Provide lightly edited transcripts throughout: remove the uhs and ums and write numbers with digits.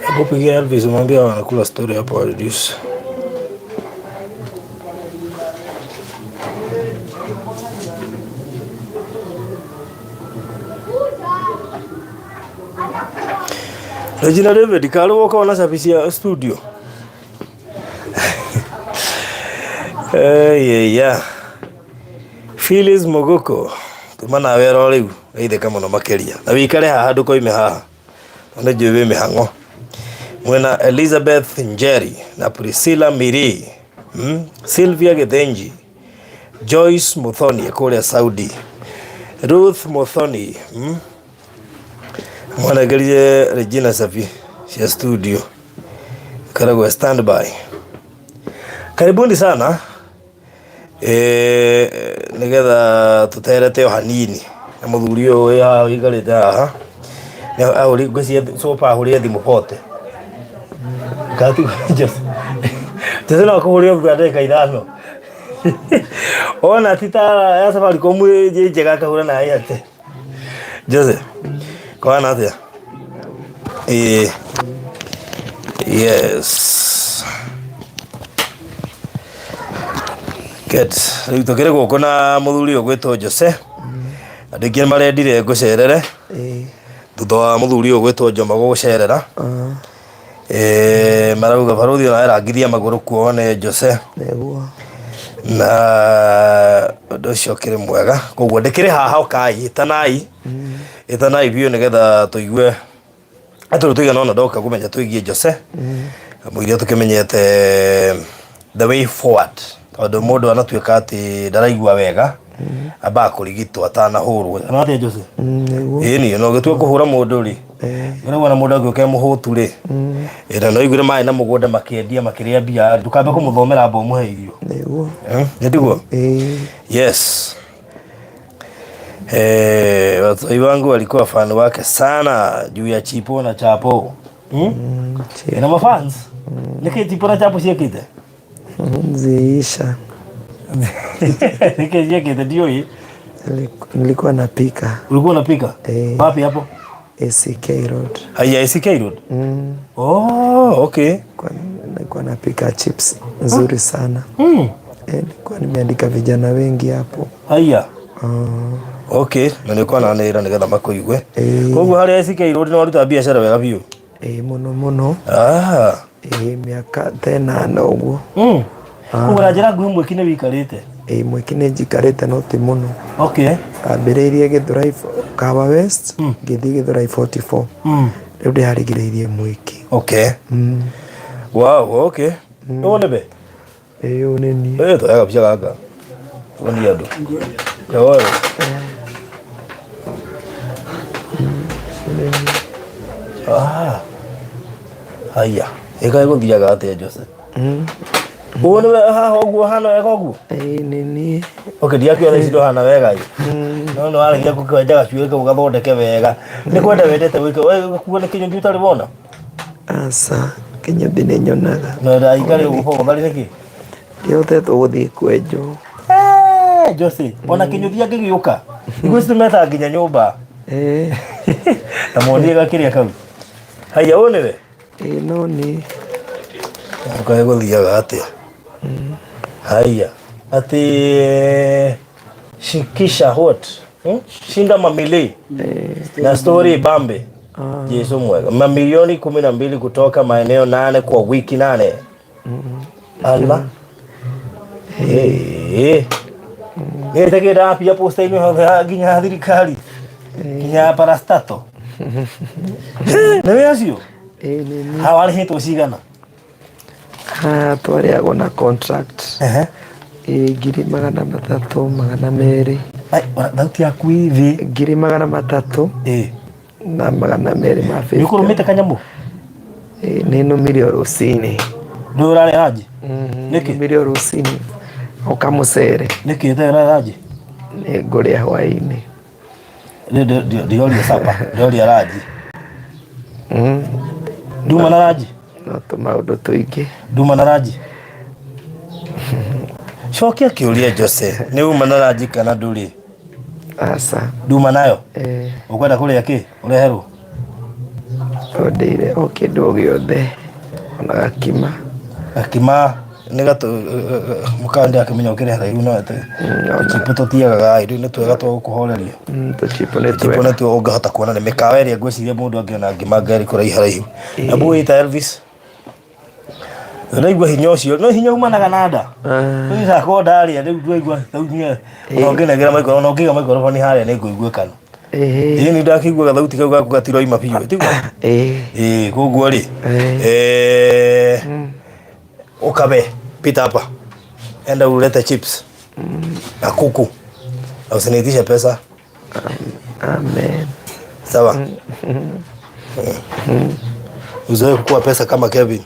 Hebu pigia Elvis mwambie wanakula story hapo wa reduce. Regina David karĩ woka wona cabi cia studio. Hey, yeah. Phyllis Muguku tuma nawe oro rĩu geithĩka mũno makĩria na wĩikare haha ndũkoime haha tondũ nĩ njũĩ wĩ mĩhang'o mwena Elizabeth Njeri na Priscilla Miri, Sylvia Githinji, Joyce Muthoni kũrĩa Saudi, Ruth Muthoni, Mwanengerire Regina Sabi cia studio ikoragwo standby. Karibuni sana e, nigetha tuterete o hanini na muthuri ũyũ wĩ haha ũikarĩte haha ahũri ngwĩciria copa ahũrire thimũ bote kati Jose Jose no akũhũrĩre thutha wa ndagĩka ithano ona ti ta ya Safaricom ĩ njega akahũra na Airtel. Jose kwana atĩa? Ĩĩ yes Good. Rĩu tũkĩrĩ gũkũ na mũthuri ũgwĩtwo Jose. Andũ aingĩ nĩ marendire ngũcerere thutha wa mũthuri ũyũ ũgwĩtwo Njoma gũgũcerera. Eh, marauga barũthi ona erangithia magũrũ kuo one Jose. Nĩguo. Na ũndũ ũcio ũkĩrĩ mwega. Koguo ndĩkĩrĩ haha ũkai, ĩtanai. Ĩtanai biũ nĩgetha tũigue atĩ tũigana ona ndoka kũmenya twĩgiĩ Jose. Kamũira tũkĩmenyete the way forward tondũ mũndũ anatuĩka atĩ ndaraigua wega ambaga kũrigitwo atanahũrwo. Kana atĩa Jose? Nĩguo. Ĩni na ũgĩtua kũhũra mũndũ rĩ ũraigua na mũndũ angĩũka e mũhũtu rĩ ĩna no aiguire maĩ na mũgũnda makĩendia makĩrĩa mbia ndũkambe kũmũthomera amba ũmũhe irio. Nĩguo. Eh, nĩ tiguo? Ĩĩ. Yes. Eh, watoi wangu walikuwa fan wake sana juu ya chipo na chapo. Hmm? Ina mafans? Nĩkĩ chipo na chapo ciĩkĩte? Ziisha. Nĩkĩ ciĩkĩte ndiũĩ. Nilikuwa napika. Ulikuwa unapika? Eh. Wapi hapo? ACK Road. Haya ACK Road? Oh, okay. Nilikuwa napika chips nzuri sana. Eh, nilikuwa nimeandika vijana wengi hapo. Haya. Okay, na nĩũkwa nanĩra nĩgetha makũigue. Eh. Koguo harĩa ACK Road nĩ waruta biacara wega biũ. Eh, mũno mũno. Ah. Eh, mĩaka ta ĩnana ũguo. Koguo na njĩra nguhĩ mwĩki nĩ wĩikarĩte. Ĩĩ mwĩki nĩ njikarĩte no ti mũno. Okay. Ambĩrĩirie Gĩthũrai Kahawa West, ngĩthiĩ Gĩthũrai 44. Rĩu ndĩharigĩrĩirie mwĩki. Okay. Wow, okay. Ũyũ nĩwe? Ĩĩ ũyũ nĩ niĩ. Eh, toya kabica gaka. Tuonie andũ. Ũyũ. Ah. Haya. Ĩkaĩ gũthiaga atĩa Jose? Ũguo nĩwe haha ũguo hana wega ũguo? Ĩĩ nĩ niĩ. Okay, ndiakiuga thaa ici ndũhana wega ĩ. No nĩ waragia gũkwenja gacuĩrĩ kau gathondeke wega. Nĩ kwenda wendete gwĩka, we gũkuo nĩ kĩnyũthi ũtarĩ wona? Aca, kĩnyũthi nĩ nyonaga. Na ndagĩtarĩ ũgũkorwo ũtharĩ nĩkĩ? Ndihotete gũthiĩ kwenjwo. Eh, Jose, ona kĩnyũthi angĩgĩũka. Thikũ ici tũmetaga nginya nyũmba. Eh, Na muonie gakĩrĩa kau. Haiya, ũyũ nĩwe? Ĩĩ no niĩ. Kaĩ gũthiaga atĩa? Haiya, atĩ shikisha what? Hmm? Shinda mamili na story bambe. Jesu mwega. Mamilioni 12 kutoka maeneo 8 kwa wiki 8. Ala. Eh. Nĩ tekĩra ndapia posta-inĩ hothe nginya thirikari nginya parastato. Nĩ acio? Ĩĩ nĩ niĩ. Hawa warĩhĩtwo cigana? Haha twarĩhagwo na contract. Ehe. Ĩĩ 300,000, 200. Ai, thauti yaku ĩ thĩ. 300,000. Ĩĩ. Na 250. Nĩ ũkũrũmĩte kanyamũ? Ĩĩ nĩ nũmire o rũcinĩ. Nĩ ũrarĩa ranji? Nĩkĩ? Nũmire o rũcinĩ. O kamũcere. Nĩkĩ ũtarĩ ũrarĩa ranji? Nĩ ngũrĩa hwaĩ-inĩ. Ndioria sapa, ndioria ranji. Nduma na ranji? No tũmaũndũ tũingĩ. Nduma na ranji? Cokia kĩũria Jose, nĩ uma na ranji kana ndũrĩ? Aca. Nduma nayo? Eh. Ũkwenda kũrĩa kĩ? Ũreherwo? Ũndĩire o kĩndũ o gĩothe ona gakima. Gakima nĩ gatũ mũkawa ndakĩmenya ũkĩrĩ haraihu no atĩ tũchipu tũtiagaga rĩu nĩ twega twa gũkũhoreria. Tũchipu nĩ Tũchipu twega. nĩtuo ũngĩhota kuona nĩ mĩkawa ĩrĩa ngwĩciria mũndũ angĩona ngima ngari kũraiha haraihu. Hebu wĩta Elvis. Ũraigua hinya ũcio no hinya umanaga na nda. Rĩu akorwo ndarĩa rĩu ndwaigua thauti ona ũngĩnengera maikoro ona ũngĩiga maikoroboni harĩa nĩ ngũiguĩkana. Ĩĩ nĩ ndakĩigua gathauti kau gaku gatiroima biũ tiguo? Ĩĩ koguo rĩ ũkabe pita hapa enda ulete chips na kuku na usiniitishe pesa. Amen. Sawa. Uzoe kukua pesa kama Kevin.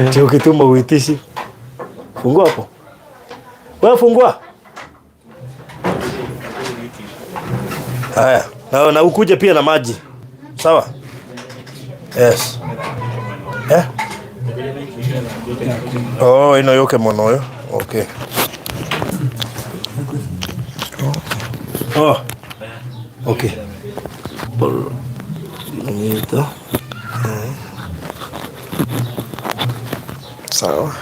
Ndio ukituma uitishi. Fungua hapo. Wewe fungua. Haya, na ukuje pia na maji. Sawa? Yes. Eh? Oh, ino yoke mono yo. Okay. Oh. Okay. Por Nito. Sawa.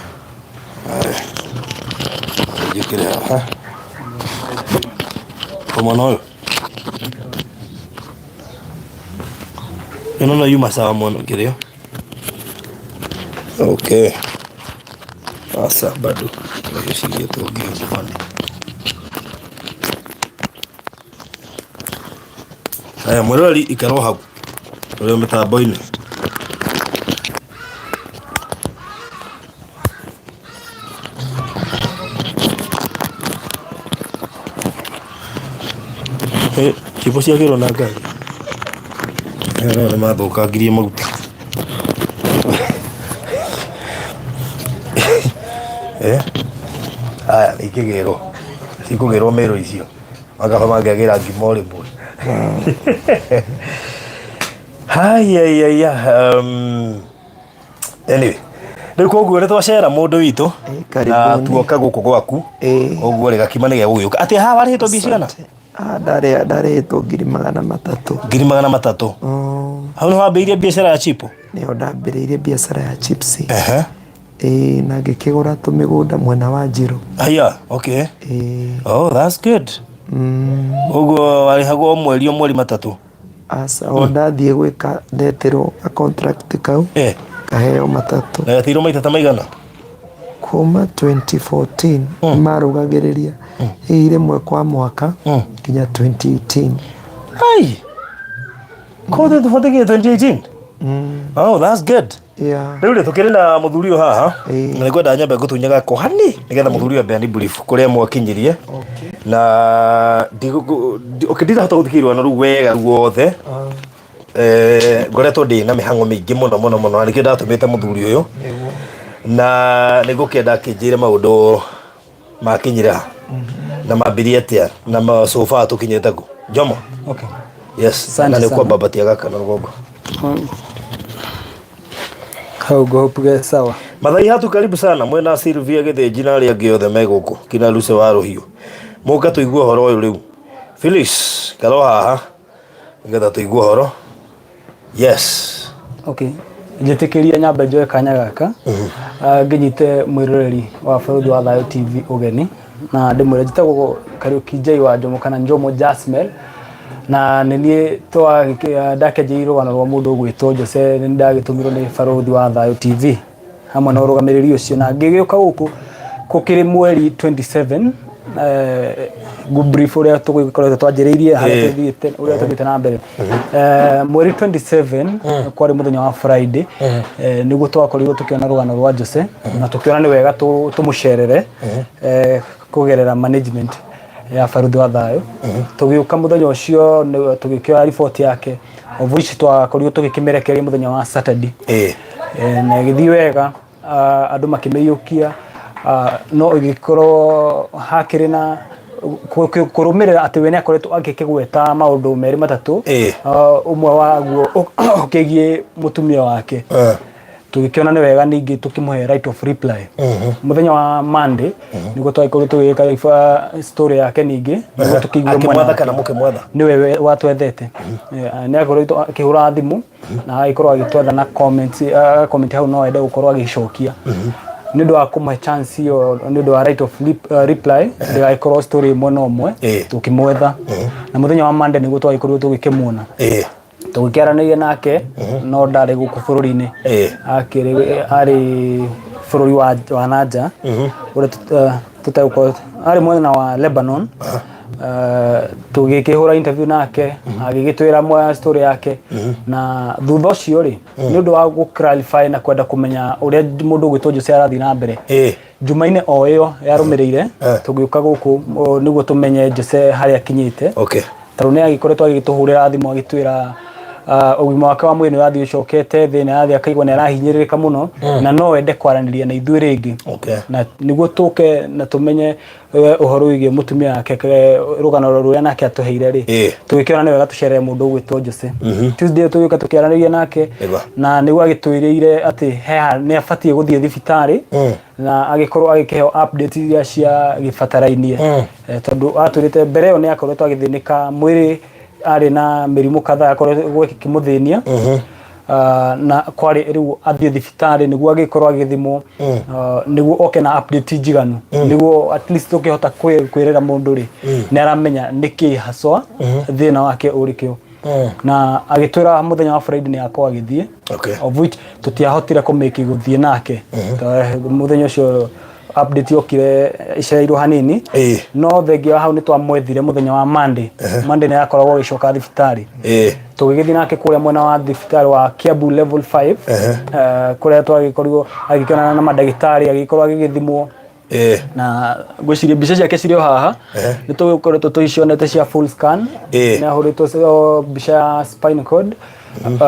Haya. Jikire haha. Omwana ũyũ. Ĩno no yuma sawa mũno kĩrĩa. Okay. Sasa bado ngwĩciria tũngĩhota. Haya mwĩroreri ikara o hau ũrĩ o mĩtambo-inĩ. Ciĩko ciagĩrwo na Ngai. Aya nao nĩ mathũkangirie maguta. Eh? Aya ikĩgĩrwo. Cikũgĩrwo mĩrũ icio. Makaba mangĩagĩra ngima o rĩmwe. Haiya. Anyway, rĩu koguo nĩ twacera mũndũ witũ na Karibuni. tuoka gũkũ gwaku. Ĩĩ. Koguo rĩ gakima nĩ gegũgĩũka. Atĩ haha warĩhĩtwo mbia cigana? Ah, ndarĩhĩtwo 300,000. 300,000. Hau nĩho wambĩrĩirie biacara ya chipo? Nĩho ndambĩrĩirie biacara ya chips. Ehe. Ĩĩ, na ngĩkĩgũra tũmĩgũnda mwena wa Njĩrũ. Haya, okay. Ĩĩ. Oh, that's good. Ũguo warĩhagwo o mweri o mweri matatũ? Aca, o ndathiĩ gwĩka ndetĩrwo ga contract kau Eh. ngaheo matatũ. Na wetĩirwo maita ta maigana? Kuma 2014 marugagĩrĩria hihi rĩmwe kwa mwaka nginya 2018. Ai! Ko 2014 nginya 2018? Oh, that's good. Yeah. Rĩu rĩ tũkĩrĩ na mũthuri ũyũ haha Ĩĩ. na nĩngwenda nyambe ngũtunye gako hani nĩgetha mũthuri ũyũ ambe ani brief kũrĩa mwakinyirie na okay, ndirahota gũthikĩrĩria rũgano rũu wega ruothe. Ngoretwo ndĩ na mĩhang'o mĩingĩ mũno mũno mũno na nĩkĩo ndatũmĩte mũthuri ũyũ. Na nĩ ngũkĩenda akĩnjĩre maũndũ makinyire ha na mambirie atĩa na ma so far tũkinyĩte kũ. Njomo. Okay. Yes, Asante na nĩ sana. kwambambatia gaka na rũgongo. Hau ngũhopuge sawa. Mathai hatu karibu sana mwena Sylvia Gĩthĩnji na arĩa angĩ othe me gũkũ kina Lucy wa Rũhiũ. Mũke tũigue ũhoro ũyũ rĩu. Phyllis, karo haha nĩgetha tũigue ũhoro. Yes. Okay. Njĩtĩkĩria nyambe njoe kanya gaka ngĩnyite mwĩroreri wa Barũthi wa Thayũ TV ũgeni na ndĩmwĩre njĩtagwo Kariũki Njei wa Njomo kana Njomo Jasmel, na nĩ niĩ ndakĩanjĩrĩirie rũgano rwa mũndũ ũgwĩtwo Jose. Nĩ ndagĩtũmirwo nĩ Barũthi wa Thayũ TV hamwe na ũrũgamĩrĩri ũcio, na ngĩgĩũka gũkũ gũkĩrĩ mweri 27. Ngũ brief ũrĩa tũgĩkoretwo twanjĩrĩirie harĩa tũthiĩte, ũrĩa tũthiĩte na mbere. Mweri 27 kwarĩ mũthenya wa Friday, nĩguo twakorirwo tũkĩona rũgano rwa Jose na tũkĩona nĩ wega tũmũcerere kũgerera management ya Barũthi wa Thayũ. Tũgĩũka mũthenya ũcio tũgĩkĩoya riboti yake, of which twakorirwo tũgĩkĩmĩrekereria mũthenya wa Saturday. Na ĩgĩthiĩ wega, andũ makĩmĩiyũkia, no ĩgĩkorwo hakĩrĩ na kũrũmĩrĩra atĩ we nĩ akoretwo agĩkĩgweta maũndũ merĩ matatũ, ũmwe waguo ũkĩgiĩ mũtumia wake. Tũgĩkĩona nĩ wega ningĩ tũkĩmũhe right of reply mũthenya wa Monday, nĩguo twagĩkorirwo tũgĩka story yake ningĩ nĩguo tũkĩigue mwena Akĩmwetha wake. Kana mũkĩmwetha? Nĩwe watwethete. Nĩ akoretwo akĩhũra thimũ na agĩkorwo agĩtwetha na comment, comment hau no ende gũkorwo agĩcokia. Nĩ ũndũ wa kũmũhe chance ĩyo, nĩ ũndũ wa right of reply, ndĩgagĩkorwo story ĩmwe na ũmwe, tũkĩmwetha na mũthenya wa Monday nĩguo twagĩkorirwo tũgĩkĩmuona, tũgĩkĩaranĩria nake, no ndarĩ gũkũ bũrũri-inĩ. Akĩrĩ arĩ bũrũri wa nanja ũrĩa tũtegũkorwo arĩ mwena wa Lebanon. Tũgĩkĩhũra interview nake, agĩgĩtwĩra mwa story yake, na thutha ũcio rĩ, nĩ ũndũ wa gũ clarify na kwenda kũmenya ũrĩa mũndũ ũgwĩtwo Jose arathiĩ na mbere, Jumaine o ĩyo yarũmĩrĩire tũgĩũka gũkũ nĩguo tũmenye Jose harĩa akinyĩte, tondũ nĩ agĩkoretwo agĩtũhũrĩra thimũ agĩtwĩra ũgima wake wa mwĩrĩ nĩ ũrathiĩ ũcokete thĩ, nĩ arathiĩ akaigua nĩ arahinyĩrĩrĩka mũno na no ende kwaranĩria na ithuĩ rĩngĩ, na nĩguo tũke na tũmenye ũhoro wĩgiĩ mũtumia wake, rũgano rũrĩa nake atũheire rĩ, tũgĩkĩona nĩ wega tũcerere mũndũ ũgwĩtwo Jose. Tuesday tũgĩũka tũkĩaranĩria nake, na nĩguo agĩtwĩrĩire atĩ nĩ abatiĩ gũthiĩ thibitarĩ na agĩkorwo agĩkĩheo update iria cia gĩbatarainie, tondũ atwĩrĩte mbere ĩyo nĩ akoretwo agĩthĩnĩka mwĩrĩ, arĩ na mĩrimũ kadhaa akoretwo ĩkĩmũthĩnia, na kwarĩ rĩu athiĩ thibitarĩ nĩguo agĩkorwo agĩthimwo, nĩguo oke na update njiganu, nĩguo at least tũkĩhota kwĩrĩra mũndũ rĩ nĩ aramenya nĩkĩ haswa thĩna wake ũrĩkĩo. Na agĩtwĩra mũthenya wa Friday nĩ akorwo agĩthiĩ, of which tũtiahotire kũmĩki gũthiĩ nake. Tondũ mũthenya ũcio update yokire ĩcereirwo hanini, no thengia wa hau nĩ twamwethire mũthenya wa Monday. Monday nĩ akoragwo agĩcoka thibitarĩ. Tũgĩgĩthiĩ nake kũrĩa mwena wa thibitarĩ wa Kiambu level 5, kũrĩa twagĩkorirwo agĩkĩonana na mandagĩtarĩ, agĩkorwo agĩgĩthimwo, na ngwĩciria mbica ciake cirĩ o haha, nĩ tũgĩkoretwo tũgĩcionete cia full scan. Nĩ ahũrĩtwo mbica ya spine cord,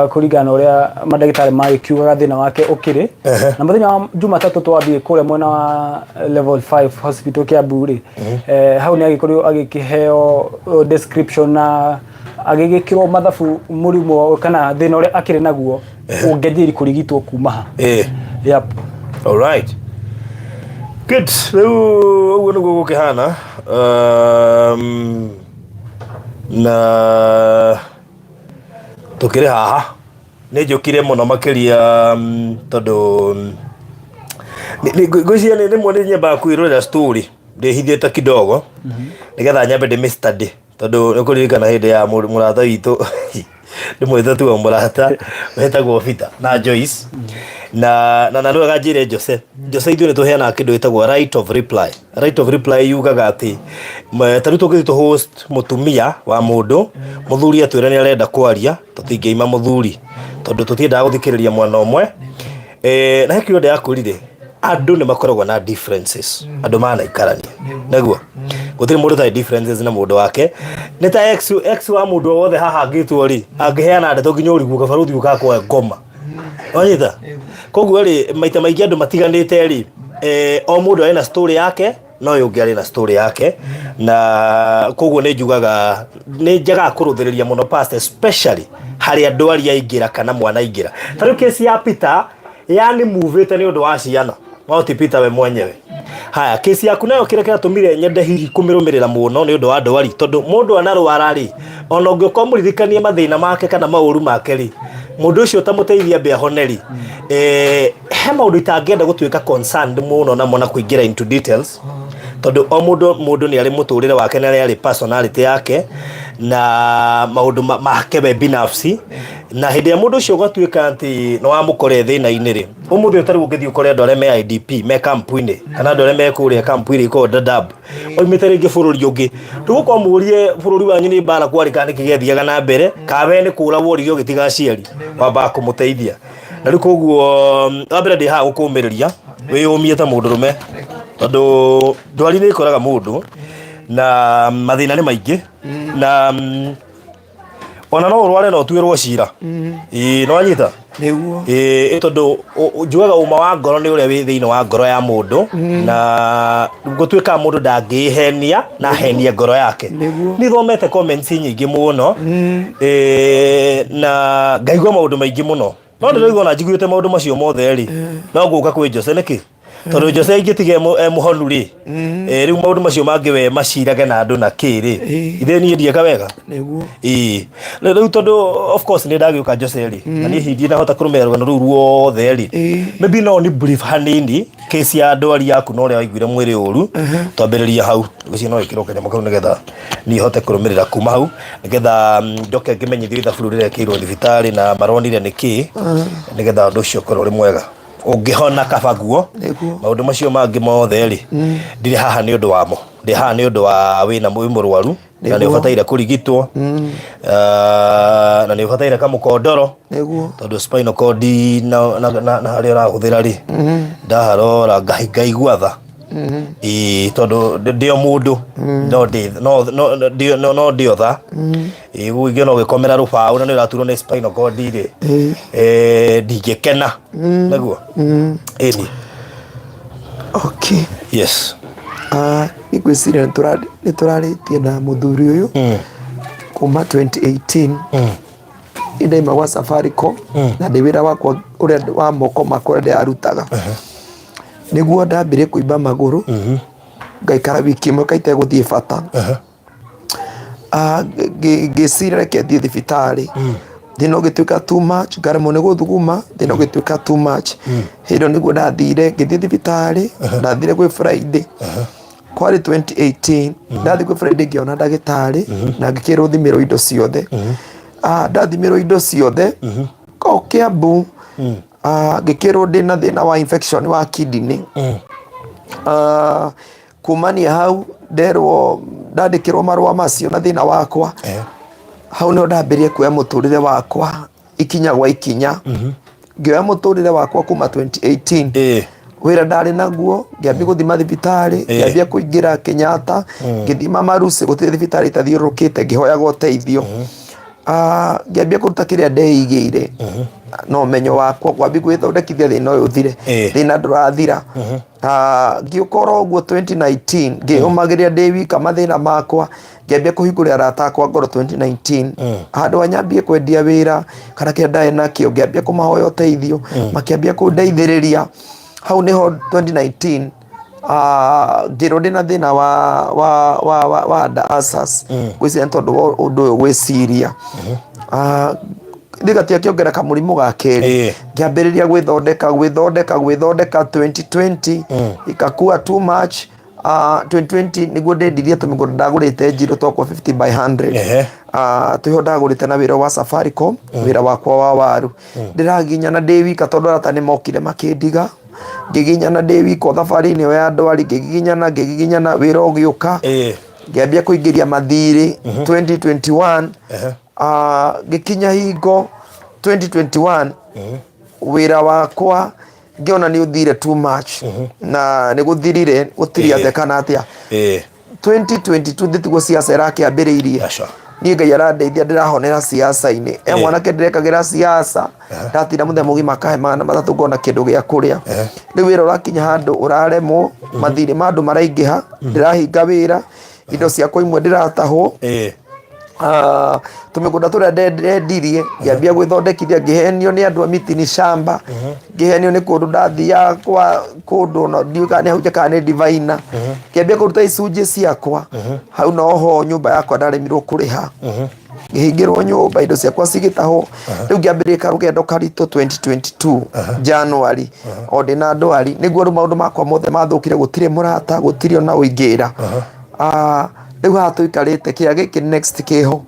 kũringana na ũrĩa mandagĩtarĩ magĩkiugaga thĩna wake ũkĩrĩ. Na mũthenya wa Jumatatũ twathiĩ kũrĩa mwena wa level 5 hospital Kiambu rĩ, hau nĩ agĩkorirwo agĩkĩheo description na agĩgĩkĩrwo mathabu mũrimũ kana thĩna ũrĩa akĩrĩ naguo ũngĩanjĩrĩria kũrigitwo kuma ha. Yep. Alright. Good. Rĩu ũguo nĩguo gũkĩhana. Na tũkĩrĩ haha nĩ njũkire mũno makĩria, tondũ ngwĩciria nĩ rĩmwe nĩ nyambaga kwĩrorera story ndĩhithĩte kidogo nĩgetha nyambe ndĩmĩ study, tondũ nĩ kũririkana hĩndĩ ya mũrata witũ, ndĩmwĩte tu o mũrata, wetagwo Peter na Joyce, na nĩ wega njĩre Jose. Jose, ithuĩ nĩ tũheanaga kĩndũ gĩtagwo right of reply. Right of reply yugaga atĩ ta rĩu tũngĩthiĩ tũ host mũtumia wa mũndũ, mũthuri atwĩre nĩ arenda kwaria, tũtingĩima mũthuri tondũ tũtiendaga gũthikĩrĩria mwena ũmwe. Na he kĩũria ndĩrakwĩrire, andũ nĩ makoragwo na differences, andũ manaikarania nĩguo gũtirĩ mũndũ ũtarĩ differences na mũndũ wake. Nĩ ta ex wa mũndũ o wothe haha angĩtwo rĩ, angĩheana ndeto nginya ũrigwo kabarũthi ũkakwa ngoma. Wanyita? Koguo rĩ, maita maingĩ andũ matiganĩte rĩ, o mũndũ arĩ na story yake na ũyũ ũngĩ arĩ na story yake, na koguo nĩ njugaga nĩ njagaga kũrũthĩrĩria mũno pastor, especially harĩa ndwari aingĩra kana mwana aingĩra. Ta rĩu kesi ya Peter yani muvĩte nĩ ũndũ wa ciana, no ti Peter we mwenyewe. Haya, kesi yaku nayo kĩrĩa kĩratũmire nyende hihi kũmĩrũmĩrĩra mũno nĩ ũndũ wa ndwari, tondũ mũndũ anarwara rĩ, ona ũngĩũka ũmũririkanie mathĩna make kana maũru make rĩ, mũndũ ũcio ũtamũteithia ambe ahone rĩ, he maũndũ itangĩenda gũtuĩka concerned mũno namo na kũingĩra into details, tondũ o mũndũ mũndũ nĩ arĩ mũtũrĩre wake na arĩ personality yake na maũndũ make we binafsi, na hĩndĩ ĩrĩa mũndũ ũcio ũgatuĩka atĩ nĩ wamũkora thĩna-inĩ rĩ, ũmũthĩ ũtarĩ ũngĩthiĩ ũkore andũ arĩa me IDP me kampu-inĩ kana andũ arĩa me kũrĩa kampu ĩrĩa ĩkoragwo Dadaab, oimĩte rĩngĩ bũrũri ũngĩ, ndũgũkorwo mũrie bũrũri wanyu nĩ mbara kwarĩ kana nĩkĩ gĩathiaga na mbere, kana we nĩ kũra worire ũgĩtiga aciari, wambaga kũmũteithia. Na rĩu koguo wa mbere ndĩ haha gũkũmĩrĩria wĩyũmie ta mũndũrũme, tondũ ndwari nĩ ĩkoraga mũndũ na mathĩna nĩ maingĩ, na ona no ũrware na ũtuĩrwo cira. Ĩĩ, nĩ wanyita? Nĩguo. Ĩĩ, tondũ njugaga ũma wa ngoro nĩ ũrĩa wĩ thĩinĩ wa ngoro ya mũndũ, na gũtuĩkaga mũndũ ndangĩhenia na ahenie ngoro yake. Nĩguo. Nĩ thomete comments nyingĩ mũno, ĩĩ, na ngaigua maũndũ maingĩ mũno, no ndĩraigua ona njiguĩte maũndũ macio mothe rĩ, no ngũka kwĩ Jose nĩkĩ? Tondũ Jose ingĩtiga e mũhonu rĩ, rĩu maũndũ macio mangĩ we macirage na andũ na kĩ rĩ, ithe niĩ ndieka wega. Nĩguo. Ĩĩ, rĩu tondũ of course nĩ ndagĩũka Jose rĩ, na niĩ hihi ndinahota kũrũmĩrĩra rũgano rũu ruothe rĩ, maybe no ni brief hanini case ya ndwari yaku na ũrĩa waiguire mwĩrĩ ũru, twambĩrĩria hau. Ũcio no ĩkĩrwo kanyamũ kau nĩgetha niĩ hote kũrũmĩrĩra kuma hau, nĩgetha njoke ngĩmenyithio ithabu rĩu rĩrekĩirwo thibitarĩ na maronire nĩkĩ, nĩgetha ũndũ ũcio ũkorwo ũrĩ mwega. Ũngĩhona kaba guo. Nĩguo. Maũndũ macio mangĩ mothe rĩ, ndirĩ haha nĩ ũndũ wamo, ndĩ haha nĩ ũndũ wa wĩna wĩ mũrwaru na nĩ Nĩguo. ũbataire kũrigitwo, na nĩ ũbataire kamũkondoro. Nĩguo. Tondũ spinal cord na harĩa ũrahũthĩra rĩ, ndaharora ngaigua tha. Ĩĩ, tondũ ndĩ o mũndũ, no ndĩ no no ndĩ no no ndĩ o tha. Ĩĩ, ũguo ingĩona ũgĩkomera rũbaũ na nĩ ũraturwo nĩ spinal cord rĩ, ndingĩkena. Nĩguo? Ĩni. Okay. Yes. Niĩ ngwĩciria nĩ tũrarĩtie na mũthuri ũyũ kuma 2018. Niĩ ndaima gwa Safaricom na ndĩ wĩra wakwa ũrĩa wa moko makwa ũrĩa ndĩrarutaga. Nĩguo ndambirie kũimba magũrũ, ngaikara wiki ĩmwe itegũthiĩ bata. Ngĩciria reke thiĩ thibitarĩ, thĩna ũgĩtuĩka too much, ngaremwo nĩ gũthuguma, thĩna ũgĩtuĩka too much. Hĩndĩ ĩyo nĩguo ndathire, ngĩthiĩ thibitarĩ, ndathire gwĩ Friday, kwarĩ 2018, ndathiĩ gwĩ Friday ngĩona ndagĩtarĩ na ngĩkĩrwo thimĩrwo indo ciothe. Ndathimĩrwo indo ciothe, o Kiambu, ngĩkĩrwo ndĩna thĩna wa infection wa kidney. Kumania hau nderwo ndandĩkĩrwo marũa macio na thĩna wakwa, hau nĩho ndambĩrĩrie kuoya mũtũrĩre wakwa ikinya gwa ikinya. Ngĩoya mũtũrĩre wakwa kuma 2018. Wĩra ndarĩ naguo, ngĩambia gũthiĩ mathibitarĩ, ngĩambia kũingĩra Kenyatta, ngĩthiĩ Mama Lucy, gũtirĩ thibitarĩ itathiũrũrũkĩte ngĩhoyaga ũteithio. Ngĩambia kũruta kĩrĩa ndeigĩire na ũmenyo wakwa, kwambia gwĩthondekithia thĩna ũyũ ũthire. Thĩna ndũrathira. Ngĩũka oro ũguo 2019, ngĩyũmagĩrĩria ndĩ wika mathĩna makwa, ngĩambia kũhingũrĩra arata akwa ngoro 2019. Handũ ha nyambie kwendia wĩra kana kĩrĩa ndarĩ nakĩo, ngĩambia kũmahoya ũteithio, makĩambia kũndeithĩrĩria. Hau nĩho 2019 ngĩrwo ndĩna thĩna wa nda ulcers. Ngwĩciria nĩ tondũ wa ũndũ ũyũ gwĩciria. Ndigatia kĩongera kamũrimũ ga kerĩ, ngĩambĩrĩria gwĩthondeka gwĩthondeka gwĩthondeka 2020, ikakua too much. 2020 nĩguo ndendirie tũmĩgũnda ndagũrĩte njirũ twakwa 50 by 100. Twĩho ndagũrĩte na wĩra wa Safaricom, wĩra wakwa wa waru. Ndĩraginyana ndĩ wika tondũ arata nĩ mokire makĩndiga. Ngĩginyana ndĩ wika o thabarĩ-inĩ ĩyo ya ndwari, ngĩgiginyana ngĩgiginyana, wĩra ũgĩũka. Ngĩambia kũingĩria mathirĩ 2021. Ngĩkinya hingo 2021, wĩra wakwa ngĩona nĩ ũthire too much, na nĩ gũthirire gũtirĩ atĩa kana atĩa. 2022 thĩ tiguo siasa ĩrakĩambĩrĩirie. Aca. Niĩ Ngai arandeithia ndĩrahonera siasa-inĩ. E mwanake ndĩrekagĩra siasa, ndatinda mũthenya mũgima akahe 300 ngona kĩndũ gĩa kũrĩa. Rĩu wĩra ũrakinya handũ ũraremwo, mathirĩ ma andũ maraingĩha, ndĩrahinga wĩra, indo ciakwa imwe ndĩratahwo. Ah, tũmĩgũnda tũrĩa ndendirie ngĩambia gwĩthondekithia ngĩhenio nĩ andũ a mitini shamba ngĩhenio nĩ kũndũ ndathiaga kwa kũndũ na ndiũĩ kana nĩ hau kana nĩ divaina ngĩambia kũruta icunjĩ ciakwa hau noho nyũmba yakwa ndaremirwo kũrĩha ngĩhingĩrwo nyũmba indo ciakwa cigĩtahwo rĩu ngĩambĩrĩria karũgendo karitũ 2022 January o ndĩna ndwari nĩguo rĩu maũndũ makwa mothe mathũkire gũtirĩ mũrata gũtirĩ ona ũingĩra. Ah, rĩu haha tũikarĩte kĩrĩa gĩkĩ next kĩho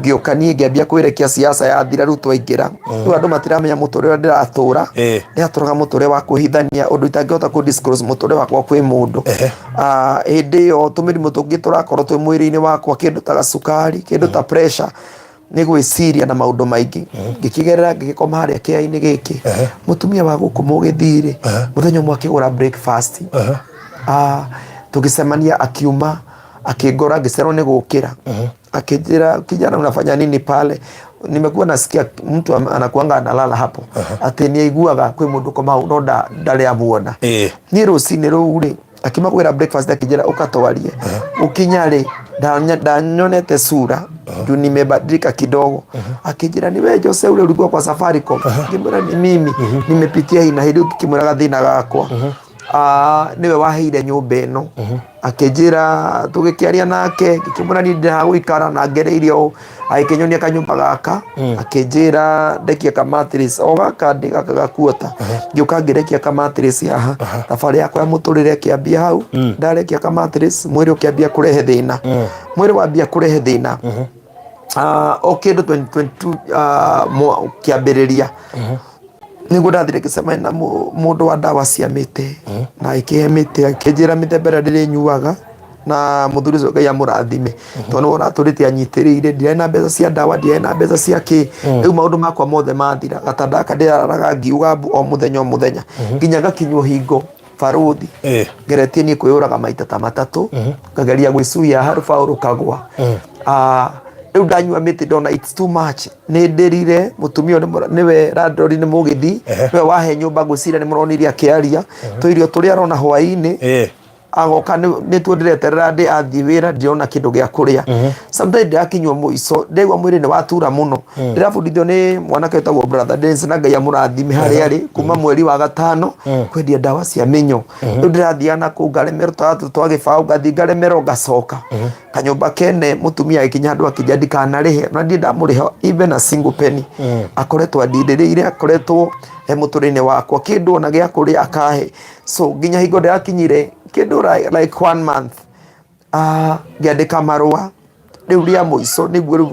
ngĩũka niĩ ngĩambia kwĩrekia siasa yathira rĩu twaingĩra rĩu andũ matiramenya mũtũrĩre ũrĩa ndĩratũra ndĩratũraga mũtũrĩre wa kwĩhithania ũndũ itangĩhota kũ disclose mũtũrĩre wakwa kwĩ mũndũ. Ah, hĩndĩ ĩyo tũmĩrimũ tũngĩ tũrakorwo twĩ mwĩrĩ-inĩ wakwa kĩndũ ta gacukari kĩndũ ta pressure nĩ gwĩciria na maũndũ maingĩ ngĩkĩgerera ngĩgĩkoma harĩa kĩainĩ gĩkĩ mũtumia wa gũkũ mũgĩthirĩ mũthenya ũmwe akĩgũra breakfast. Ah, tũgĩcemania akiuma akĩngora ngĩcerwo nĩ gũkĩra akĩnjĩra kijana unafanya nini pale nimekuwa nasikia mtu anakuanga analala hapo atĩ nĩ aiguaga kwĩ mũndũ koma hau no ndarĩ amuona. Niĩ rũcinĩ rũu rĩ akiuma kũgĩra breakfast akĩnjĩra ũkatwarie ũkinya rĩ ndanyonete sura juu nimebadilika kidogo akĩnjĩra ni we Jose ule ulikuwa kwa Safaricom ngĩmwĩra ni mimi nimepitia hii na hii rĩu ngĩkĩmwĩra gathĩna gakwa. Ah, nĩwe waheire nyũmba ĩno akĩnjĩra tũgĩkĩaria nake ngĩkĩmwĩra niĩ ndĩraha gũikara na ngereirie ũũ agĩkĩnyonia kanyũmba gaka akĩnjĩra ndekie ka mattress o gaka ndĩ gaka gakuota ngĩũka ngĩrekia ka mattress haha thabarĩ yakwa ya mũtũrĩre ĩkĩambia hau ndarekia ka mattress mwĩrĩ ũkĩambia kũrehe thĩna mwĩrĩ wambia kũrehe thĩna. Ah, o kĩndũ 2022 ah, kĩambĩrĩria nĩguo ndathire ngĩcemania na mũndũ wa ndawa cia mĩtĩ na agĩkĩhe mĩtĩ akĩnjĩra mĩthemba ĩrĩa ndĩrĩnyuaga na mũthuri ũcio Ngai amũrathime tondũ nĩwe ũratũrĩte anyitĩrĩire ndirarĩ na mbeca cia ndawa ndirarĩ na mbeca cia kĩ rĩu maũndũ makwa mothe mathira gatanda gaka ndĩrararaga ngiuga mbu o mũthenya o mũthenya nginya ngakinywo hingo barũthi ngeretie niĩ kwĩyũraga maita ta matatũ ngageria gwĩcuia harubaũ rũkagwa. Ah, rĩu ndanyua mĩtĩ ndona it's too much nĩ ndĩrire mũtumia ũyũ nĩwe landlord nĩ mũgĩthi nĩwe wahe nyũmba ngwĩciria nĩ mũronire akĩaria tũirio tũrĩa arona hwaĩ-inĩ agoka nĩtuo ndĩreterera ndĩ athiĩ wĩra ndirona kĩndũ gĩa kũrĩa sometimes ndĩrakinywo mũico ndĩraigua mwĩrĩ nĩ watura mũno ndĩrabundithio nĩ mwanake wĩtagwo brother Dennis na Ngai amũrathime harĩa arĩ kuma mweri wa gatano kwendia ndawa cia mĩnyoo rĩu ndĩrathiaga na kũu ngaremerwo tũratũ twa gĩbaũ ngathiĩ ngaremerwo ngacoka kanyũmba kene mũtumia agĩkinya handũ akĩnjĩra ndikanarĩhe na ndirĩ ndamũrĩha even a single penny akoretwo andindĩrĩire akoretwo he mũtũrĩre-inĩ wakwa kĩndũ ona gĩa kũrĩa akahe so nginya hingo ndĩrakinyire kĩndũ like one month ah, ngĩandĩka marũa rĩu rĩa mũico nĩguo rĩu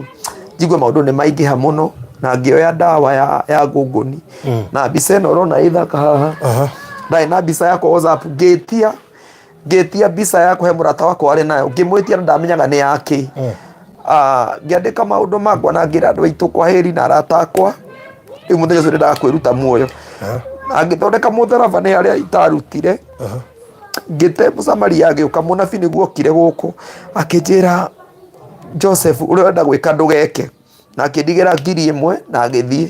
njigue maũndũ nĩ maingĩha mũno na ngĩoya ndawa ya ngũngũni na mbica ĩno ũrona ĩthaka haha ndarĩ na mbica yakwa WhatsApp ngĩtia ngĩtia mbica yakwa he mũrata wakwa warĩ nayo ngĩmwĩtia na ndamenyaga nĩ yakĩ. Ah, ngĩandĩka maũndũ makwa na ngĩra andũ aitũ kwaheri na arata akwa rĩu mũthenya ũcio ndendaga kwĩruta muoyo na ngĩthondeka mũtharaba nĩ harĩa itarutire ngĩte mũsamaria agĩũka mũnabii nĩguo okire gũkũ akĩnjĩra Joseph ũrĩa ũrenda gwĩka ndũgeke na akĩndigĩra 1000 na agĩthiĩ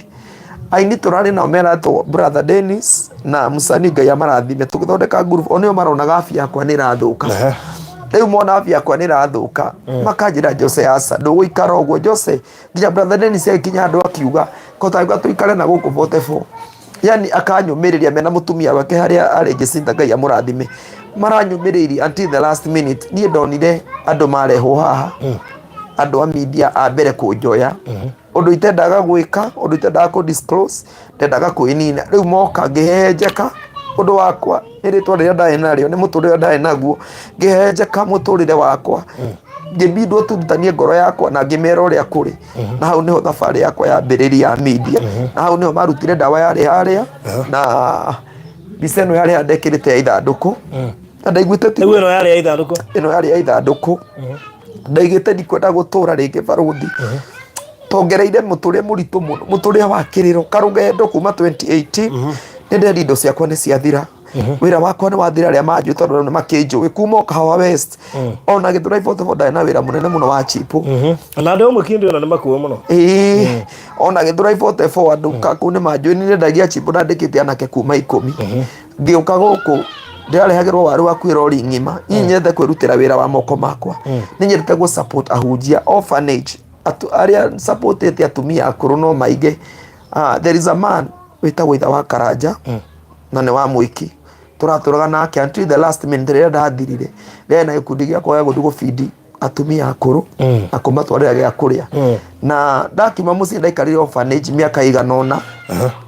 aini tũrarĩ nao meratwo brother Dennis na Musani Ngai amarathime tũgĩthondeka group o nĩo maronaga afya yakwa nĩ ĩrathũka rĩu mona afya yakwa nĩ ĩrathũka makanjĩra Jose aca ndũgũikara ũguo Jose nginya brother Dennis agĩkinya handũ akiuga kotagwa tũikare na gũkũ 44 yani akanyũmĩrĩria mena mũtumia wake harĩa arĩ Jacinta Ngai amũrathime maranyũmĩrĩirie until the last minute niĩ ndonire andũ marehwo haha andũ a media a mbere kũnjoya ũndũ itendaga gwĩka ũndũ itendaga kũ disclose ndendaga kwĩnina rĩu moka ngĩhehenjeka ũndũ wakwa nĩ rĩtwa rĩrĩa ndarĩ narĩo nĩ mũtũrĩre ũrĩa ndarĩ naguo ngĩhehenjeka mũtũrĩre wakwa ngĩbindwo turutanie ngoro yakwa na ngĩmera ũrĩa kũrĩ na hau nĩho thabarĩ yakwa yambĩrĩria ya media na hau nĩho marutire ndawa yarĩ harĩa na mbica ĩno yarĩ harĩa ndekĩrĩte ya ithandũkũ na ndaiguĩte ti Rĩu ĩno yarĩ ya ithandũkũ ĩno yarĩ ya ithandũkũ ndaigĩte ndikwenda gũtũra rĩngĩ barũthi tongereire mũtũrĩre mũritũ mũno mũtũrĩre wa kĩrĩro karũgendo kuma 2018 nĩ nderi indo ciakwa nĩ ciathira. Wĩra wakwa nĩ wathira, arĩa manjũĩ tondũ nĩ makĩnjũĩ kuma o Kahawa West, ona Gĩthũrai 44 ndarĩ na wĩra mũnene mũno wa chipo. Na andũ amwe kĩndĩ ona nĩ makuo mũno. Ĩĩ, ona Gĩthũrai 44 andũ kũu nĩ manjũĩ, nĩ ndendagia chipo na ndĩkĩte anake kuma 10. Ngĩũka gũkũ ndĩrarehagĩrwo waru wa kwĩrori ng'ima. Niĩ nyendete kwĩrutĩra wĩra wa moko makwa, nĩ nyendete gũ support ahunjia, orphanage, arĩa supportĩte atumia akũrũ no maingĩ. There is a man wĩtagwo itha wa Karanja na nĩ wa Mwĩki, tũratũraga nake until the last minute rĩrĩa ndathirire. Rĩarĩ na gĩkundi gĩakwa gĩa gũthiĩ gũbindi atumia akũrũ na kũmatwarĩra gĩa kũrĩa, na ndakiuma mũciĩ ndaikarire orphanage mĩaka ĩigana ũna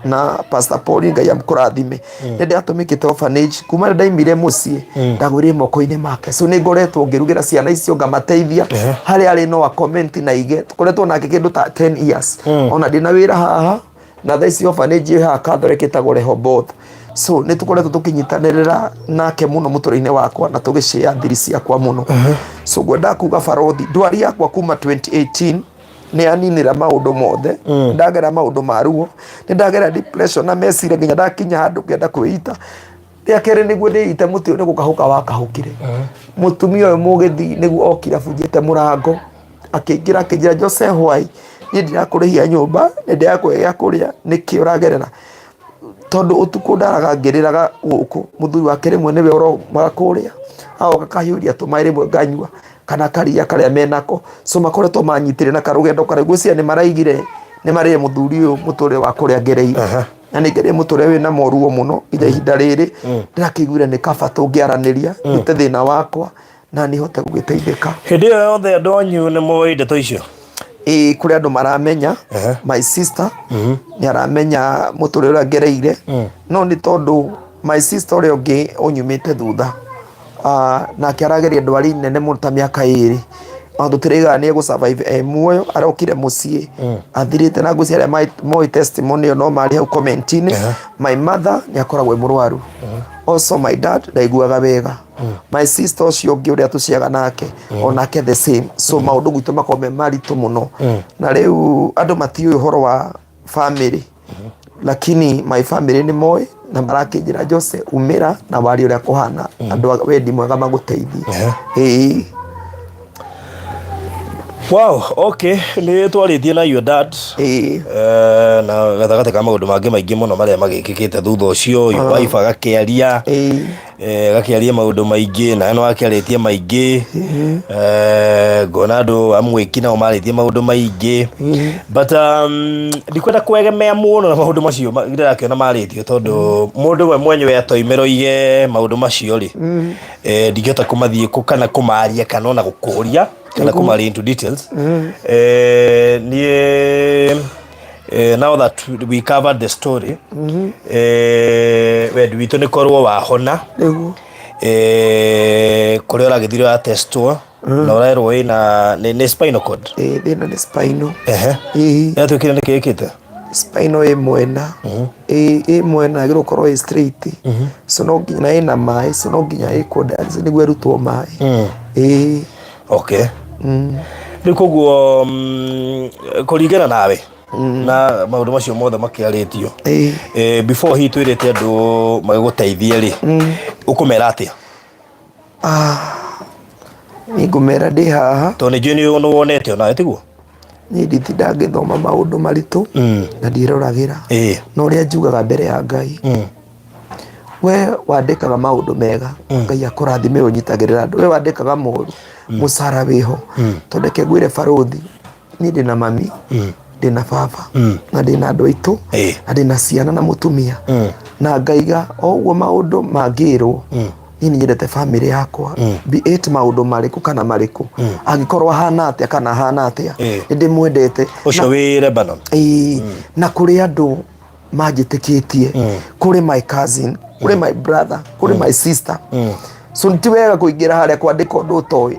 na Pastor Paul, Ngai amũkũrathime. Nĩ ndĩratũmĩkĩte orphanage kuma rĩrĩa ndaimire mũciĩ, ndagũrire moko-inĩ make, so nĩ ngoretwo ngĩrugĩra ciana icio, ngamateithia harĩa arĩ no a comment na ige tũkoretwo nake kĩndũ ta 10 years, ona ndĩna wĩra haha na thaa ici orphanage ĩ haha Catholic ĩtagwo Rehoboth. So nĩ tũkoretwo tũkĩnyitanĩrĩra nake mũno mũtũrĩre-inĩ wakwa na tũgĩshare thiri ciakwa mũno. So ngwendaga kuga, barothi, ndwari yakwa kuma 2018 nĩ yaninĩra maũndũ mothe. Ndagera maũndũ ma ruo, nĩ ndagera depression na meciria nginya ndakinya handũ ngĩenda kwĩita. Rĩa kerĩ nĩguo ndĩite mũtĩ ũyũ nĩ gũkahũka wakahũkire. Mũtumia ũyũ mũgĩthi nĩguo okire abunjĩte mũrango, akĩingĩra, akĩnjĩra, "Jose, why? Niĩ ndirakũrĩhia nyũmba, nĩ ndĩrakũhe gĩa kũrĩa, nĩkĩ ũragerera?" Tondũ ũtukũ ndaraga ngĩrĩraga gũkũ, mũthuri wake rĩmwe nĩwe ũromaga kũrĩa, agoka akahiũria tũmaĩ rĩmwe nganyua kana karia karĩa menako. So makoretwo manyitĩrĩire na karũgendo karĩa ngwĩciria nĩ maraigire nĩ marĩre mũthuri ũyũ mũtũrĩre wa kũrĩa ngereire, na nĩ ngereire mũtũrĩre wĩna moruo mũno nginya ihinda rĩrĩ ndĩrakĩiguire nĩ kaba tũngĩaranĩria, ndute thĩna wakwa na nĩ hote gũgĩteithĩka. Hĩndĩ ĩyo yothe andũ anyu nĩ moĩ ndeto icio? Ĩĩ, kũrĩ andũ maramenya. My sister nĩ aramenya mũtũrĩre ũrĩa ngereire, no nĩ tondũ my sister ũrĩa ũngĩ ũnyumĩte thutha, nake arageria ndwari nene mũno ta mĩaka 2, no tũtiraigaga nĩ egũ survive e muoyo. Arokire mũciĩ athirĩte, na ngwĩciria arĩa moĩ testimony ĩyo no marĩ hau comment-inĩ. My mother nĩ akoragwo e mũrwaru, also my dad ndaiguaga wega, my sister ũcio ũngĩ ũrĩa tũciaga nake onake the same. So maũndũ gwitũ makoragwo me maritũ mũno, na rĩu andũ matiũĩ ũhoro wa family, lakini my family nĩ moĩ na marakĩnjĩra, "Jose, umĩra na warie ũrĩa kũhana, andũ a wendi mwega magũteithie." Ĩĩ. Wow, okay, nĩ twarĩtie na your dad. Na gatagatĩ ka maũndũ mangĩ maingĩ mũno marĩa magĩkĩkĩte thutha ũcio, your wife agakĩaria, agakĩaria maũndũ maingĩ, nawe no akĩarĩtie maingĩ. Ngona andũ amwĩki nao marĩtie maũndũ maingĩ, but ndikwenda kwegemea mũno na maũndũ macio ndĩrakĩona marĩtio, tondũ mũndũ we mwenyewe atoimĩra oige maũndũ macio rĩ, ndingĩhota kũmathiĩ kana kũmaria kana ona gũkũria kana kũmaria into details. Niĩ now that we covered the story, wendi witũ nĩ korwo wahona. Kũrĩa ũragĩthire ũratestwo na ũrerwo ĩna nĩ spinal cord. Ĩĩ, thĩna nĩ spinal. Yatuĩkire nĩ kĩĩkĩte? Spinal ĩ mwena, ĩ mwena yagĩrĩirwo gũkorwo ĩ straight, so no nginya na ĩna maĩ, so no nginya ĩkwo dialysis nĩguo ĩrutwo maĩ. Ĩĩ. Okay, rĩu koguo kũringana nawe na maũndũ macio mothe makĩarĩtio, before hihi twĩrĩte andũ magĩgũteithie rĩ, ũkũmera atĩa? Niĩ ngũmera ndĩ haha. Tondũ nĩ njũĩ nĩ wonete onawe, tiguo? Niĩ nditinda ngĩthoma maũndũ maritũ na ndiroragĩra, no ũrĩa njugaga mbere ya Ngai, we wandĩkaga maũndũ mega, Ngai akũrathime ũnyitagĩrĩra andũ. We wandĩkaga moru, mũcara wĩho. Tondũ reke ngwĩre, barũthi, niĩ ndĩna mami, ndĩna baba, na ndĩna andũ aitũ, na ndĩna ciana na mũtumia, na ngaiga o ũguo maũndũ mangĩrwo, niĩ nĩ nyendete family yakwa, be it maũndũ marĩkũ kana marĩkũ, angĩkorwo ahana atĩa kana ahana atĩa, nĩ ndĩmwendete. Ũcio wĩ Lebanon? Ĩĩ, na kũrĩ andũ manjĩtĩkĩtie, kũrĩ my cousin, kũrĩ my brother, kũrĩ my sister. So ti wega kũingĩra harĩa kwandĩka ũndũ ũtoĩ,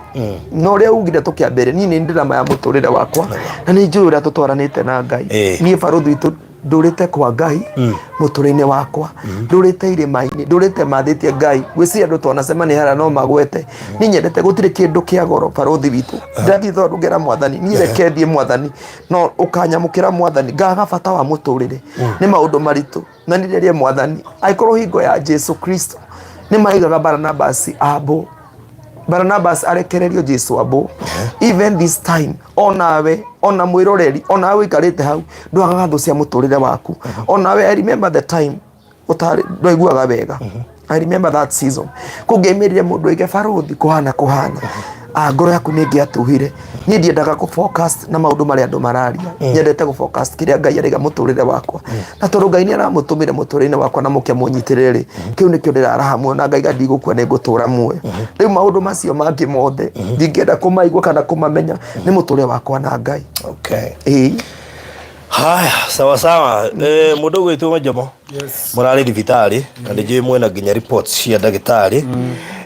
no ũrĩa ugire tũkĩambĩrĩria, niĩ nĩ ndĩra maya mũtũrĩre wakwa na nĩ njũĩ ũrĩa tũtwaranĩte na Ngai. Niĩ barũthi witũ Ndũrĩte kwa Ngai mũtũrĩre-inĩ wakwa, ndũrĩte irĩma-inĩ, ndũrĩte mathĩtie Ngai. Gwĩciria andũ twanacemania harĩa no magwete. Niĩ nyendete gũtirĩ kĩndũ kĩa goro barũthi witũ. Ndathiĩ tondũ ngera mwathani, niĩ reke thiĩ mwathani, no ũkanyamũkĩra mwathani, ngaga bata wa mũtũrĩre. Nĩ maũndũ maritũ. Na nĩ rĩrĩa mwathani, angĩkorwo hingo ya Jesu Kristo nĩ maigaga Baranabasi ambwo, Baranabas arekererio Jesu ambwo. Even this time, onawe, ona mwĩroreri, onawe ũikarĩte hau, ndwagaga thũ cia mũtũrĩre waku. Onawe, I remember the time ũtarĩ ndwaiguaga wega. I remember that season. Kũngĩaimĩrire mũndũ oige barũthi kũhana kũhana. Ah, ngoro yaku nĩ ĩngĩatuhire. Niĩ ndiendaga kũ focus na maũndũ marĩa andũ mararia. Nyendete gũ focus kĩrĩa Ngai araiga mũtũrĩre wakwa. Na tondũ Ngai nĩ aramũtũmire mũtũrĩre-inĩ wakwa na mũke mũnyitĩrĩre rĩ, kĩu nĩkĩo ndĩraraha muoyo na ngaiga ndigũkua nĩ ngũtũra muoyo. Rĩu maũndũ macio mangĩ mothe ndingĩenda kũmaigua kana kũmamenya, nĩ mũtũrĩre wakwa na Ngai. Okay. Ĩĩ. Haya, sawa sawa. Eh, mũndũ ũgwĩtwo Njomo. Mũrarĩ thibitarĩ na nĩ njũĩ mwĩna nginya reports cia ndagĩtarĩ.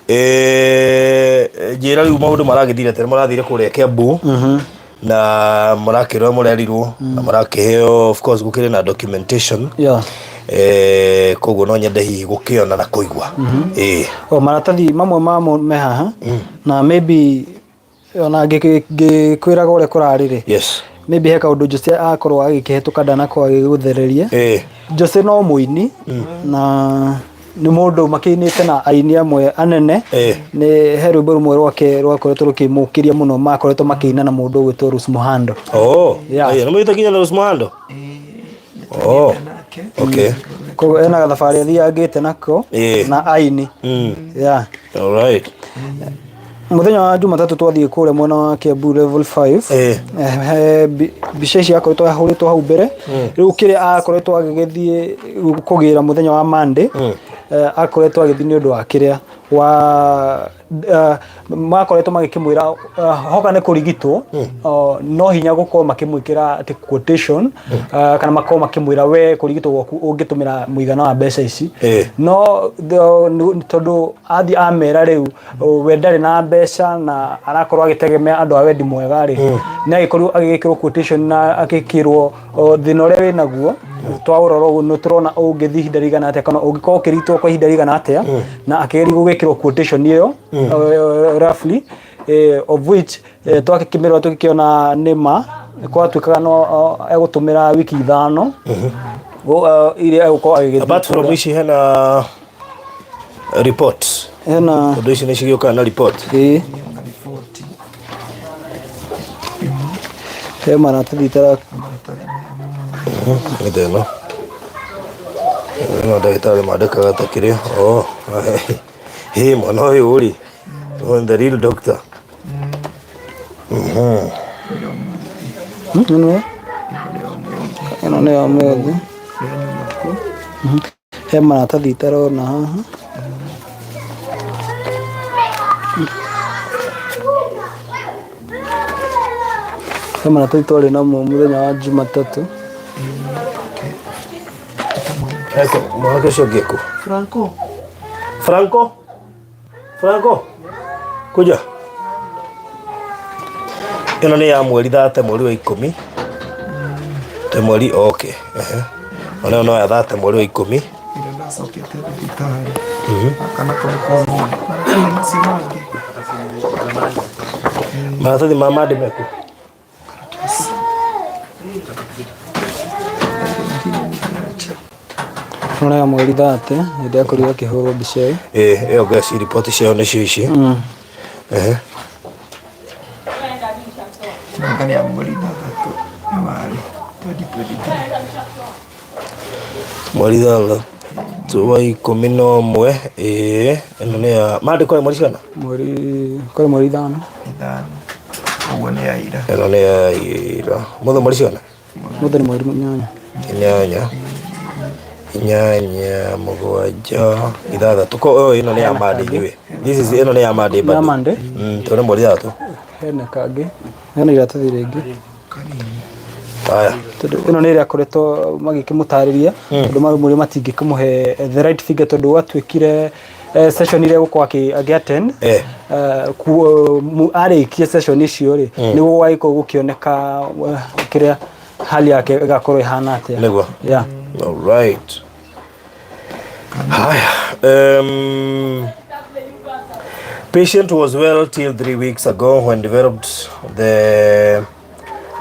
Eh, njĩra rĩu maũndũ maragĩthire atĩa? Mũrathire kũrĩa Kiambu na mũrakĩrwo mũrerirwo na mũrakĩheo, of course gũkĩrĩ na documentation. Eh, koguo no nyende hihi gũkĩona na kũigua. Eh. O maratathi mamwe mamo me haha na maybe ona ngĩkwĩraga ũrĩa kũrarĩ rĩ, maybe he kaũndũ Jose akorwo agĩkĩhetũka ndanakorwo agĩgũthereria. Jose no mũini na nĩ mũndũ makĩinĩte na aini amwe anene. Nĩ he rwĩmbo rũmwe rwake rwakoretwo rũkĩmũkĩria mũno, makoretwo makĩina na mũndũ ũgwĩtwo Rose Muhando. Oh. Aya, nĩ mũhĩte nginya na Rose Muhando? Oh. Okay. Koguo ena gathabarĩ athiangĩte nako na aini. Yeah. All right. Mũthenya wa Jumatatũ twathiĩ kũrĩa mwena wa Kiambu level 5. He mbica ici akoretwo ahũrĩtwo hau mbere. Rĩu kĩrĩa akoretwo agĩgĩthiĩ kũgĩra mũthenya wa Monday, akoretwo agĩthiĩ nĩ ũndũ wa kĩrĩa wa makoretwo magĩkĩmwĩra hoka nĩ kũrigitwo, no hinya gũkorwo makĩmwĩkĩra atĩ quotation, kana makorwo makĩmwĩra we kũrigitwo gwaku ũngĩtũmĩra mũigana wa mbeca ici. No tondũ athiĩ amera rĩu we ndarĩ na mbeca na arakorwo agĩtegemea andũ a wendi mwega rĩ, nĩ agĩkorirwo agĩgĩkĩrwo quotation na agĩkĩrwo thĩna ũrĩa wĩnaguo twaũrora ũguo nĩ tũrona ũngĩthiĩ ihinda rĩigana atĩa kana ũngĩkorwo ũkĩrigitwo kwa ihinda rĩigana atĩa, na akĩgeria gũgĩkĩrwo quotation ĩyo roughly, of which twakĩmĩrora tũgĩkĩona nĩ ma gwatuĩkaga no egũtũmĩra wiki 5 iria egũkorwo agĩgĩthiĩ. Apart from ici hena report? Hena. Tondũ ici nĩ cigĩũkaga na report. Ĩĩ. He maratathi itara. Nĩ ĩno. Ĩno ndagĩtarĩ mandĩkaga ta kĩrĩa. Oh, hĩ mwana ũyũ rĩ. Oh, the real doctor. Ĩno ĩno nĩ ya ũmũthĩ. He maratathi itarona haha. He maratathi twarĩ namo mũthenya wa Jumatatũ. Mwanake ũcio ũngĩ kũ? Franco. Franco? Franco? Kuja. Ĩno nĩ ya mweri 30 mweri wa 10. Te mweri okay. Ehe. Ona no ya 30 mweri wa 10. Ĩrĩa ndacokete thibitarĩ. Kana kũrĩ kwa mũndũ. Maratathi macio mangĩ. Maratathi ma Monday meku? Ĩno nĩ ya mweri 30 hĩndĩ akorirwo akĩhũrwo mbica ĩyo. Ĩĩ, ĩyo ngeci riboti ciao nĩcio ici. Ehe. Nanga nĩ ya mweri 6 January 2023. Mweri 6 wa 11. Ĩĩ, ĩno nĩ ya Monday kwarĩ mweri cigana? Mweri kwarĩ mweri 5. 5. Ũguo nĩ ya ira. Ĩno nĩ ya ira. Mũthĩ mweri cigana? Mũthĩ nĩ mweri 8. 8. 8, 7, 6. Ko oh, ĩno nĩ ya Monday anyway. This is ĩno nĩ ya Monday Ya bado. Monday. Tondũ nĩ mweri 6. Hena kangĩ. Hena iratathi rĩngĩ. Haya. Tondũ ĩno nĩ ĩrĩa akoretwo magĩkĩmũtarĩria tondũ marũmũrĩ matingĩkĩmũhe the right figure tondũ gwatuĩkire session iria egũkorwo agĩ attend, arĩkia session icio rĩ, nĩguo gwagĩkorwo gũkĩoneka kĩrĩa. Hali yake ĩgakorwo ĩhana atĩa. Nĩguo. Yeah. All right. Haya. Patient was well till 3 weeks ago when developed the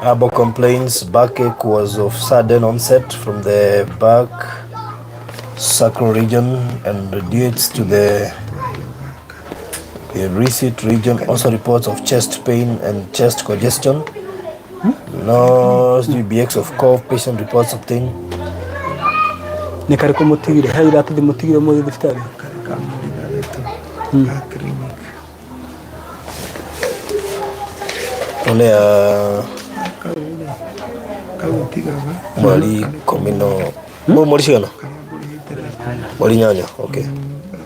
abo complaints. Backache was of sudden onset from the back sacral region and radiates to the receipt region. Also reports of chest pain and chest congestion. No SDBX of cough. Patient reports of pain. Nĩ karĩkũ mũtigire? He iratathi mũtigire mũthĩ thibitarĩ? Karĩ ka mũrigareto ka clinic. Nĩ ya Kau rĩ, kau tigaga. Mweri ikũmi no mweri cigana? Karĩa ngũrĩhĩte nako. Mweri 8, okay.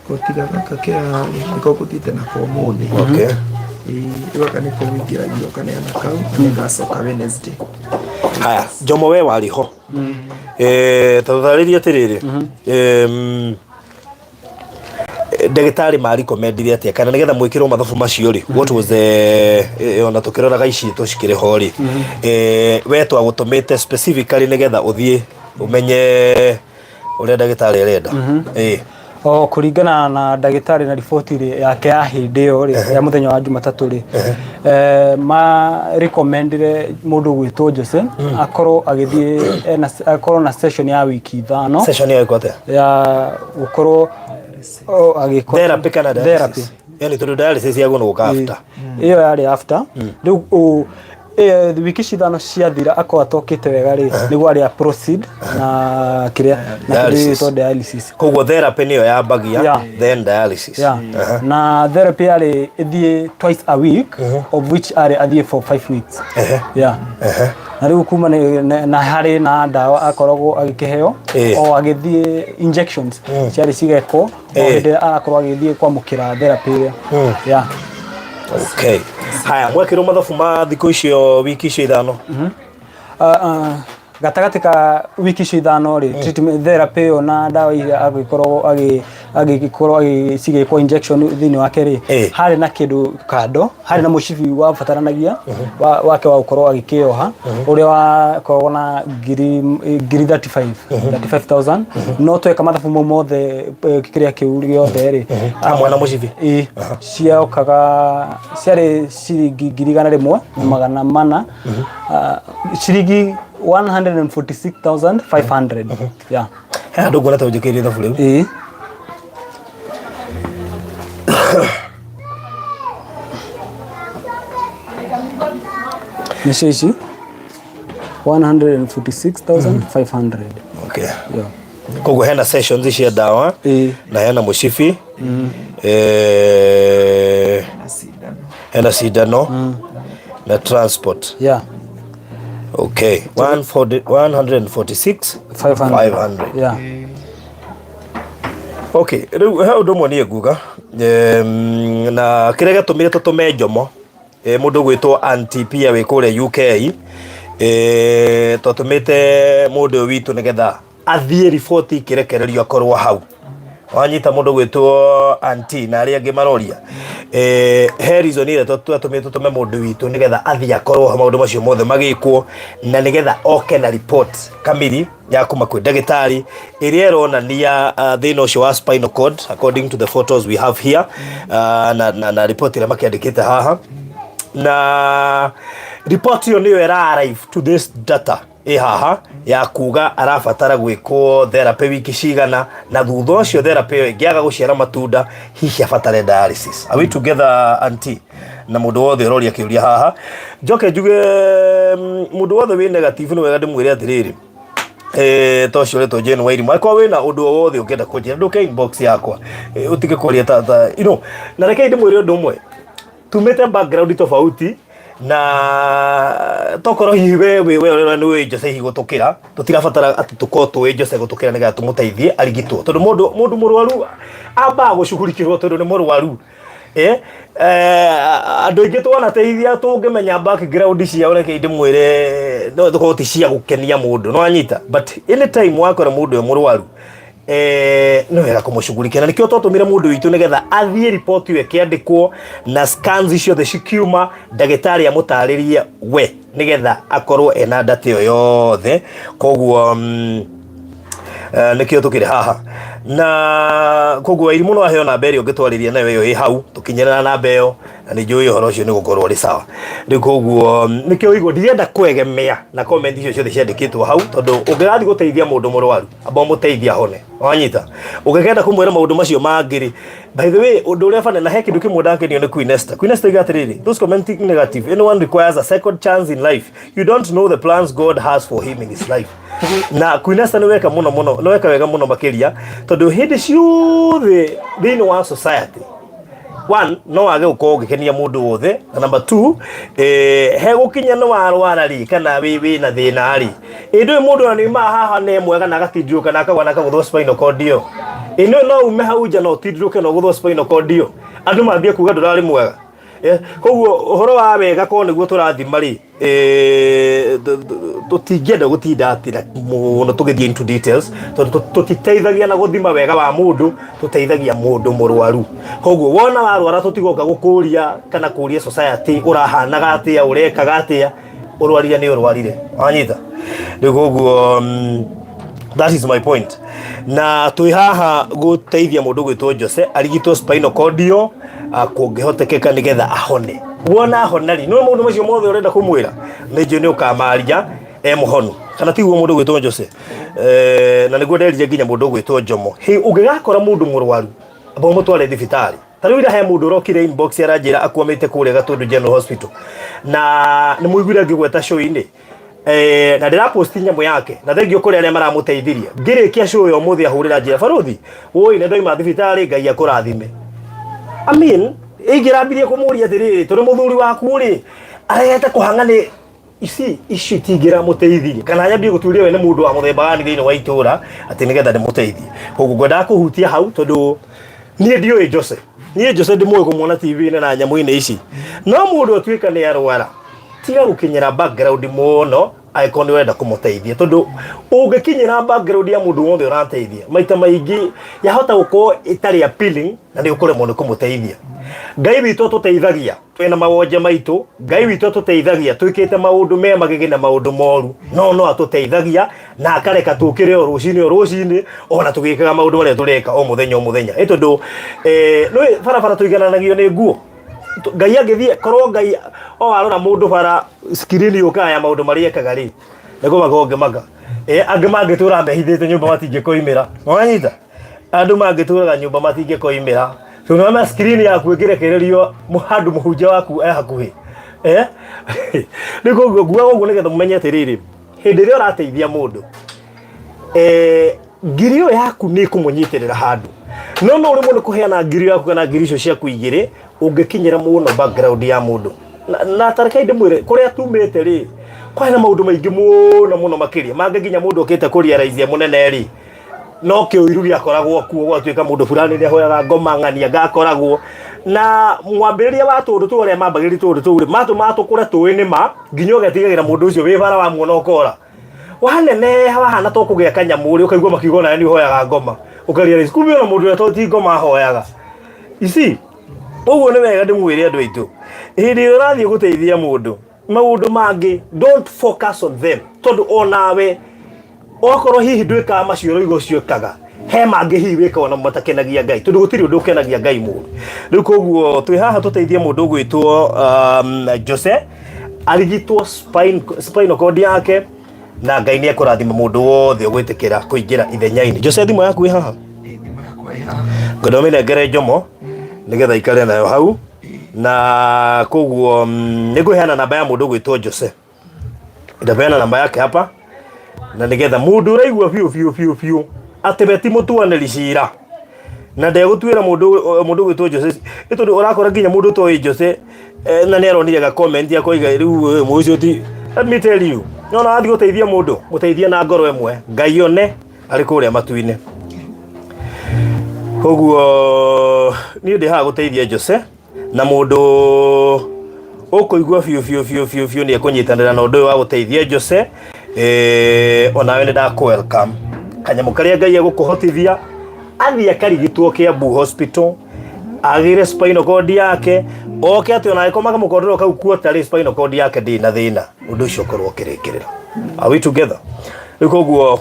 Gaka tiga gaka kĩra nĩko ngũthiĩte nako ũmũthĩ. Ĩĩ, rĩu gaka nĩko wĩingĩragio ũkaneana kau na nĩngacoka Wednesday. Haya, Jomo, we warĩ ho. Ta tũtarĩrie atĩrĩrĩ, ndagĩtarĩ marikomendire atĩa kana nĩgetha mwĩkĩrwo mathabu macio rĩ, what was the ona tũkĩroraga ici tũcikĩrĩ ho rĩ, we twagũtũmĩte specifically nĩgetha ũthiĩ ũmenye ũrĩa ndagĩtarĩ arenda? Ĩĩ. O kũringana na ndagĩtarĩ na riboti rĩ yake ya hĩndĩ ĩyo rĩ, ya mũthenya wa Jumatatũ rĩ, ma recommendire mũndũ gwĩtwo Jose akorwo agĩthiĩ akorwo na session ya wiki 5. Session ĩyo ĩko atĩa? Ya gũkorwo agĩkwo Therapy kana therapy. dialysis? Yani tondũ dialysis yagwo nĩ gũka after. Ĩyo yarĩ after. Rĩu wiki ici 5 ciathira akorwo atokĩte wega rĩ, nĩguo arĩa proceed na kĩrĩa na kĩndũ Dialysis. gĩgwĩtwo dialysis. Koguo therapy nĩyo yambagia, then dialysis. Yeah. Na therapy yarĩ ĩthiĩ twice a week, of which arĩ athiĩ for 5 weeks. Yeah. Na rĩu kuma na harĩ na ndawa akoragwo agĩkĩheo o agĩthiĩ, injections ciarĩ cigekwo o hĩndĩ ĩrĩa arakorwo agĩthiĩ kwamũkĩra therapy ĩrĩa. Yeah. Okay, haya, mwekĩrwo mathabu ma thikũ icio, wiki icio 5? Gatagatĩ ka wiki icio 5 rĩ, treatment therapy ĩyo na ndawa iria agĩkorwo agĩkorwo cigĩkwo injection thĩinĩ wake rĩ, harĩ na kĩndũ kando, harĩ na mũcibi wabataranagia wake wa gũkorwo agĩkĩoha, ũrĩa wakoragwo na ngiri 35 35,000. No tweka mathabu mau mothe, kĩrĩa kĩu gĩothe rĩ, Hamwe na mũcibi? Ĩĩ, ciokaga ciarĩ ciringi 104,400, ciringi 146,500, yeah. He handũ nguona ta ũnjĩkĩire ithabu rĩu. Ĩĩ. Nĩcio ici 146,500. Okay. Yeah. Koguo hena sessions cia ndawa na hena mũcibi, Na cindano. Hena cindano na transport. Yeah. Okay, 140 146 500. 500. Yeah. Okay, rĩu he ũndũ ũmwe niĩ nguga, na kĩrĩa gĩatũmire tũtũme Njomo, mũndũ gwĩtwo Aunty Pia wĩ kũrĩa UK, twatũmĩte mũndũ ũyũ witũ nĩgetha athiĩ riboti ikĩrekererio akorwo hau. Wanyita mũndũ gwĩtwo Aunty na arĩa angĩ maroria, he reason ĩrĩa twatũmĩte tũtũme mũndũ witũ nĩgetha athiĩ akorwo ho maũndũ macio mothe magĩkwo, na nĩgetha oke na report kamiri ya kuma kwĩ ndagĩtarĩ ĩrĩa ĩronania thĩna ũcio wa spinal cord according to the photos we have here, na report ĩrĩa makĩandĩkĩte haha, na report ĩyo nĩyo ĩra arrive to this data ĩ haha ya kuga arabatara gwĩkwo therapy wiki cigana, na thutha ũcio therapy ĩyo ĩngĩaga gũciara matunda hihi abatare dialysis. Are we together, auntie? Na mũndũ wothe ũroria kĩũria haha, njoke njuge, mũndũ wothe wĩ negative, nĩ wega ndĩmwĩre atĩrĩrĩ, ta ũcio ũretwo Jane Wairimu, angĩkorwo wĩna ũndũ o wothe ũngĩenda kũnjĩra, ndũke inbox yakwa, ũtige kwaria ta na rekei ndĩmwĩre ũndũ ũmwe, tumĩte background tofauti na tokorwo hihi we ũrĩa nĩ ũĩ Jose hihi gũtũkĩra, tũtirabatara atĩ tũkorwo tũĩ Jose gũtũkĩra nĩgetha tũmũteithie arigitwo, tondũ mũndũ mũrwaru ambaga gũcugurikĩrwo tondũ nĩ mũrwaru. Andũ aingĩ twanateithia tũngĩmenya background ciao, reke ndĩmwĩre, no tũkorwo ti cia gũkenia mũndũ, no anyita, but anytime wakora mũndũ e mũrwaru, nĩ wega kũmũshughulikia, na nĩkĩo twatũmire mũndũ witũ nĩgetha athiĩ riboti ĩyo ĩkĩandĩkwo na scans ciothe cikiuma, ndagĩtarĩ amũtarĩrie we. Nĩgetha akorwo ena data ĩyo yothe. Koguo nĩkĩo tũkĩrĩ haha, na koguo Wairimũ no aheo namba ĩrĩa ũngĩtwarĩria nayo ĩyo ĩ hau, tũkinyĩra namba ĩyo na nĩ njũĩ ũhoro ũcio nĩ gũkorwo ũrĩ sawa. Rĩu koguo nĩkĩo ũigua ndirenda kwegemea na comment icio ciothe ciandĩkĩtwo hau, tondũ ũngĩgathiĩ gũteithia mũndũ mũrwaru, amba ũmũteithie ahone. Wanyita? Ũngĩkenda kũmwĩra maũndũ macio mangĩ rĩ, by the way, ũndũ ũrĩa bana na he kĩndũ kĩmwe ndakenio nĩ Queen Esther. Queen Esther oiga atĩrĩrĩ, "Those commenting negative, anyone requires a second chance in life. You don't know the plans God has for him in his life." Na Queen Esther, nĩ weka mũno mũno, nĩ weka wega mũno makĩria, tondũ hĩndĩ ciothe thĩinĩ wa society, one, no wage gũkorwo ũgĩkenia mũndũ wothe, na number two, he gũkinya nĩ warwara rĩ, kana wĩ na thĩna rĩ, ĩ ndũĩ mũndũ ona nĩuma haha nĩ mwega na agatindirũka na akagwa na akagũthwo spinal cord ĩyo. Ĩ nĩ no ume hau nja na ũtindirũke na ũgũthwo spinal cord ĩyo, andũ mambie kuga ndũrarĩ mwega. Koguo ũhoro wa wega korwo nĩguo tũrathima rĩ, tũtingĩenda gũtinda atĩ na mũno tũgĩthiĩ into details, tondũ tũtiteithagia na gũthima wega wa mũndũ, tũteithagia mũndũ mũrwaru. Koguo wona warwara, tũtigoka gũkũria kana kũria society ũrahanaga atĩa, ũrekaga atĩa. Ũrwarire nĩ ũrwarire, wanyita? Rĩu koguo that is my point. Na twĩ haha gũteithia mũndũ gwĩtwo Jose arigitwo spinal cord ĩyo kũngĩhotekeka, nĩgetha ahone. Wona ahona rĩ, no maũndũ macio mothe ũrenda kũmwĩra nĩ njũĩ nĩ ũkamaria e mũhonu, kana tiguo, mũndũ gwĩtwo Jose? Na nĩguo nderire nginya mũndũ gwĩtwo Jomo, hĩ ũngĩgakora mũndũ mũrwaru, amba ũmũtware thibitarĩ. Ta rĩu ira he mũndũ ũrokire inbox aranjĩra akwamĩte kũrĩa Gatũndũ General Hospital, na nĩ mũiguire ngĩgweta show-inĩ, na ndĩraposti nyamũ yake, na thengio kũrĩ arĩa maramũteithirie. Ngĩrĩkia show ĩyo ũmũthĩ, ahũrĩra njĩra, "Baruthi woi, nĩ ndoima thibitarĩ, Ngai akũrathime." I mean, ingĩrambirie kũmũria atĩrĩrĩ, tondũ mũthuri waku rĩ aregete kũhang'a nĩ ici icio itingĩramũteithirie, kana nyambie gũturia we nĩ mũndũ wa mũthemba gani thĩinĩ wa itũra atĩ nĩgetha ndĩmũteithie. Koguo ngwendaga kũhutia hau, tondũ niĩ ndiũĩ Jose, niĩ Jose ndĩmũĩ kũmuona TV-inĩ na nyamũ-inĩ ici. No mũndũ atuĩka nĩ arwara, tiga gũkinyĩra background mũno angĩkorwo nĩ ũrenda kũmũteithia, tondũ ũngĩkinyĩra background ya mũndũ wothe ũrateithia, maita maingĩ yahota gũkorwo ĩtarĩ appealing na nĩ ũkũremwo nĩ kũmũteithia. Ngai witũ atũteithagia twĩna mawonje maitũ, Ngai witũ atũteithagia twĩkĩte maũndũ me magigi na maũndũ moru, no atũteithagia na akareka tũkĩre o rũcinĩ o rũcinĩ, ona tũgĩkaga maũndũ marĩa tũreka o mũthenya o mũthenya. Ĩ tondũ nĩ barabara tũigananagio nĩ nguo. Ngai angĩthiĩ korwo Ngai o arora mũndũ bara screen yũkaga ya maũndũ marĩa ekaga rĩ, nĩ kũmaka ũngĩmaka. Angĩ mangĩtũra mehithĩte nyũmba matingĩkoimĩra, wanyita? Andũ mangĩtũraga nyũmba matingĩkoimĩra, so nĩwona screen yaku ĩngĩrekererio handũ mũhunjia waku e hakuhĩ. Rĩu koguo nguaga ũguo nĩgetha mũmenye atĩrĩrĩ, hĩndĩ ĩrĩa ũrateithia mũndũ, ngiri ĩyo yaku nĩ ĩkũmũnyitĩrĩra handũ, no ũrĩmwo nĩ kũheana ngiri yaku kana ngiri icio ciaku igĩrĩ ũngĩkinyĩra mũno background ya mũndũ. Na tareke ndĩmwĩre, kũrĩa tumĩte rĩ, kwarĩ na maũndũ maingĩ mũno mũno makĩria mangĩ, nginya mũndũ okĩte kũrealize mũnene rĩ, no kĩũiru gĩakoragwo kuo, gwatuĩka mũndũ fulani nĩ ahoyaga ngoma ng'ania ngakoragwo na mwambĩrĩria wa tũndũ tũu. Arĩa mambagĩrĩria tũndũ tũu rĩ, matũmaga tũkũre tũĩ nĩ ma nginya ũgetigagĩra mũndũ ũcio wĩ bara, wamuona ũkora waneneha, wahana to kũgĩa kanyamũ rĩ, ũkaigua makiuga onawe nĩ ũhoyaga ngoma, ũkarealize kumbe ona mũndũ ũrĩa to ti ngoma ahoyaga ici. Ũguo nĩ wega ndĩmwĩre andũ aitũ, hĩndĩ ĩrĩa ũrathiĩ gũteithia mũndũ, maũndũ mangĩ don't focus on them, tondũ onawe okorwo hihi ndwĩkaga macio ũroiga ũcio ĩkaga, he mangĩ hihi wĩkaga ona matakenagia Ngai, tondũ gũtirĩ ũndũ ũkenagia Ngai mũru. Rĩu koguo twĩ haha tũteithie mũndũ ũgwĩtwo Jose arigitwo spinal cord yake, na Ngai nĩ ekũrathima mũndũ wothe ũgwĩtĩkĩra kũingĩra ithenya-inĩ. Jose, thimũ yaku ĩ haha? Thimũ yakwa ĩ haha. Ngwenda ũmĩnengere Njomo nĩgetha ikare nayo hau. Na koguo nĩ ngũheana namba ya mũndũ ũgwĩtwo Jose, ndapeana namba yake hapa, na nĩgetha mũndũ ũraigua biũ biũ biũ biũ atĩ we ti mũtuanĩri cira na ndegũtuĩra mũndũ ũgwĩtwo Jose, nĩ tondũ ũrakora nginya mũndũ ũtoĩ Jose, na nĩ aronire ga comment akoiga rĩu mũndũ ũcio ti. Let me tell you, nona wathiĩ gũteithia mũndũ, mũteithie na ngoro ĩmwe, Ngai one arĩ kũrĩa matu-inĩ. Koguo niĩ ndĩ haha gũteithia Jose, na mũndũ ũkũigua biũ biũ biũ biũ biũ nĩ ekũnyitanĩra na ũndũ ũyũ wa gũteithia Jose, onawe nĩ ndakũ welcome. Kanyamũ karĩa Ngai egũkũhotithia, athiĩ akarigitwo Kiambu Hospital, agĩre spinal cord yake. Oke atĩ ona angĩkorwo makamũkondora kau kuota rĩ spinal cord yake ndĩrĩ na thĩna, ũndũ ũcio ũkorwo ũkĩrĩkĩrĩra. Are we together? Rĩu koguo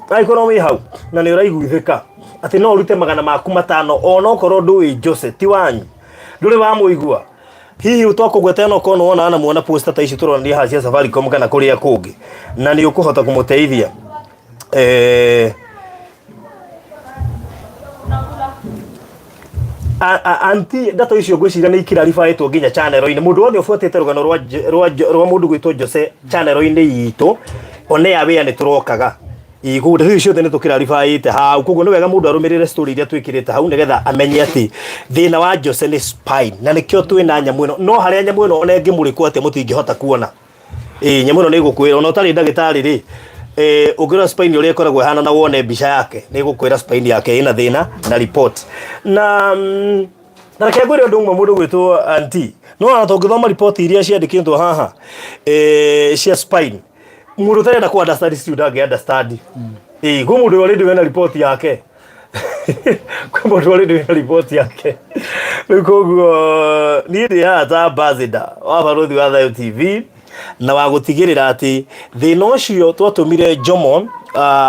angĩkorwo wĩ hau na nĩ ũraiguithĩka atĩ no ũrute 500 onokorwo ndũĩ Jose ti wanyu, ndũrĩ wamũigua, hihi twakũgweta no korwo nĩwona anamuona poster ta ici tũronania haha cia Safaricom kana kũrĩa kũngĩ, na nĩ ũkũhota kũmũteithia. Anti ndeto icio ngwĩciria nĩ ikiraribaĩtwo nginya channel-inĩ. Mũndũ wothe ũbuatĩte rũgano rwa mũndũ gwĩtwo Jose channel-inĩ itũ one ya wĩa nĩ tũrokaga. Ĩĩ, koguo ndeto icio ciothe nĩ tũkiraribaĩte hau, koguo nĩ wega mũndũ arũmĩrĩre story iria twĩkĩrĩte hau nĩgetha amenye atĩ thĩna wa Jose nĩ spine, na nĩkĩo twĩna nyamũ ĩno. No harĩa nyamũ ĩno ona ĩngĩmũrĩkwo atĩa mũtingĩhota kuona. Ĩĩ, nyamũ ĩno nĩ ĩgũkwĩra ona ũtarĩ ndagĩtarĩ rĩ, ũngĩrora spine ũrĩa ĩkoragwo ĩhana na wone mbica yake nĩ ĩgũkwĩra spine yake ĩna thĩna na report. Na reke ngwĩre ũndũ ũmwe mũndũ gwĩtwo anti, no ona tũngĩthoma report iria ciandĩkĩtwo haha cia spine, mũndũ ũtarenda kũ understand still ndangĩ understand. Ĩĩ, kwĩ mũndũ already wĩna report yake, kwĩ mũndũ already wĩna report yake. Rĩu koguo niĩ ndĩ haha ta ambassador wa Barũthi wa Thayũ TV na wa gũtigĩrĩra atĩ thĩna ũcio twatũmire Jomo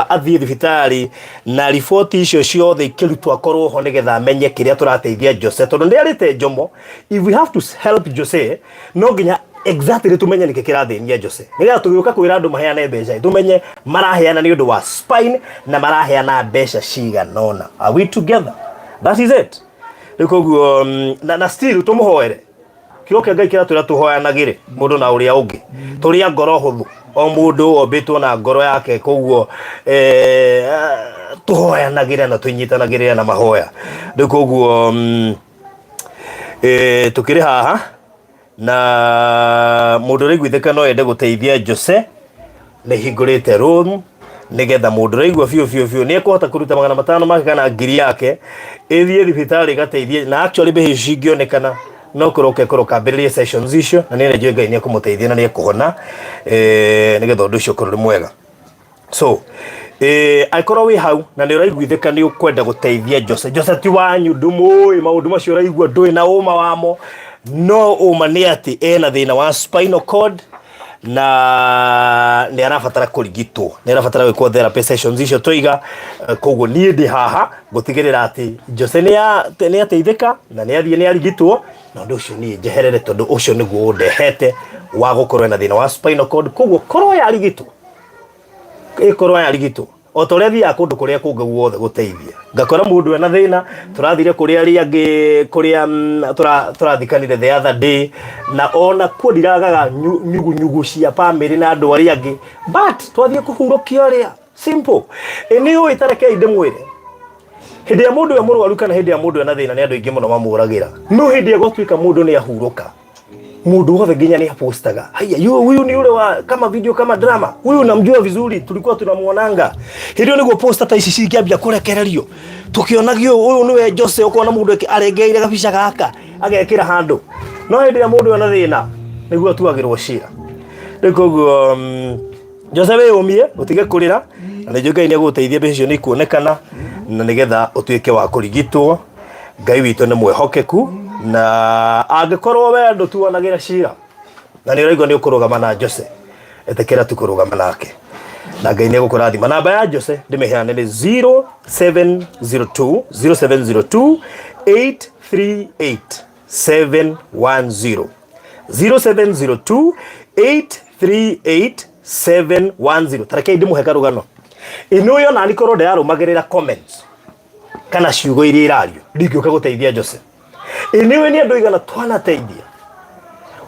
athiĩ thibitarĩ na riboti icio ciothe ikĩrutwo akorwo ho nĩgetha amenye kĩrĩa tũrateithia Jose, tondũ nĩ arĩte Jomo, if we have to help Jose no nginya exactly tumenye nĩkĩ kĩrathĩnia Jose, nĩgetha tũgĩũka kwĩra andũ maheane mbeca tumenye maraheana nĩ ũndũ wa spine na maraheana mbeca cigana ũna. Are we together? That is it. Rĩu koguo na still tũmũhoere. Kiugo kĩa Ngai kĩratwĩra tũhoyanagĩre mũndũ na ũrĩa ũngĩ, tũrĩ a ngoro hũthũ, o mũndũ ombĩtwo na ngoro yake, koguo tũhoyanagĩre na tũnyitanagĩrĩre na mahoya. Rĩu koguo tũkĩrĩ haha na mũndũ ũraiguithĩka no ende gũteithia Jose, nĩ hingũrĩte room nĩgetha mũndũ ũraigua biũ biũ biũ nĩ ekũhota kũruta 500 make kana 1000 yake ĩthiĩ thibitarĩ ĩgateithie. Na actually mbeca icio cingĩonekana no kũroke kũrokambĩrĩrie sessions icio, na nĩ njũĩ Ngai nĩ ekũmũteithia na nĩ ekũhona, nĩgetha ũndũ ũcio ũkorwo ũrĩ mwega. So angĩkorwo wĩ hau na nĩ ũraiguithĩka nĩ ũkwenda gũteithia Jose, Jose ti wanyu, ndũmũĩ, maũndũ macio ũraigua ndũĩ na ũma wamo, no ũma nĩ atĩ ena thĩna wa spinal cord na nĩ arabatara kũrigitwo, nĩ arabatara gwĩkwo therapy sessions icio tũiga. Koguo niĩ ndĩ haha gũtigĩrĩra atĩ Jose nĩ ateithĩka na nĩ athiĩ nĩ arigitwo, na ũndũ ũcio niĩ njeherere, tondũ ũcio nĩguo ũndehete wa gũkorwo na thĩna wa spinal cord. Koguo korwo yarigitwo, ĩkorwo yarigitwo o ta ũrĩa thiaga kũndũ kũrĩa kũngĩ guothe gũteithia, ngakora mũndũ ena thĩna. Tũrathire kũrĩa arĩa angĩ kũrĩa tũrathikanire the other day, na ona kuo ndiragaga nyugunyugu cia bamĩrĩ na andũ arĩa angĩ, but twathiĩ kũhurũkia ũrĩa simple. Ĩ nĩ ũĩ, tarekei ndĩmwĩre, hĩndĩ ĩrĩa mũndũ e mũrwaru kana hĩndĩ ĩrĩa mũndũ ena thĩna, nĩ andũ aingĩ mũno mamũragĩra, no hĩndĩ ĩrĩa gwatuĩka mũndũ nĩ ahurũka, mundu wothe nginya ni apostaga, haya yu huyu ni ule wa kama video kama drama, huyu namjua vizuri, tulikuwa tunamuonanga. Hĩndĩ ĩyo nĩguo poster ta ici cingĩambia kũrekererio tukionagio ũyũ nĩwe Jose, ũkona mũndũ arengeire gabica gaka agekĩra handũ. No hĩndĩ ĩrĩa mũndũ ena thĩna nĩguo atuagĩrwo cira. Rĩu koguo Jose, wĩyũmie ũtige kũrĩra, na nĩ njũĩ Ngai nĩ egũgũteithia, mbeca icio nĩ ikuonekana na nĩgetha ũtuĩke wa kũrigitwo. Ngai witũ nĩ mwĩhokeku, na angĩkorwo we ndũtuanagĩra cira na nĩ ũraigua nĩ ũkũrũgama na Jose, ĩtĩkĩra tu kũrũgama nake na Ngai nĩ egũkũrathima. Namba ya Jose ndĩmĩheane nĩ 0702 0702 838 710, 0702 838 710. Tarekei ndĩmũhe karũgano ĩno yo, nani korwo ndĩrarũmagĩrĩra comments kana ciugo iria irario ndingĩũka gũteithia Jose. Ĩnĩwe nĩ andũ igana twanateithia,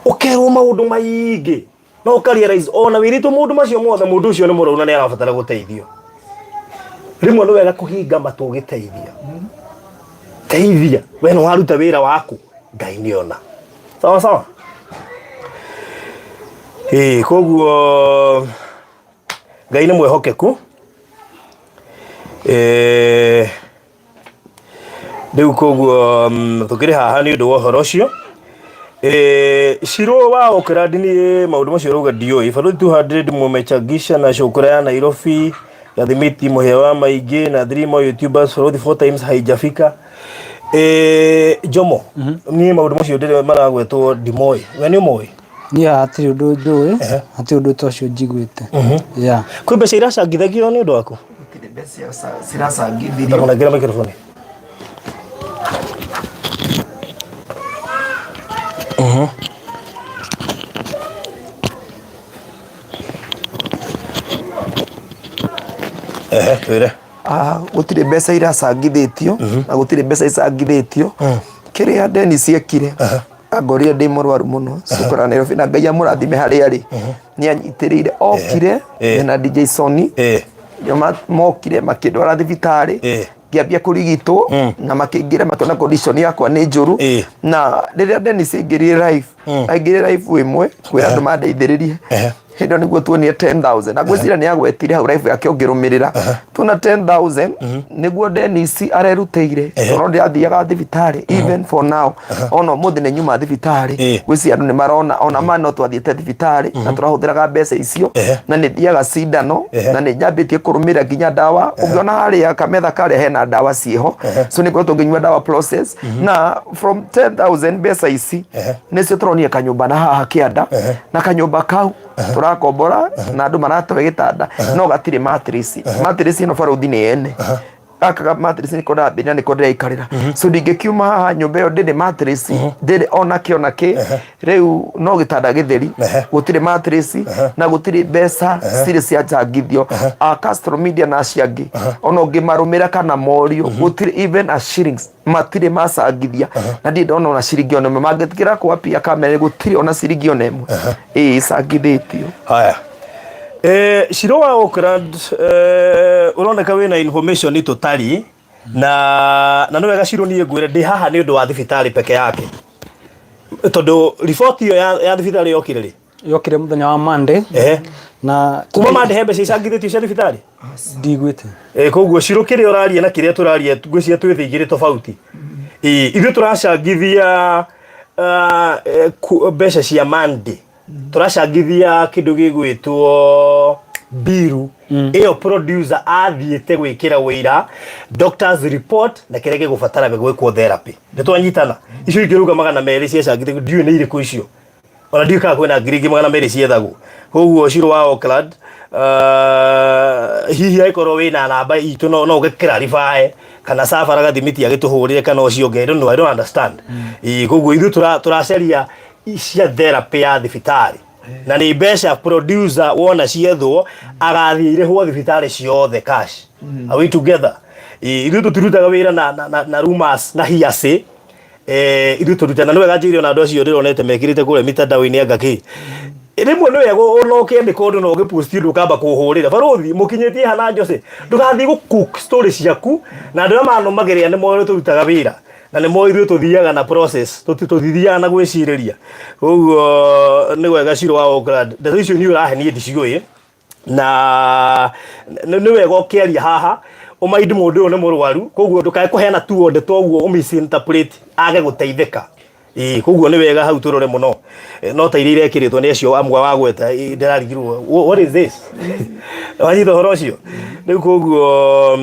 ũkerwo maũndũ maingĩ no ũka realize ona wĩrĩtwo maũndũ macio mothe, mũndũ ũcio nĩ mũrwaru na nĩ arabatara gũteithio. Rĩmwe nĩ wega kũhinga matũ ũgĩteithia. Teithia, we nĩ waruta wĩra waku, Ngai nĩ ona. Sawa sawa. Ĩĩ, koguo Ngai nĩ mwĩhokeku. Rĩu koguo tũkĩrĩ haha nĩ ũndũ wa ũhoro ũcio. Shiro wa Auckland niĩ maũndũ macio ũrauga ndiũĩ. Balozi 200 mumechangisha na Shukura ya Nairobi, Gathimiti mũhĩa wa maingĩ na three more YouTubers, Balozi four times haijafika. Eh, Jomo, niĩ maũndũ macio ndĩrĩ maragwetwo ndimoĩ. We nĩ ũmoĩ? Niĩ hatirĩ ũndũ njũĩ, hatirĩ ũndũ ta ũcio njiguĩte. Yeah. Kwĩ mbeca iracangithagio nĩ ũndũ waku? Gũtirĩ mbeca ciracangithirio. Ndakũnengera microphone. Ehe, twĩre. Ah, gũtirĩ mbeca iracangithĩtio na gũtirĩ mbeca icangithĩtio kĩrĩa Dennis ekire angorire ndĩ mũrwaru mũno cukura Nairobi na Ngai amũrathime harĩa arĩ nĩ anyitĩrĩire okire mena DJ Sony nĩo mokire makĩndwara thibitarĩ ngĩambia kũrigitwo na makĩingĩra makĩona condition yakwa nĩ njũru na rĩrĩa Dennis aingĩrire live aingĩrire live ĩmwe kwĩra andũ mandeithĩrĩrie hĩndĩ ĩyo nĩguo tuonire 10000 na ngwĩciria nĩ agwetire hau live yake ũngĩrũmĩrĩra tuona 10000 nĩguo Dennis arerutĩire tondũ ndĩrathiaga thibitarĩ even for now ona ũmũthĩ nĩ nyuma thibitarĩ ngwĩciria andũ nĩ marona ona ma no twathiĩte thibitarĩ na tũrahũthĩraga mbeca icio na nĩ thiaga cindano na nĩ nyambĩtie kũrũmĩrĩra nginya ndawa ũngĩona harĩa kametha karĩa hena ndawa ciĩho so nĩ ngoretwo ngĩnyua ndawa process na from 10000 mbeca ici nĩcio tũronire kanyũmba na haha kĩanda na kanyũmba kau tũrakombora na andũ maratoe gĩtanda no gatirĩ mattress mattress ĩno barũthi nĩ ene gaka ga mattress nĩko ndambĩrĩria nĩko ndĩraikarĩra so ndingĩkiuma haha nyũmba ĩyo ndĩrĩ mattress ndĩrĩ ona kĩ ona kĩ rĩu no gĩtanda gĩtheri gũtirĩ mattress na gũtirĩ mbeca cirĩ ciachangithio a Castro Media na acio angĩ ona ũngĩmarũmĩra kana morio gũtirĩ even a shillings matirĩ macangithia na ndirĩ ndona ona ciringi ona ĩmwe mangĩtigĩra kwapia kamera gũtirĩ ona ciringi ona ĩmwe ĩĩ icangithĩtio. Haya. Eh, Shiro wa Auckland eh, ũroneka wĩna information tũtari na na nĩ wega Shiro niĩ ngwĩre ndĩ haha nĩ ũndũ wa thibitarĩ peke yake tondũ riboti ĩyo ya, ya thibitarĩ yokire rĩ Yokire mũthenya wa Monday Ehe. na kuma Monday he mbeca icangithĩtio cia thibitarĩ ndiguĩte. Eh, koguo Shiro kĩrĩa ũraria na kĩrĩa tũraria ngwĩciria twĩ thĩ igĩrĩ tofauti. Ĩĩ, ithuĩ tũracangithia ah, eh, mbeca cia Monday Tũracangithia kĩndũ gĩgwĩtwo mbiru ĩyo producer athiĩte gwĩkĩra wĩira doctor's report na kĩrĩa gĩgũbatara gwĩkwo therapy. Nĩ twanyitana? Icio ingĩ ũrauga 200 ciacangithio ndiũĩ nĩ irĩkũ icio. Ona ndiũĩ kana kwĩna 2,200 ciethagwo. Koguo Shiro wa Auckland hihi angĩkorwo wĩna namba itũ no no ũgĩ clarify kana Safara Gathimiti agĩtũhũrĩre kana ũcio ũngĩ I don't know, I don't understand. Ĩĩ koguo ithuĩ tũracaria cia therapy ya thibitarĩ na nĩ mbeca producer wona ciethwo agathiĩ irĩhwo thibitarĩ ciothe cash. Are we together? Ĩĩ, ithuĩ tũtirutaga wĩra na, na, na, na rumors na hearsay. Eh, ithuĩ tũrutana nĩ wega njĩre ona andũ acio ndĩronete mekĩrĩte kũrĩa mitandao-inĩ anga kĩ rĩmwe nĩ wega ona ũkĩandĩka ũndũ na ũgĩpost ũndũ ũkamba kũhũrĩra barũthi mũkinyĩtie hana Jose ndũgathiĩ gũ cook story ciaku na andũ arĩa manũmagĩrĩra nĩ moĩ ũrĩa tũrutaga wĩra na nĩ moĩ ithuĩ tũthiaga na process tũtithiaga na gwĩcirĩria koguo nĩ wega Shiro wa Auckland ndeto icio niĩ ũrahe niĩ ndiciũĩ na nĩ wega ũkĩaria haha ũmaindi mũndũ ũyũ nĩ mũrwaru koguo ndũkae kũheana tuo ndeto ũguo ũ misinterpret age gũteithĩka ĩĩ koguo nĩ wega hau tũrore mũno no ta iria irekĩrĩtwo nĩ acio amwe wagweta ndĩrarigirwo what is this wanyita ũhoro ũcio rĩu koguo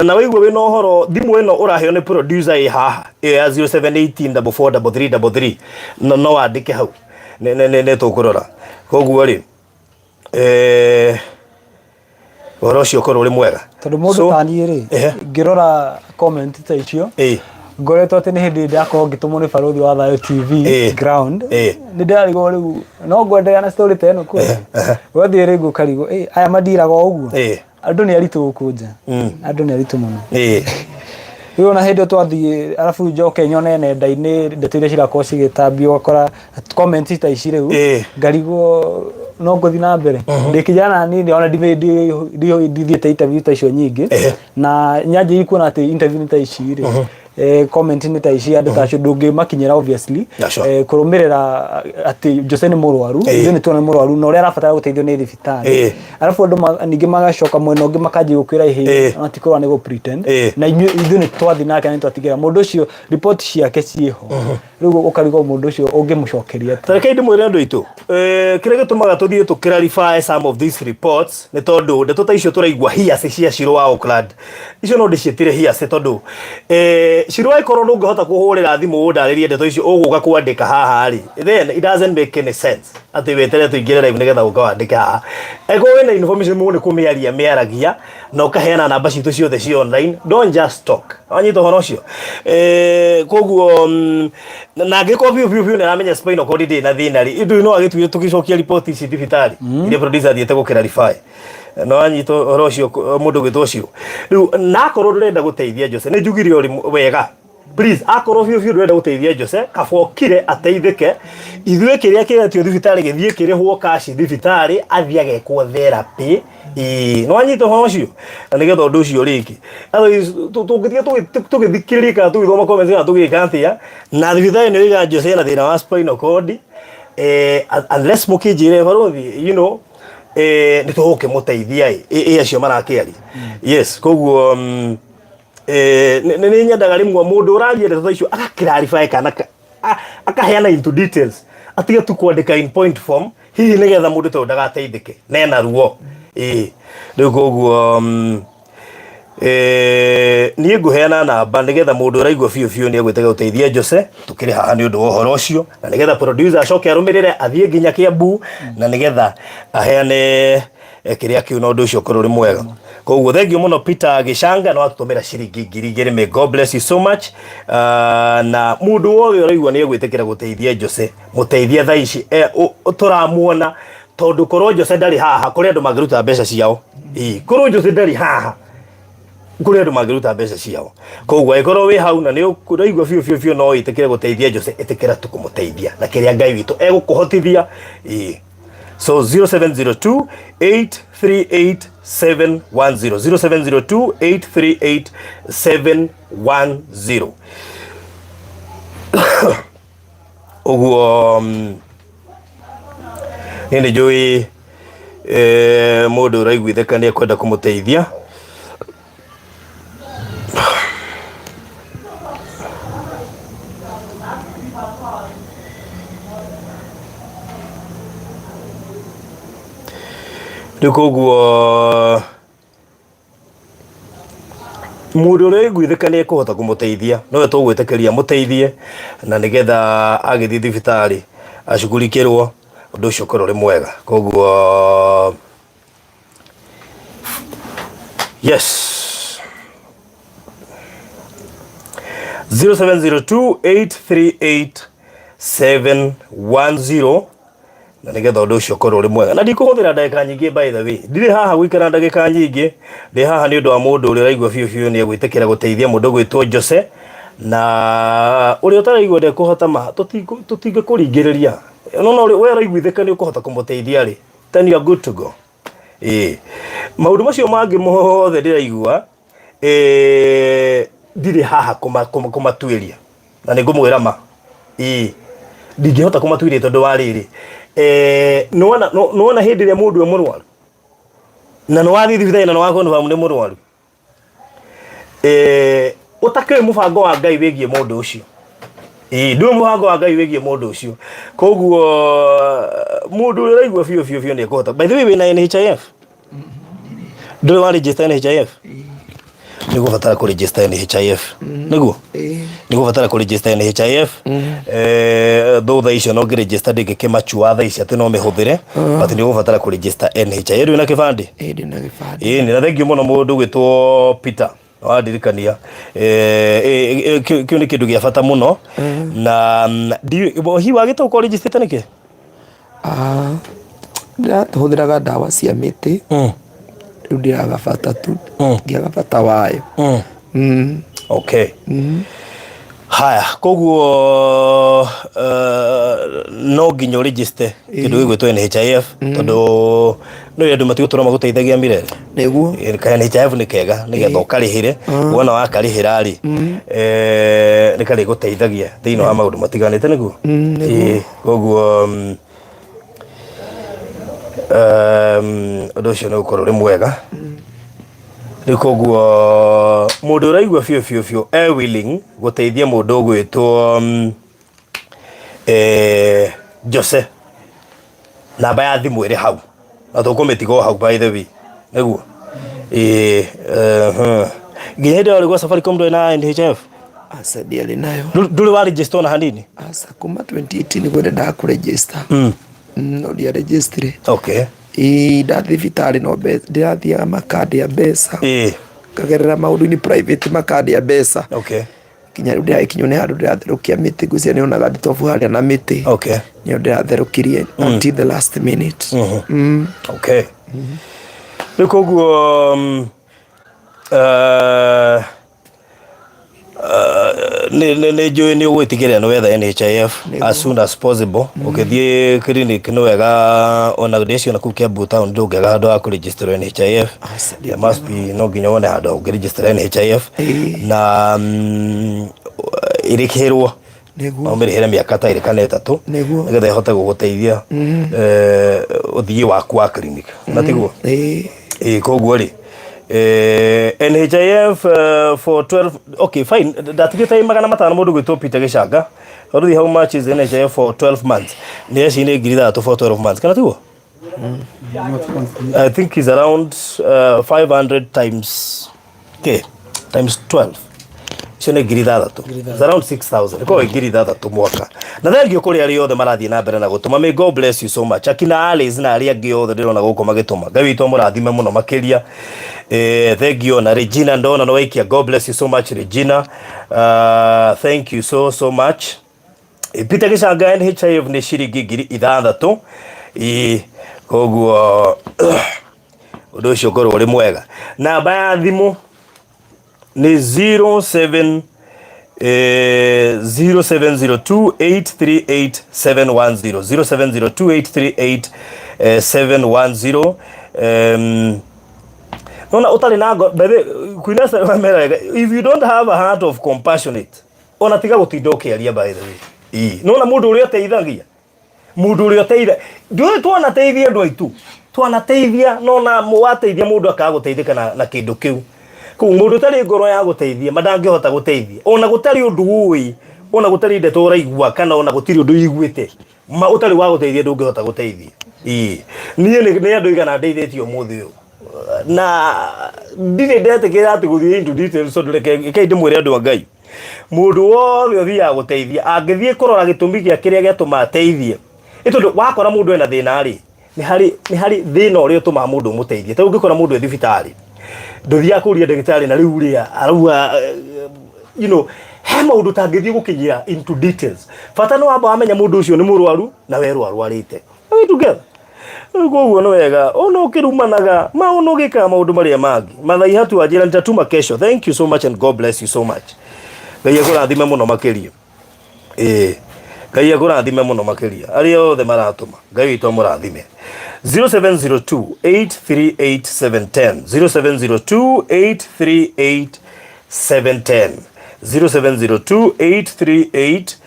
na waigua wĩna ũhoro thimũ ĩno ũraheo nĩ producer ĩ haha ĩyo ya 0718 443333 no no wandĩke hau nĩ tũkũrora koguo rĩ ũhoro ũcio ũkorwo ũrĩ mwega. Tondũ mũndũ ta niĩ rĩ, ngĩrora comment ta icio, ngoretwo atĩ nĩ hĩndĩ ndakorwo ngĩtũmwo nĩ barũthi wa Thayũ TV ground, nĩ ndĩrarigwo rĩu no ngwenderea na story ta ĩno kweli? Ũgathiĩ rĩngĩ ũkarigwo, aya mandiraga o ũguo? Andũ nĩ aritũ gũkũ nja. Andũ nĩ aritũ mũno. Rĩu ona hĩndĩ ĩyo twathiĩ arabu njoke nyone nenda-inĩ ndeto iria cirakorwo cigĩtambio ũgakora comment ta ici rĩu ngarigwo no ngũthiĩ na mbere ndĩ kijana nini ona ndithiĩte interview ta icio nyingĩ na nyanjĩrĩirie kuona atĩ interview ta ici rĩ. Comment-inĩ ta ici andũ ta acio ndũngĩmakinyĩra obviously. Yeah, sure. Kũrũmĩrĩra atĩ Jose nĩ mũrwaru, ithuĩ nĩ tuona nĩ mũrwaru na ũrĩa arabatara gũteithio nĩ thibitarĩ. Arabu andũ ningĩ magacoka mwena ũngĩ makanjia gũkwĩra ihĩ ona ti kũrora nĩ gũ pretend. Na inyuĩ ithuĩ nĩ twathiĩ nake na nĩ twatigĩra mũndũ ũcio report ciake ciĩho. Rĩu ũkarigwo mũndũ ũcio ũngĩmũcokeria atĩa. Ta rekei ndĩmwĩre andũ aitũ, kĩrĩa gĩtũmaga tũthiĩ tũ clarify some of these reports nĩ tondũ ndeto ta icio tũraigua hearsay cia Shiro wa Auckland, icio no ndĩciĩtire hearsay tondũ Shiro angĩkorwo ndũngĩhota kũhũrĩra thimũ ũndarĩrie ndeto icio ũgũka kwandĩka haha rĩ, then it doesn't make any sense atĩ weterere tũingĩre live nĩgetha ũke wandĩke haha. Angĩkorwo wĩna information mũndũ nĩ kũmĩaria mĩaragia na ũkaheana namba citũ ciothe cia online, don't just talk. Wanyita ũhoro ũcio? Koguo na angĩkorwo biũ biũ biũ nĩ aramenya spinal cord ndĩrĩ na thĩna rĩ, ithuĩ no agĩtuire tũgĩcokia report ici thibitarĩ iria producer athiĩte gũ clarify. Na wanyita ũhoro ũcio mũndũ ũgwĩtwo ũcio. Rĩu na akorwo ndũrenda gũteithia Jose, nĩ njugire ũrĩ wega. Please, akorwo biũ biũ ndũrenda gũteithia Jose, kaba ũkire ateithĩke. Ithuĩ kĩrĩa kĩretio thibitarĩ gĩthiĩ kĩrĩhwo cash thibitarĩ, athiĩ agekwo therapy. Ĩĩ, nĩ wanyita ũhoro ũcio? Na nĩgetha ũndũ ũcio ũrĩke. Otherwise, tũngĩtiga tũgĩthikĩrĩria kana tũgĩthoma comments kana tũgĩka atĩa, na thibitarĩ nĩ oiga Jose ena thĩna wa spinal cord, unless mũkĩnjĩre barothi, nĩ tũgũkĩmũteithia ĩ, ĩ acio marakĩaria. Yes, koguo nĩ nyendaga rĩmwe mũndũ ũraria ndeto ta icio aga clarify kana akaheana into details, atige tu kwandĩka in point form hihi nĩgetha mũndũ ta ũyũ ndagateithĩke na ena ruo. Ĩĩ, rĩu koguo niĩ ngũheana namba nĩgetha mũndũ ũraigua biũ biũ nĩ egwĩtĩka gũteithia Jose, tũkĩrĩ haha nĩ ũndũ wa ũhoro ũcio, na nĩgetha producer acoke arũmĩrĩre athiĩ nginya Kiambu, na nĩgetha aheane kĩrĩa kĩu na ũndũ ũcio ũkorwo ũrĩ mwega. Koguo thank you mũno Peter Gĩcanga nĩ watũtũmĩra ciringi 2000. May God bless you so much. Na mũndũ wothe ũraigua nĩ egwĩtĩkĩra gũteithia Jose, mũteithie thaa ici tũramuona, tondũ korwo Jose ndarĩ haha kũrĩ andũ mangĩruta mbeca ciao. Ĩĩ, korwo Jose ndarĩ haha kũrĩ andũ mangĩruta mbeca ciao. Koguo angĩkorwo wĩ hau na nĩ ũraigua biũ biũ biũ no wĩtĩkĩre gũteithia Jose, ĩtĩkĩra tu kũmũteithia na kĩrĩa Ngai witũ egũkũhotithia. Ĩĩ, so 0702 838 710, 0702 838 710. Ũguo niĩ nĩ njũĩ mũndũ ũraiguithĩka nĩ ekwenda kũmũteithia. Rĩu koguo mũndũ ũrĩa ũiguithĩka nĩ ekũhota kũmũteithia, nowe tũgwĩtĩkĩria mũteithie, na nĩgetha agĩthiĩ thibitarĩ acugurikĩrwo, ũndũ ũcio ũkorwo ũrĩ mwega. Koguo yes, 0702 838 710, na nĩgetha ũndũ ũcio ũkorwo ũrĩ mwega. Na ndikũhũthĩra ndagĩka nyingĩ, by the way, ndirĩ haha gũikara ndagĩka nyingĩ, ndĩ haha nĩ ũndũ wa mũndũ ũrĩa ũraigua biũ biũ nĩ egwĩtĩkĩra gũteithia mũndũ ũgwĩtwo Jose, na ũrĩa ũtaraigua ndekũhota ma tũtingĩkũringĩrĩria. No no we ũraiguithĩka nĩ ũkũhota kũmũteithia rĩ, then you are good to go. Ĩĩ, maũndũ macio mangĩ mothe ndĩraigua ndirĩ haha kũmatuĩria, na nĩ ngũmwĩra ma, ĩĩ, ndingĩhota kũmatuĩria tondũ wa rĩrĩ, nĩwona nĩwona hĩndĩ ĩrĩa mũndũ e mũrwaru na nĩ wathiĩ thibitarĩ na nĩ wa confirm nĩ mũrwaru, ũtakĩũĩ mũbango wa Ngai wĩgiĩ mũndũ ũcio. Ĩĩ, ndũĩ mũbango wa Ngai wĩgiĩ mũndũ ũcio. Koguo mũndũ ũrĩa ũraigua biũ biũ biũ nĩ ekũhota. By the way, wĩna NHIF? Ndũrĩ wa register NHIF? Nĩ ũgũbatara kũ register NHIF. Nĩguo? Nĩ ũgũbatara kũ register NHIF. Though thaa icio no ngĩ register ndĩngĩkĩmachua thaa ici atĩ no mĩhũthĩre, but nĩ ũgũbatara kũ register NHIF. Ndũrĩ na kĩbandĩ? Ĩĩ, ndĩ na gĩbandĩ. Ĩĩ, nĩ na thengiũ mũno mũndũ ũgwĩtwo Peter wandirikania. Kĩu nĩ kĩndũ gĩa bata mũno. Na hihi wagĩte gũkorwo registered nĩkĩ? Ah, ndĩratũhũthĩraga ndawa cia mĩtĩ, rĩu ndĩraga bata tu, ngĩaga bata wayo. Okay. Haya, koguo no nginya ũregister kĩndũ gĩgwĩtwo NHIF, tondũ no andũ matigũtũra magũteithagia mirere. Nĩguo. Ka NHIF nĩ kega nĩgetha ũkarĩhĩre, wona wakarĩhĩra rĩ, nĩ karĩgũteithagia thĩinĩ wa maũndũ matiganĩte, nĩguo. Ĩĩ, koguo ũndũ ũcio nĩ ũgũkorwo ũrĩ mwega. Rĩu koguo mũndũ ũraigua biũ biũ biũ e willing gũteithia mũndũ ũgwĩtwo Jose, namba ya thimũ ĩrĩ hau na tũkũmĩtiga o hau, by the way, nĩguo. Ĩĩ, nginya hĩndĩ ĩyo ũrĩ gwa Safaricom ndũrĩ na NHIF? Aca, ndiarĩ nayo. Ndũrĩ wa register ona hanini? Aca, kuma 2018 nĩguo ndendaga kũregister, no ndiaregistire. Ĩĩ, ndathiĩ thibitarĩ no ndĩrathiaga makandĩa mbeca, ngagerera maũndũ-inĩ private makandĩa mbeca, nginya rĩu ndĩragĩkinywo nĩ handũ ndĩratherũkia mĩtĩ. Ngwĩciria nĩ onaga thitobu harĩa na mĩtĩ, nĩyo ndĩratherũkirie until the last minute. Okay, rĩu koguo nĩ njũĩ nĩ ũgwĩtigĩrĩra nĩ wetha NHIF as soon as possible. Ũgĩthiĩ clinic nĩ wega, ona ndĩciona kũu Kiambu town ndũngĩaga handũ ha kũregister NHIF. Aca. There must be, no nginya wone handũ ũngĩregister NHIF na ĩrĩhĩrwo, no ũmĩrĩhĩre mĩaka ta ĩrĩ kana 3, nĩgetha ĩhote gũgũteithia ũthii waku wa clinic, na tiguo? Ĩĩ. Ĩĩ, koguo rĩ, NHIF for 12, okay, fine, ndatigĩte 500 mũndũ gwĩtwo Peter Gĩcanga. Already, how much is NHIF for 12 months? Nĩ eci nĩ 6,000 for 12 months, kana tiguo? I think is around 500 times k times 12, icio nĩ 6,000. It's around 6000, korwo 6,000 mwaka. Na thengiũ kũrĩ arĩa othe marathiĩ na mbere na gũtũma. May God bless you so much, akina Alice na arĩa angĩ othe ndĩrona gũkũ magĩtũma. Ngai witũ amũrathime mũno makĩria. Thengiũ na Regina, ndona nĩ waikia. God bless you so much, Regina. Thank you so so much. Peter Gĩcanga, NHIF nĩ ciringi 6,000. Ĩ, koguo ũndũ ũcio ũkorwo ũrĩ mwega. Namba ya thimũ nĩ 07 0702 838 710, 0702 838 710. Nona ũtarĩ na ngo by the Queen Esther wamera wega, if you don't have a heart of compassionate, ona tiga gũtinda ũkĩaria, by the way. Ĩĩ, nona mũndũ ũrĩa ũteithagia, mũndũ ũrĩa ũteitha, ndũĩ twanateithia andũ aitũ, twanateithia, nona wateithia mũndũ akaga gũteithĩka na kĩndũ kĩu kũu. Mũndũ ũtarĩ ngoro ya gũteithia ma ndangĩhota gũteithia, ona gũtarĩ ũndũ ũĩ, ona gũtarĩ ndeto ũraigua, kana ona gũtirĩ ũndũ ũiguĩte ma ũtarĩ wa gũteithia, ndũngĩhota gũteithia. Ĩĩ, niĩ nĩ andũ igana ndeithĩtie ũmũthĩ ũyũ, na ndirĩ ndetĩkĩra atĩ gũthiĩ into details, tondũ reke ndĩmwĩre, andũ a Ngai, mũndũ wothe ũthiaga gũteithia angĩthiĩ kũrora gĩtũmi gĩa kĩrĩa gĩatũma ateithie, ĩ tondũ wakora mũndũ ena thĩna rĩ, nĩ harĩ thĩna ũrĩa ũtũmaga mũndũ ũmũteithie. Ta rĩu ũngĩkora mũndũ e thibitarĩ, ndũthiaga kũria ndagĩtarĩ na rĩu rĩa arauga, he maũndũ ũtangĩthiĩ gũkinyĩra into details. Bata nĩ wamba wamenya mũndũ ũcio nĩ mũrwaru na we rwarwarĩte. Are we together? Rĩu koguo nĩ wega ona ũkĩrumanaga ma ona ũgĩkaga maũndũ marĩa mangĩ. Mathai hatu wanjĩra nitatuma kesho. Thank you so much and God bless you so much. Ngai akũrathime mũno makĩria. Ĩĩ, Ngai akũrathime mũno makĩria. Arĩa othe maratũma, Ngai witũ amũrathime. 0702 838 710, 0702 838 710, 0702 838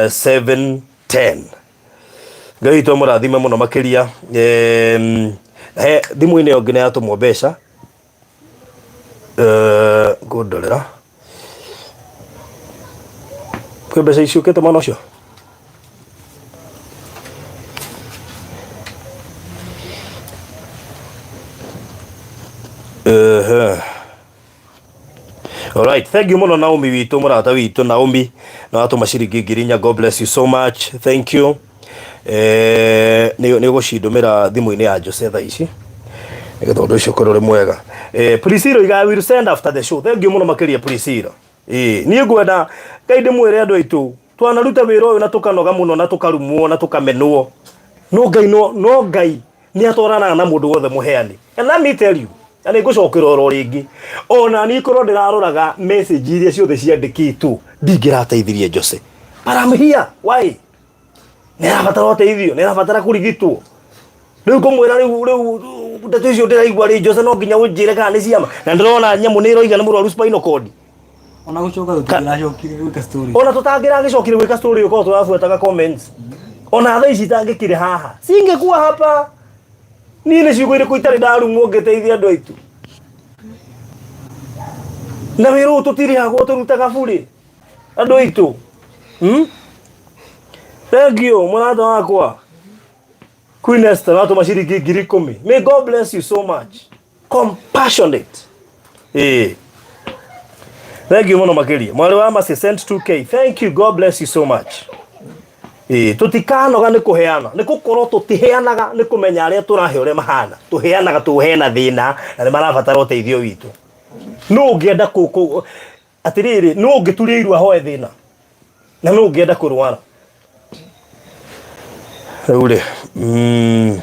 710. Ngai witũ amũrathime mũno makĩria. He thimũ-inĩ ĩyo nginya yatũmwo mbeca. Ngũndorera kwĩ mbeca iciũkĩte mwana ũcio. Ehe. Alright, thank you mũno Naomi witũ, mũrata witũ Naomi, na watũma ciringi 4,000. God bless you so much. Thank you. Nĩ ũgũcindũmĩra thimũ-inĩ ya Jose thaa ici nĩgetha ũndũ ũcio ũkorwo ũrĩ mwega. Priscilla iga, I will send after the show. Thank you mũno makĩria, Priscilla. Niĩ ngwenda Ngai ndĩmwĩre, andũ aitũ, twanaruta wĩra ũyũ na tũkanoga mũno na tũkarumwo na tũkamenwo, no Ngai, no Ngai nĩ atwaranaga na mũndũ wothe mũheani. And let me tell you, Na nĩ ngũcokera oro rĩngĩ, ona niĩ korwo ndĩraroraga message iria ciothe ciandĩkĩtwo, ndingĩrateithirie Jose. But I'm here. Why? Nĩ arabatara ũteithio, nĩ arabatara kũrigitwo. Rĩu ngũmwĩra rĩu rĩu ndeto icio ndĩraigua rĩ Jose no nginya ũnjĩre kana nĩ ciama. Na ndĩrona nyamũ nĩ ĩroiga nĩ mũrwaru spinal cord. Ona gũcoka tũtingĩracokire gwĩka story. Ona tũtangĩragĩcokire gwĩka story ũkorwo tũrabuataga comments. Ona thaa ici itangĩkire haha. Singekuwa hapa. Niĩ nĩ ciugo irĩkũ itarĩ ndarumwo ngĩteithia andũ aitũ. Na wĩra ũyũ tũtirĩhagwo tũrutaga burĩ. Andũ aitũ. Hmm? Thank you mũrata wakwa. Queen Esther watũma ciringi 10,000. May God bless you so much. Compassionate. Eh. Thank you mũno makĩria. Mwarĩ wa Mercy sent 2K. Thank you. God bless you so much. Ĩĩ, tũtikanoga nĩ kũheana nĩ gũkorwo tũtiheanaga nĩ kũmenya arĩa tũrahe ũrĩa mahana tũheanaga tondũ hena thĩna na nĩ marabatara ũteithio witũ nũ ũngĩenda kũ kũ atĩrĩrĩ nũ ũngĩturia iru ahoe thĩna na nũ ũngĩenda kũrwara rĩu rĩ mm,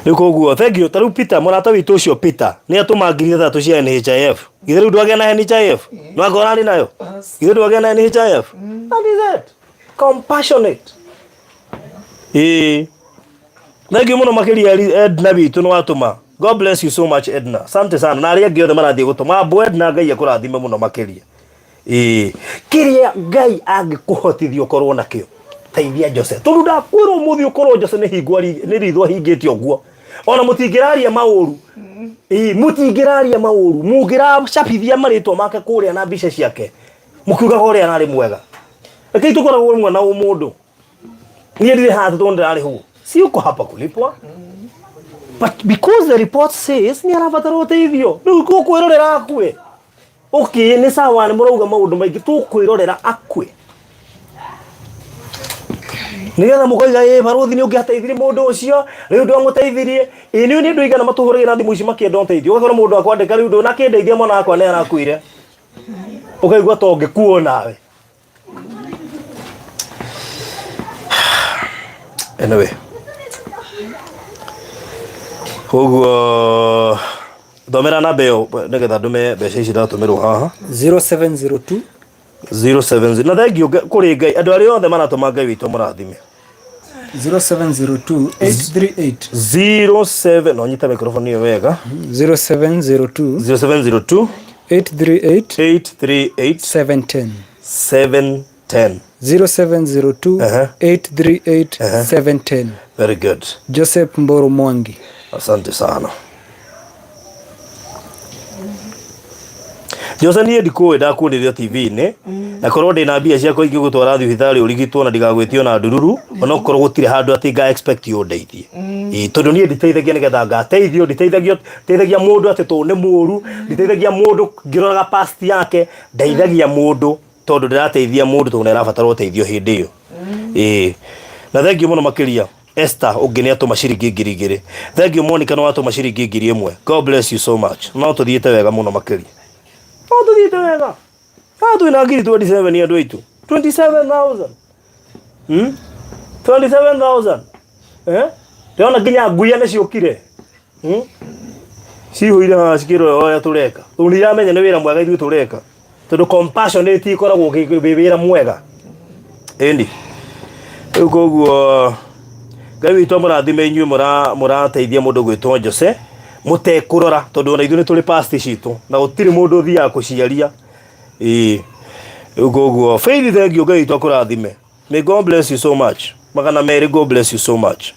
rĩu koguo thank you ta rĩu Peter mũrata witũ ũcio Peter nĩ atũma 3,000 cia NHIF githĩ rĩu ndwagĩa na NHIF no angorwo arĩ nayo githĩ ndwagĩa na NHIF that is it compassionate ĩĩ thank you mũno makĩria Edna witũ nĩ watũma God bless you so much Edna asante sana na arĩa angĩ othe marathiĩ gũtũma ambo Edna Ngai akũrathime mũno makĩria Ĩĩ, kĩrĩa Ngai angĩkũhotithia ũkorwo nakĩo teithia Jose tondũ ndakwĩra ũmũthĩ ũkorwo Jose nĩ hingo nĩ ritho ahingĩte ũguo ona mũtingĩraria maũru ĩĩ mũtingĩraria maũru mũngĩracabithia marĩtwa make kũrĩa na mbica ciake mũkiugaga ũrĩa ararĩ mwega rekei tũkoragwo rĩmwe na ũmũndũ niĩ ndirĩ haha tondũ ndĩrarĩhwo si uko hapa kulipwa but because the report says nĩ arabatara ũteithio rĩu tũkwĩrorera akue okay nĩ sawa nĩ mũrauga maũndũ maingĩ tũkwĩrorera akue nĩgetha mũkoiga ĩ barũthi nĩ ũngĩateithirie mũndũ ũcio rĩu ndwamũteithirie ĩ nĩ nĩ andũ aigana matũhũragĩra thimũ ici makĩenda ũteithio ũgakora mũndũ akwandĩka rĩu ndũnakĩndeithia mwana wakwa nĩ arakuire ũkaigua ta ũngĩkuo nawe anyway koguo thomera namba ĩyo nĩgetha ndũme mbeca ici ndatũmĩrwo haha 0702 070 na thengiũ kũrĩ ngai andũ arĩa othe maratũma ngai witũ mũrathime 0702 838 07 no nyita microphone ĩyo wega 0702 0702 838 838 710 710 0702 838 710 very good Joseph Mboro Mwangi. Asante sana. Jose niĩ ndikũĩ ndakuonire TV-inĩ na korwo ndĩna mbia ciakwa ingĩgũtwara thibitarĩ ũrigitwo na ndigagwĩtio na ndururu onokorwo gũtirĩ handũ atĩ nga expect ũndeithie Ĩĩ, tondũ niĩ nditeithagia nĩgetha ngateithio nditeithagio ndeithagia mũndũ atĩ tondũ nĩ mũru nditeithagia mũndũ ngĩroraga past yake ndeithagia mũndũ tondũ ndĩrateithia mũndũ tondũ nĩ arabatara ũteithio hĩndĩ ĩyo ĩĩ na thengiũ mũno makĩria Esther ũngĩ nĩ atũma ciringi 2,000 thengiũ Monica nĩ watũma ciringi 1,000 God bless you so much no tũthiĩte wega mũno makĩria no tũthiĩte wega ah twĩna 27,000 andũ aitũ 27,000 hmm? 27,000 eh ndĩrona nginya nguia nĩ ciũkire hmm? cihũire haha cikĩrora ũrĩa tũreka tondũ nĩ iramenya nĩ wĩra mwega ithuĩ tũreka tondũ compassionate ĩkoragwo wĩ wĩra mwega ĩni rĩu koguo ngai witũ amũrathime inyuĩ mũrateithia mũndũ gwĩtwo Jose mũtekũrora tondũ ona ithuĩ nĩ tũrĩ past citũ na gũtirĩ mũndũ ũthiaga kũciaria ĩĩ rĩu koguo Faith thank you ngai witũ akũrathime may God bless you so much 200 God bless you so much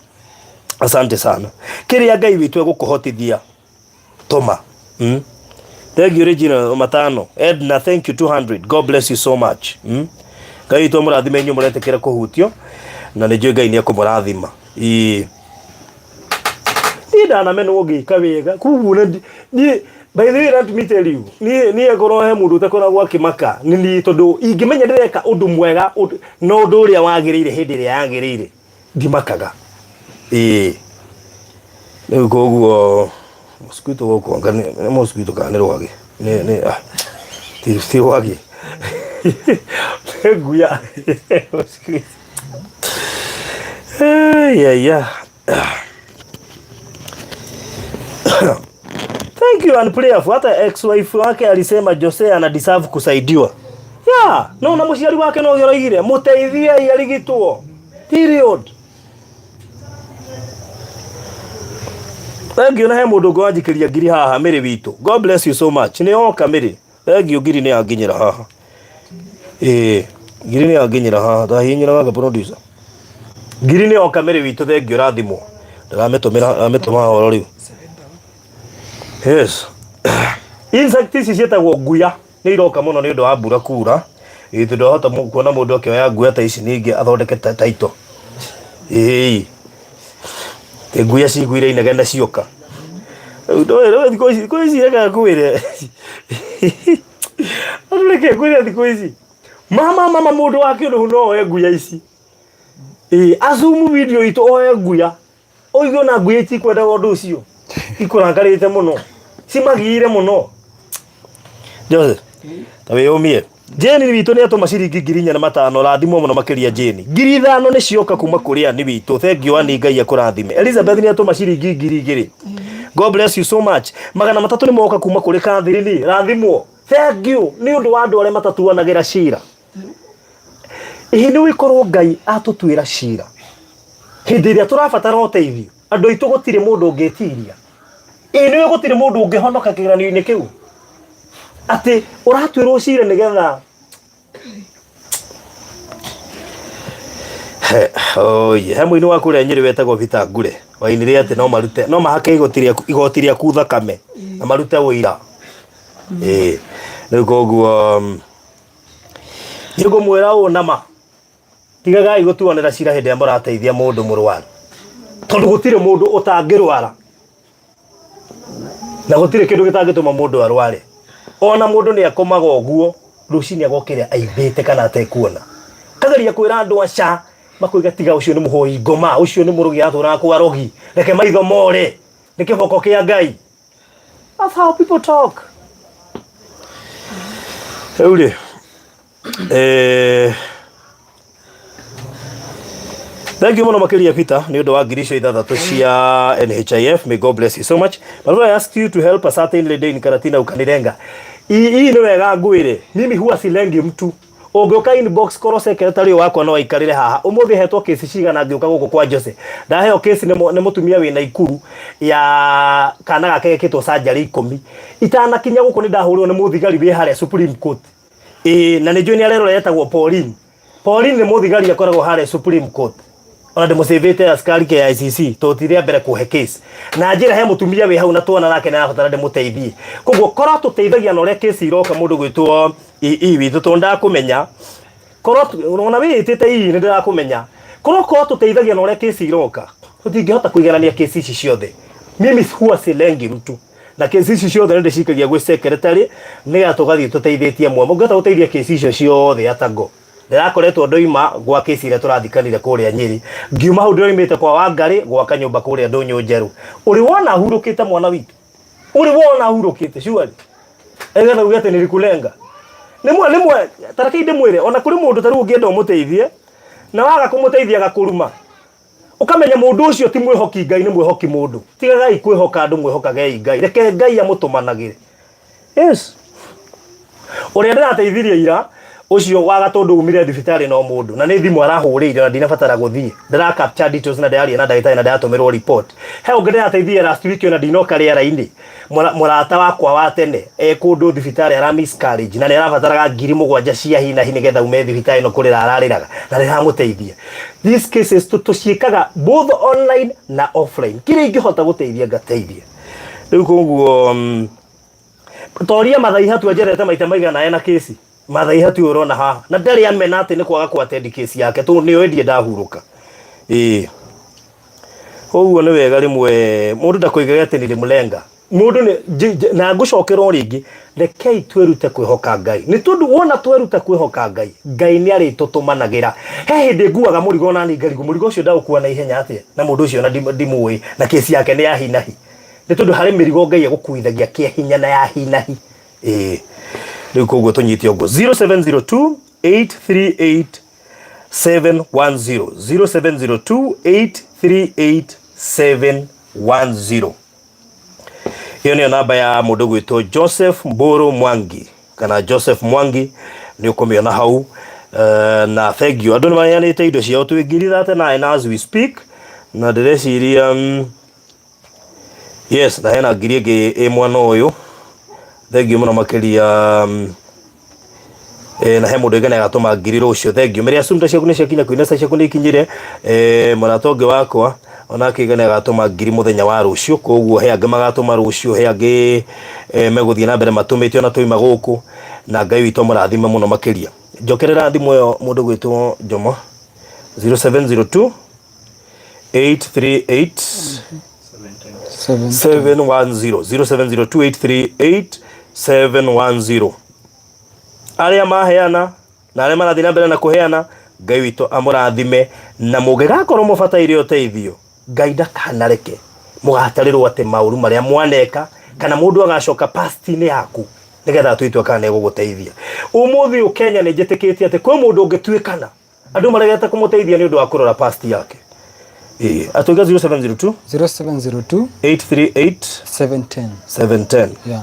asante sana kĩrĩa ngai witũ egũkũhotithia tũma mm? thank you Regina matano Edna thank you 200 God bless you so much mm? ngai witũ amũrathime inyuĩ mũretĩkĩra kũhutio na nĩ njũĩ ngai nĩ ekũmũrathima ĩĩ niĩ ndanamenwo ngĩka wega koguo niĩ by the way let me tell you niĩ niĩ ngorwo he mũndũ ũtakoragwo akĩmaka nĩ niĩ tondũ ingĩmenya ndĩreka ũndũ mwega na ũndũ ũrĩa wagĩrĩire hĩndĩ ĩrĩa yagĩrĩire ndimakaga ĩĩ rĩu koguo mosquito gũkũ anga nĩ mosquito kana nĩ rwagĩ nĩ nĩ ah, ti ti rwagĩ nĩ nguya mosquito. Yeah, yeah. Thank you and prayerful. Hata ex-wife wake alisema Jose ana deserve kusaidiwa. Yeah, no na muciari wake no ũroigire muteithie arigitwo. Period. Thank you na he mundu ũngĩ wanjikĩria ngiri haha Mĩrĩ witũ. God bless you so much. Nĩ oka Mĩrĩ. Thank you ngiri nĩ yanginyĩra haha. Ĩĩ, ngiri nĩ yanginyĩra haha. Ndahihinyĩra gaka producer. Ngiri nĩ yoka Mĩrĩ witũ thank you rathimwo. Ndĩramĩtũmĩra ndĩramĩtũma horo rĩu. Yes. Insect ici ciĩtagwo nguya nĩ iroka mũno nĩ ũndũ wa mbura kura. Ĩĩ tondũ wahota kuona mũndũ akĩoya nguya ta ici ningĩ athondeke taito. Ĩĩ. Nguya ciguire inegene cioka. Rĩu ndũĩ rĩu thikũ ici thikũ ici reke ngwĩre. Andũ reke ngwĩre thikũ ici. Mama mama mũndũ wa kĩũnũhu no oe nguya ici. Ĩĩ azumu video itũ oe nguya. Ũigue ona nguya itikwendaga ũndũ ũcio. Ikũrakarĩte mũno. Cimagiire mũno. Jose, ta wĩyũmie. Jane witũ nĩ atũma ciringi 4500 rathimwo mũno makĩria Jane. 5000 nĩ cioka kuma kũrĩ Ani witũ. Thank you Ani Ngai akũrathime. Elizabeth nĩ atũma ciringi 2000. God bless you so much. 300 nĩ moka kuma kũrĩ Catherine. Rathimwo. Thank you nĩ ũndũ wa andũ arĩa matatuanagĩra cira. Ĩĩ nĩ ũgĩkorwo Ngai atũtuĩra cira hĩndĩ ĩrĩa tũrabatara ũteithio andũ aitũ gũtirĩ mũndũ ũngĩtiria. Ĩĩ nĩ ũĩ gũtirĩ mũndũ ũngĩhonoka kĩgeranio-inĩ kĩu atĩ ũratuĩrwo cira nĩgetha He, oi, he mũini wa kũrĩa Nyĩrĩ wetagwo Peter Ngure wainire atĩ no marute no mahake igoti rĩaku igoti rĩaku thakame na marute ũira. Ĩĩ rĩu koguo Niĩ ngũmwĩra ũũ na ma, tigagai gũtuanĩra cira hĩndĩ ĩrĩa mũrateithia mũndũ mũrwaru, tondũ gũtirĩ mũndũ ũtangĩrwara, na gũtirĩ kĩndũ gĩtangĩtũma mũndũ arware. Ona mũndũ nĩ akomaga ũguo, rũcinĩ agokĩra aimbĩte kana atekuona. Kageria kwĩra andũ aca, makoiga tiga ũcio nĩ mũhoi ngoma, ũcio nĩ mũrogi atũraga kwa rogi, reke maitho more, nĩ kĩboko kĩa Ngai. That's how people talk. Rĩu rĩ, eh, Thank you mũno makĩria Peter nĩ ũndũ wa 6000 cia NHIF. May God bless you so much. But when I ask you to help a certain lady in Karatina ukanilenga. Hii hii nĩ wega ngwĩre. Mimi huwa silengi mtu. Ũngĩũka inbox korwo secretary wakwa no aikarĩre haha ũmũthĩ hetwo kesi cigana ngĩũka gũkũ kwa Jose ndaheo kesi nĩ nĩ mũtumia wĩna ikuru ya kana gake gekĩtwo surgery ikũmi itanakinya gũkũ nĩ ndahũrirwo nĩ mũthigari wĩ harĩa Supreme Court ĩĩ na nĩ njũĩ nĩ arerora etagwo Pauline Pauline nĩ mũthigari akoragwo harĩa Supreme Court ona ndĩmũcĩvĩte askari KICC tondũ ti rĩa mbere kũhe case na njĩra he mũtumia wĩ hau na twana nake nĩ arabatara ndĩmũteithie koguo korwo tũteithagia na ũrĩa case iroka mũndũ gwĩtwo ii witũ tondũ ndakũmenya korwo ona wĩĩtĩte ii nĩ ndĩrakũmenya korwo korwo tũteithagia na ũrĩa kesi iroka tũtingĩhota kũiganania kesi ici ciothe mimi huwa silengi mtu na kesi ici ciothe nĩ ndĩcikagia gwĩ secretary nĩgetha tũgathiĩ tũteithĩtie mwe mũngĩhota gũteithia kesi icio ciothe atago ndĩrakoretwo ndoima gwa kesi ĩrĩa tũrathikanire kũrĩa Nyĩrĩ ngiuma hau ndĩroimĩte kwa Wangarĩ gwaka nyũmba kũrĩa Ndũnyũ Njerũ ũrĩ wona hurũkĩte mwana witũ ũrĩ wona hurũkĩte surely Nĩgetha uge atĩ nilikulenga. Rĩmwe rĩmwe ta rekei ndĩmwĩre ona kũrĩ mũndũ ta rĩu ũngĩenda ũmũteithie na waga kũmũteithia agakũruma. Ũkamenya mũndũ ũcio ti mwĩhoki Ngai nĩ mwĩhoki mũndũ. Tigagai kwĩhoka andũ mwĩhokagei Ngai. Reke Ngai amũtũmanagĩre. Yes. Ũrĩa ndĩrateithirie ira ũcio wa gatũndũ umire thibitarĩ no mũndũ na nĩ thimũ arahũrĩire na ndinabatara gũthiĩ ndĩra capture details na ndĩraria na ndagĩtarĩ na ndĩratũmĩrwo report he ũngĩ ndĩrateithirie last week ona ndinoka rĩera-inĩ Mũrata wakwa wa tene e kũndũ thibitarĩ ara miscarriage na nĩ arabataraga 7,000 cia hi na hi nĩgetha ume thibitarĩ ĩno kũrĩra ararĩraga na ndĩramũteithia. These cases tũciĩkaga both online na offline. Kĩrĩa ingĩhota gũteithia ngateithia. Rĩu koguo toria Mathai Hatua njerete maita maigana ena kesi. Mathai Hatua ũrona haha na ndarĩ amena atĩ nĩ kwaga kũ attend kesi yake tondũ nĩoĩ ndirĩ ndahurũka. Ĩĩ. Ũguo nĩ wega rĩmwe mũndũ ndakoigage atĩ nilimlenga. Mũndũ nĩ na ngũcokera o rĩngĩ rekei twĩrute kwĩhoka Ngai. Nĩ tondũ wona tweruta kwĩhoka Ngai, Ngai nĩ arĩtũtũmanagĩra. He hĩndĩ nguaga mũrigo nani ngarigwo mũrigo ũcio ndaũkua na ihenya atĩa na mũndũ ũcio ona ndimũĩ na kesi yake nĩ ya hi na hi. Nĩ tondũ harĩ mĩrigo Ngai agũkuithagia kĩa hinya na ya hi na hi. Ĩĩ. Rĩu koguo tũnyite ũguo 0702 838 710 0702 838 710. Ĩyo nĩyo namba ya mũndũ gwĩtwo Joseph Mburu Mwangi kana Joseph Mwangi, nĩ ũkũmĩona hau. Na thank you, andũ nĩ maheanĩte indo ciao twĩ 39 as we speak, na ndĩreciria yes, na hena ngiri ĩngĩ ĩ mwena ũyũ. Thank you mũno makĩria. Na he mũndũ ĩngĩ agatũma ngiri rũciũ. Thank you. Mĩrĩa cumta ciaku nĩ ciakinya, kwina ciaku nĩ ikinyire. Mũrata ũngĩ wakwa onake ĩngĩ agatũma ngiri mũthenya wa rũciũ. Koguo he angĩ magatũma rũciũ, he angĩ megũthiĩ na mbere matũmĩte ona twaima gũkũ, na Ngai witũ amũrathime mũno makĩria. Njokerera thimũ ĩyo mũndũ gwĩtwo Jomo, 0702 838 710, 0702838710. Arĩa maheana na arĩa marathiĩ na mbere na kũheana, Ngai witũ amũrathime, na mũngĩgakorwo mũbataire ũteithio, Ngai ndakanareke mũgatarĩrwo atĩ maũru marĩa mwaneka, kana mũndũ agacoka past-inĩ yaku nĩgetha atue itua kana nĩegũgũteithia. Ũmũthĩ ũyũ Kenya nĩ njĩtĩkĩtie atĩ kwĩ mũndũ ũngĩtuĩkana andũ maregete kũmũteithia nĩ ũndũ wa kũrora past yake. Ĩĩ, atũiga 0702 0702 838 710. 710. Yeah.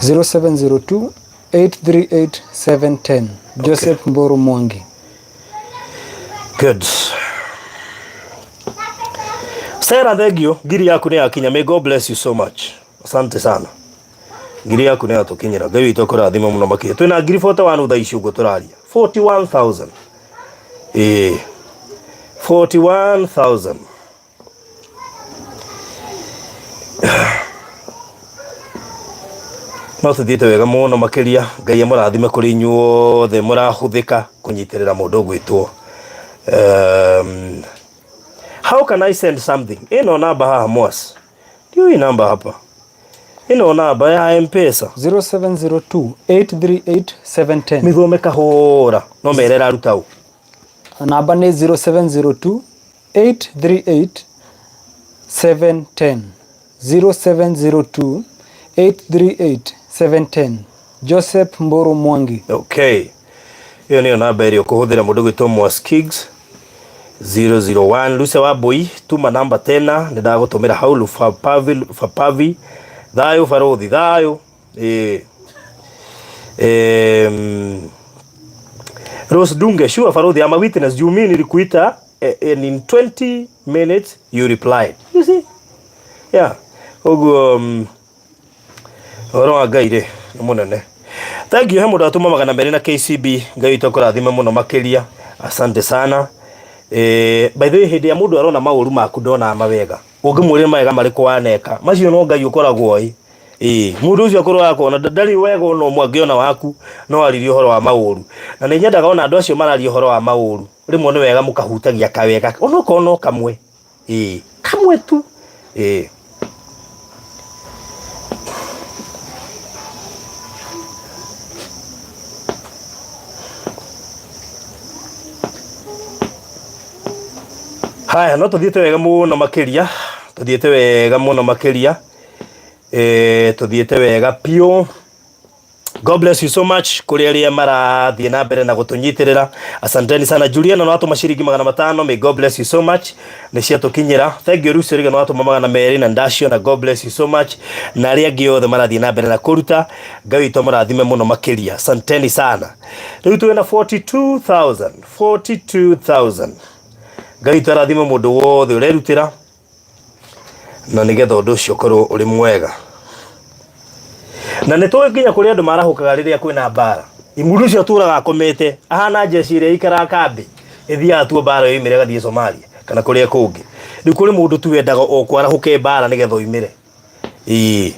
0702 838 710. Joseph Mburu Mwangi. Good. Sarah, thank you. Ngiri yaku nĩ yakinya. May God bless you so much. Asante sana. Ngiri yaku nĩ yatũkinyĩra. Ngai witũ akũrathime mũno makĩria. Twĩna ngiri 41 thaa ici ũguo tũraria. 41,000. Ĩĩ. 41,000. No tũthiĩte wega mũno makĩria. Ngai amũrathime kũrĩ inyuothe mũrahũthĩka kũnyitĩrĩra mũndũ ũgwĩtwo. How can I send something? Ĩno namba haha mwas. Ndiũĩ namba hapa. Ĩno namba ya M-Pesa. 0702 838 710. Mĩthome kahũra. No mere ĩraruta ũ. Namba nĩ 0702 838 710. 0702 838 710. Joseph Mburu Mwangi. Okay. Ĩyo nĩyo namba ĩrĩa ũkũhũthĩra mũndũ gwĩtwo Mwas Kigs 001. Luce wa Mbui, tuma namba tena, nĩ ndagũtũmĩra hau. Lufapavi, Lufapavi. Thayũ barũthi, thayũ. Ĩĩ. Rose Dunge, sure barũthi, I'm a witness. You mean nilikuita and in 20 minutes you replied. You see? Yeah. Ũguo ũhoro wa Ngai rĩ nĩ mũnene. Thank you. He mũndũ atũma 200 na KCB. Ngai witũ akũrathime mũno makĩria. Asante sana. By the way, hĩndĩ ya mũndũ arona maũru maku ndonaga mawega. Ũngĩmwĩra mawega marĩkũ waneka, macio no Ngai ũkoragwo oĩ. Mũndũ ũcio akorwo akona ndarĩ wega ona ũmwe angĩona waku, no aririe ũhoro wa maũru. Na nĩ nyendaga ona andũ acio mararia ũhoro wa maũru, rĩmwe nĩ wega mũkahutagia kawega, onokorwo no kamwe. Kamwe tu. Haya, no tũthiĩte wega mũno makĩria, tũthiĩte wega mũno makĩria. Tũthiĩte wega piũ. God bless you so much kũrĩ arĩa marathiĩ na mbere na gũtũnyitĩrĩra. Asanteni sana. Juliana no atũma ciringi 500. May God bless you so much. Nĩ ciatũkinyĩra. Thank you Lucy Riga no atũma 200 na ndaciona. God bless you so much. Na arĩa angĩ othe marathiĩ na mbere na kũruta, Ngai witũ amũrathime mũno makĩria. Asanteni sana. Rĩu twĩna 42,000, 42,000. Ngai witũ arathime mũndũ wothe ũrerutĩra, na nĩgetha ũndũ ũcio ũkorwo ũrĩ mwega. Na nĩ tũĩ nginya kũrĩ andũ marahũkaga rĩrĩa kwĩna mbara. Mũndũ ũcio atũraga akomete, ahana jeshi ĩrĩa ĩikaraga kambĩ, ĩthiaga tu mbara yoimĩra ĩgathiĩ Somalia kana kũrĩa kũngĩ. Rĩu kũrĩ mũndũ tu wendaga o kwarahũke mbara nĩgetha oimĩre. Ĩĩ.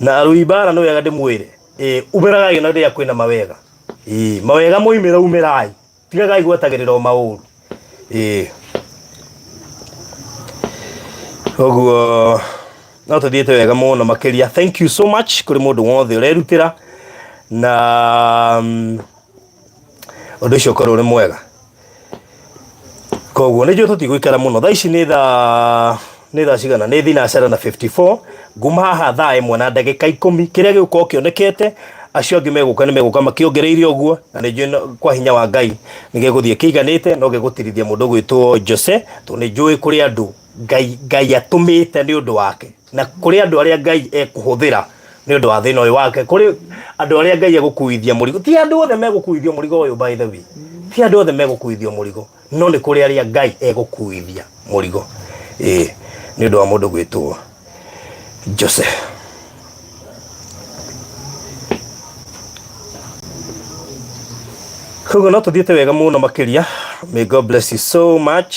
Na arũi mbara nĩ wega ndĩmwĩre. Ĩĩ, umĩragai ona rĩrĩa kwĩna mawega. Ĩĩ, mawega moimĩra umĩrai. Tigagai gwetagĩrĩra o maũru. Ĩĩ. Ũguo no tũthiĩte wega mũno makĩria. Thank you so much kũrĩ mũndũ wothe ũrerutĩra, na ũndũ ũcio ũkorwo ũrĩ mwega. Koguo nĩ njũĩ tũtigũikara mũno. Thaa ici nĩ thaa, nĩ thaa cigana? Nĩ thinacara na 54. Nguma haha thaa ĩmwe na ndagĩka ikũmi. Kĩrĩa gĩgũkorwo kĩonekete, Acio angĩ megũka nĩ megũka makĩongereire ũguo, na nĩ njũĩ kwa hinya wa Ngai nĩ gĩgũthiĩ kĩiganĩte, no gĩgũtirithia mũndũ ũgwĩtwo Jose, tondũ nĩ njũĩ kũrĩ andũ Ngai Ngai atũmĩte nĩ ũndũ wake, na kũrĩ andũ arĩa Ngai ekũhũthĩra nĩ ũndũ wa thĩna ũyũ wake, kũrĩ andũ arĩa Ngai egũkuithia mũrigo. Ti andũ othe megũkuithio mũrigo ũyũ, by the way, ti andũ othe megũkuithio mũrigo, no nĩ kũrĩ arĩa Ngai egũkuithia mũrigo, ĩĩ, nĩ ũndũ wa mũndũ gwĩtwo Jose. Koguo no tũthiĩte wega mũno makĩria. May God bless you so much.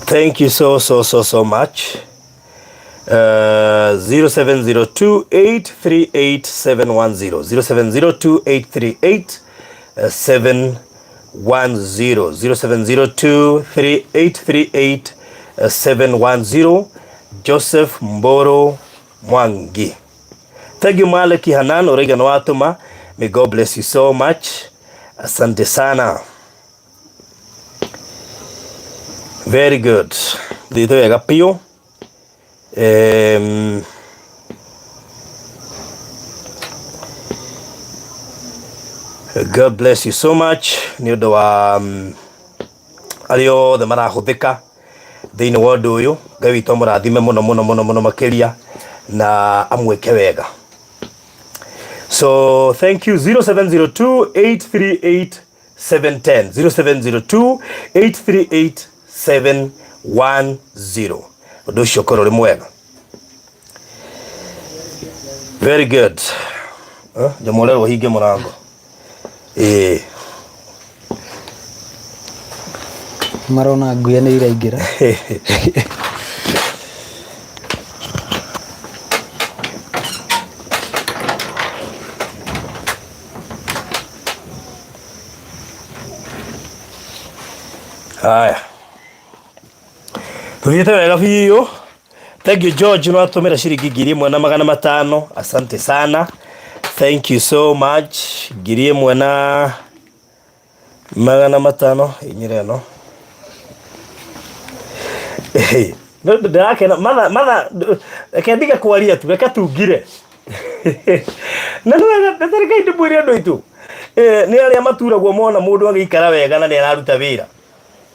Thank you so so so so much. 0702838710, 0702838710, 0702383710, Joseph Mboro Mwangi. Thank you Maleki Hanan, ũraiga nĩ watũma. May God bless you so much. Asante sana. Very good. Thiĩte wega biũ. God bless you so much nĩ ũndũ wa arĩa othe marahũthĩka thĩinĩ wa ũndũ ũyũ. Ngai witũ amũrathime mũno mũno mũno mũno makĩria na amwĩke wega. So thank you. 0702 838 710, 0702 838 710. Ũndũ ũcio ũkorwo ũrĩ mwega. Very good. Njamũrerwo hinge mũrango. Ĩĩ. Marona nguya nĩ iraingĩra. Haya, tuthiĩte wega biũ. Thank you George, no atũmĩra ciringi 1500. Asante sana, thank you so much. 1500 inyire ĩno. No ndĩrakena matha matha, reke ndige kwaria tu, reke tungire na nĩ wega. Reke ndĩmwĩre andũ aitũ, nĩ arĩa maturagwo mona mũndũ agĩikara wega na nĩ araruta wĩra.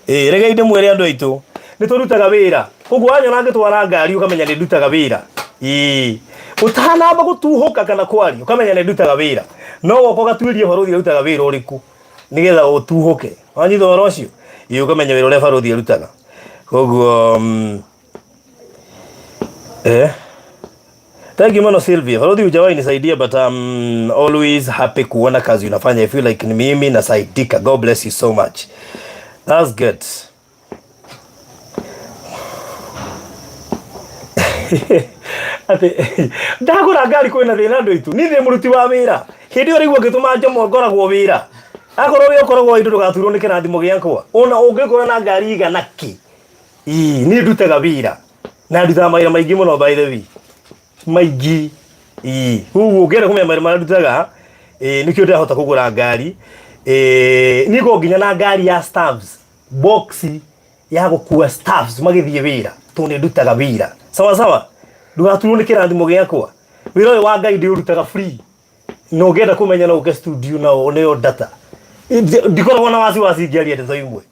Ĩĩ, reke ndĩmwĩre andũ aitũ, nĩ tũrutaga wĩra. Koguo wanyona ngĩtwara ngari ũkamenya nĩ ndutaga wĩra. Ĩĩ, ũtanamba gũtuhũka kana kwaria ũkamenya nĩ ndutaga wĩra. No woka ũgatuĩria barũthi arutaga wĩra ũrĩkũ nĩgetha ũtuhũke. Wanyita ũhoro ũcio? Ĩĩ, ũkamenya wĩra ũrĩa barũthi arutaga. Koguo Thank you mano Sylvia. Barũthi hujawahi nisaidia, but I'm always happy kuona kazi unafanya. I feel like ni mimi nasaidika. God bless you so much. That's good. Atĩ ndagũra ngari kwĩna thĩna andũ aitũ. Niĩ ndĩ mũruti wa wĩra. Hĩndĩ ĩyo ũraigua ngĩtũma njomo ngoragwo wĩra. Akorwo wĩ ũkoragwo indo ndũgaturwo nĩ kĩrathimo gĩakwa. Ona ũngĩkora na ngari igana kĩ. Ii, niĩ ndutaga wĩra. Na ndutaga mawĩra maingĩ mũno, by the way. Maingĩ. Ii, koguo ũngĩenda kũmenya mawĩra marĩa ndutaga, ĩĩ, nĩkĩo ndĩrahota kũgũra ngari. Ĩĩ, niĩ ngoragwo nginya na ngari ya staffs, box ya gũkua staffs magĩthiĩ wĩra, tondũ nĩ ndutaga wĩra. Sawa sawa? Ndũgaturwo nĩ kĩrathimo gĩakwa. Wĩra ũyũ wa Ngai ndĩũrutaga free. Na ũngĩenda kũmenya no ũke studio na ũneo data. Ndikoragwo na wasiwasi ingĩaria ndeto imwe.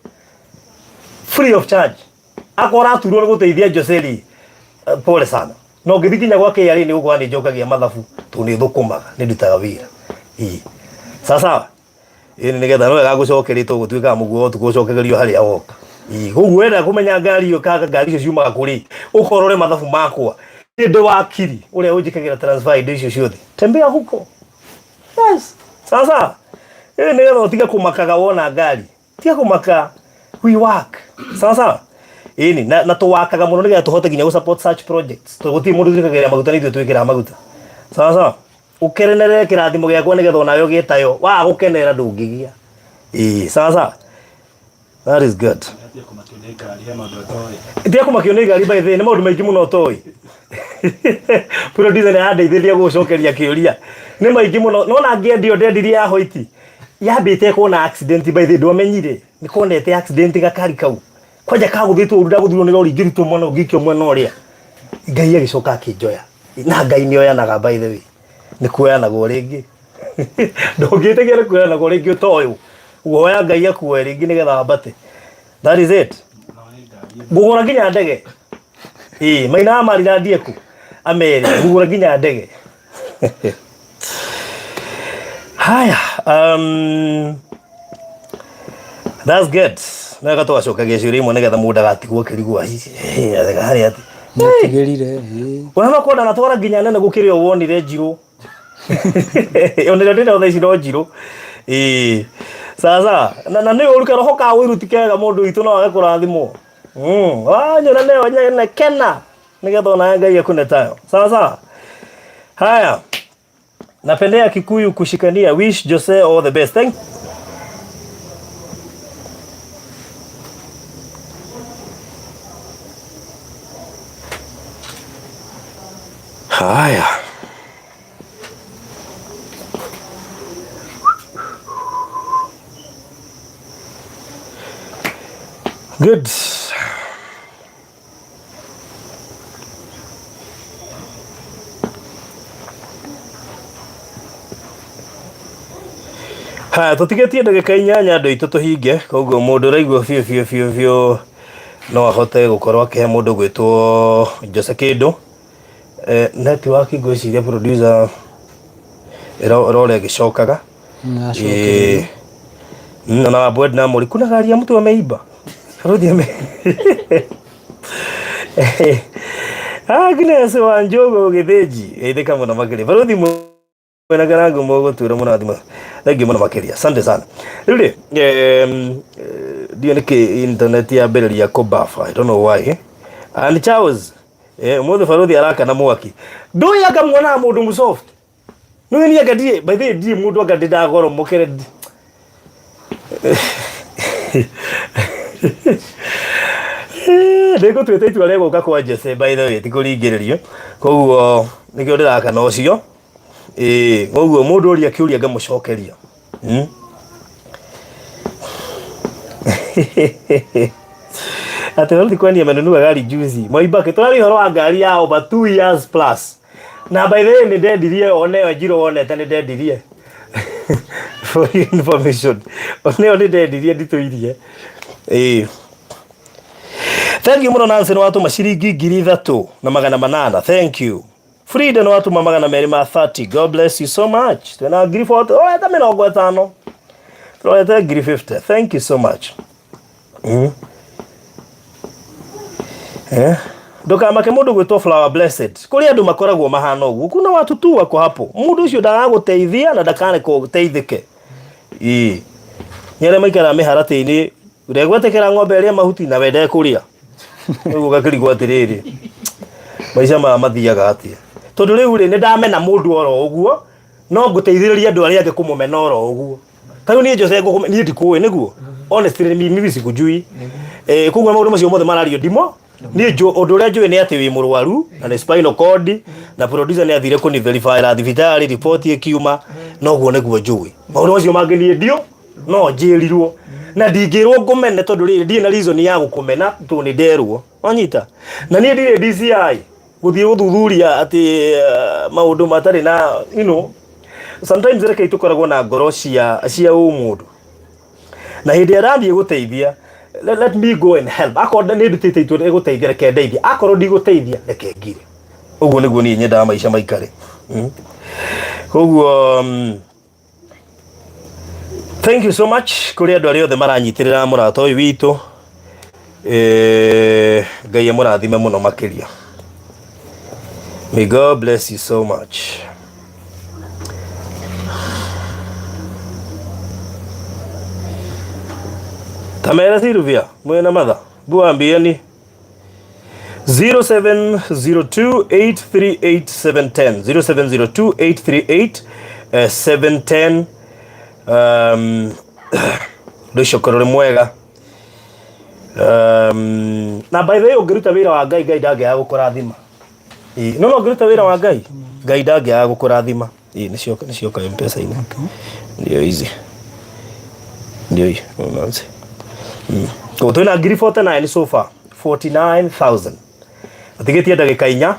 Free of charge. Akorwo ũraturwo nĩ gũteithia Jose rĩ, pole sana. Na ũngĩthiĩ nginya gwa KRA nĩ ũgũkora nĩ njokagia mathabu tondũ nĩ thũkũmaga, nĩ ndutaga wĩra. Ĩĩ. Sawa sawa? Ĩĩ, nĩgetha no wega ngũcokerie tondũ gũtuĩkaga mũguo ũtukũ ũcokagĩrio harĩa woka. Ĩĩ, koguo wenda kũmenya ngari ĩyo kana ngari icio ciumaga kũ rĩ, ũkorore mathabu makwa. Niĩ ndĩ wakiri ũrĩa ũnjĩkagĩra transfer indo icio ciothe. Tembea huko. Yes. Sawa sawa? Ĩĩ, nĩgetha ũtige kũmakaga wona ngari. Tiga kũmaka. We work. Sawa sawa? Ĩni, na tũwakaga mũno nĩgetha tũhote nginya gũ support such projects. Tondũ gũtirĩ mũndũ twĩkagĩra maguta, nĩ ithuĩ twĩkĩraga maguta. Sawa sawa? Ũkenerere kĩrathimo gĩakwa nĩgetha onawe ũgĩe tayo. Waga gũkenerera ndũngĩgĩa. Ĩĩ, sawa sawa? That is good. Tiga kũmakio nĩ ngari, by the way, nĩ maũndũ maingĩ mũno ũtoĩ. Producer nĩ arandeithĩrĩria gũgũcokeria kĩũria. Nĩ maingĩ mũno. Nona ngĩendio ndendirie ya hoiti. Yambĩte kuona accident, by the way, ndwamenyire. Nĩ konete accident gakari kau. Kwanja kagũthĩtwo ũru, ndagũthirwo nĩ rori ngĩrutwo mwena ũngĩ ngĩikio mwena ũrĩa. Ngai agĩcoka akĩnjoya. Na Ngai nĩ oyanaga by the way. Nĩ kuoyanagwo rĩngĩ. Ndũngĩtĩkia nĩ kuoyanagwo rĩngĩ ũtoĩ. Guoya Ngai akuoe rĩngĩ nĩgetha wambate. That is it. Ngũgũra nginya ndege. Ĩĩ, maina wa marira ndie kũ? Amere, ngũgũra nginya ndege. Haya, that's good. Nĩwega tũgacokagia ciũria imwe nĩgetha mũndũ ndagatigwo akĩrigwo harĩa atĩ. Nĩatigĩrire ĩĩ. Ona no kwenda natwara nginya nene gũkĩrĩ o wonire njirũ. Ona ĩrĩa ndĩnayo thaa ici no njirũ. Ĩĩ. Sasa, na nĩ ũru karoho ka ũiru ti kega mũndũ witũ no age kũrathimwo. Wanyona nĩyo nyene kena nĩgetha onawe Ngai akune tayo. Sawa sawa. Haya. Napendea Kikuyu kushikania. Wish Jose all the best. Thank Haya. Good. Haya, tũtigĩtie ndagĩka inyanya andũ aitũ tũhinge, koguo mũndũ ũraigua biũ biũ biũ biũ no ahote gũkorwo akĩhe mũndũ gwĩtwo Jose kĩndũ. Eh, network ngwĩciria producer ĩrora ĩgĩcokaga. Nĩacokeire. Eh, na wambwend na mũri kuna gari ya mtu ameiba Rudi ame Agnes wa Njogu Gĩthĩnji geithĩka mũno makĩria baruthi mwena karangu mũgũtura mũrathimo thengiũ mũno makĩria asante sana rĩu rĩ ndiũĩ nĩkĩ internet yambĩrĩria kũbafa I don't know why and Charles ũmũthĩ baruthi arakana mwaki ndũĩ anga muonaga mũndũ mũsoft Nĩ niĩ anga ndirĩ by the way ndirĩ mũndũ anga ndĩ ndagoromokere nĩ ngũtuĩte itua rĩa gũka kwa Jesse by the way ti kũringĩrĩrio koguo nĩkĩo ndĩrakana ũcio ĩĩ koguo mũndũ ũria kĩũria ngamũcokeria Hmm? Atĩ wewe kwani amenunua gari juzi. Mwaibaki tũraria ũhoro wa ngari ya over 2 years plus. Na by the way nĩ ndendirie one ĩyo njirũ wonete nĩ ndendirie. For your information. One ĩyo nĩ ndendirie nditũirie. Ĩĩ. Thank you mũno Nancy nĩ watũma ciringi 3800. Thank you. Frida nĩ watũma 230. God bless you so much. Twĩna ngiri 40. Oh, eta 50. Tũrorete ngiri 50. Thank you so much. Eh? Ndũkamake mũndũ gwĩtwo Flower Blessed. Kũrĩ andũ makoragwo mahana ũguo. Kuna watu tu wako hapo. Mũndũ ũcio ndagagũteithia na ndakareka ũteithĩke. Ĩĩ. Nĩ arĩa maikaraga mĩharatĩ-inĩ ũregwetĩkĩra ng'ombe ĩrĩe mahuti na we ndekũrĩa. Rĩu ũgakĩrigwo atĩrĩrĩ, maica maya mathiaga atĩa? Tondũ rĩu rĩ, nĩ ndamena mũndũ oro ũguo, no ngũteithĩrĩria andũ arĩa angĩ kũmũmena oro ũguo. Ta rĩu niĩ Jose ngũkũme niĩ ndikũĩ nĩguo. Honestly mimi sikujui. Eh, koguo maũndũ macio mothe marario ndimo niĩ ũndũ ũrĩa njũĩ nĩ atĩ wĩ mũrwaru na nĩ spinal cord na producer nĩ athire kũni verify ra thibitarĩ report ĩkiuma noguo nĩguo njũĩ. Maũndũ macio mangĩ niĩ ndio no njĩrirwo na ndingĩrwo ngũmene tondũ rĩrĩ ndirĩ na reason ya gũkũmena tondũ nĩ nderwo wanyita na niĩ ndirĩ DCI gũthiĩ gũthuthuria atĩ maũndũ matarĩ na you know sometimes rekei tũkoragwo na ngoro cia cia ũmũndũ na hĩndĩ ĩrĩa ndathiĩ gũteithia let me go and help akorwo nĩ ndutĩte itua rĩa gũteithia reke ndeithie akorwo ndigũteithia reke ngire ũguo nĩguo niĩ nyendaga maica maikare. Koguo thank you so much kũrĩ andũ arĩa othe maranyitĩrĩra mũrata ũyũ witũ. Ngai amũrathime mũno makĩria. May God bless you so much. Tamera Silvia, mwena matha, buambieni 0702838710 0702 710 ũndũ ũcio ũkorwo ũrĩ mwega na by the way ũngĩruta wĩra wa Ngai Ngai ndangĩaga gũkũrathima. Ĩĩ, no no ũngĩruta wĩra wa Ngai Ngai ndangĩaga gũkũrathima. Ĩĩ, nĩcioka nĩcioka M-Pesa-inĩ. Ndio hizi ndio hii unaanza. Koguo twĩna ngiri 49 so far 49000 ũtigĩtie ndagĩka inya.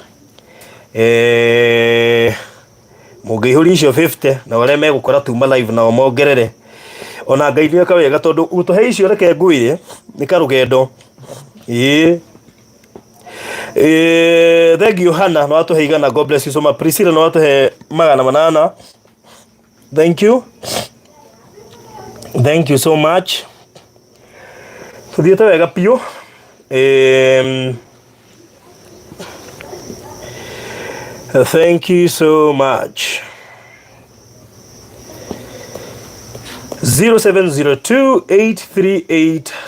Eh, mũngĩihũria icio 50 na arĩa megũkora tuma live nao mongerere ona ngai nĩeka wega tondũ gũtũhe icio reke ngwĩre nĩ karũgendo ĩĩ Eh, thank you Hannah no atũhe igana God bless you so much Priscilla no atũhe 800 thank you thank you so much tũthiĩte wega biũ Em, thank you so much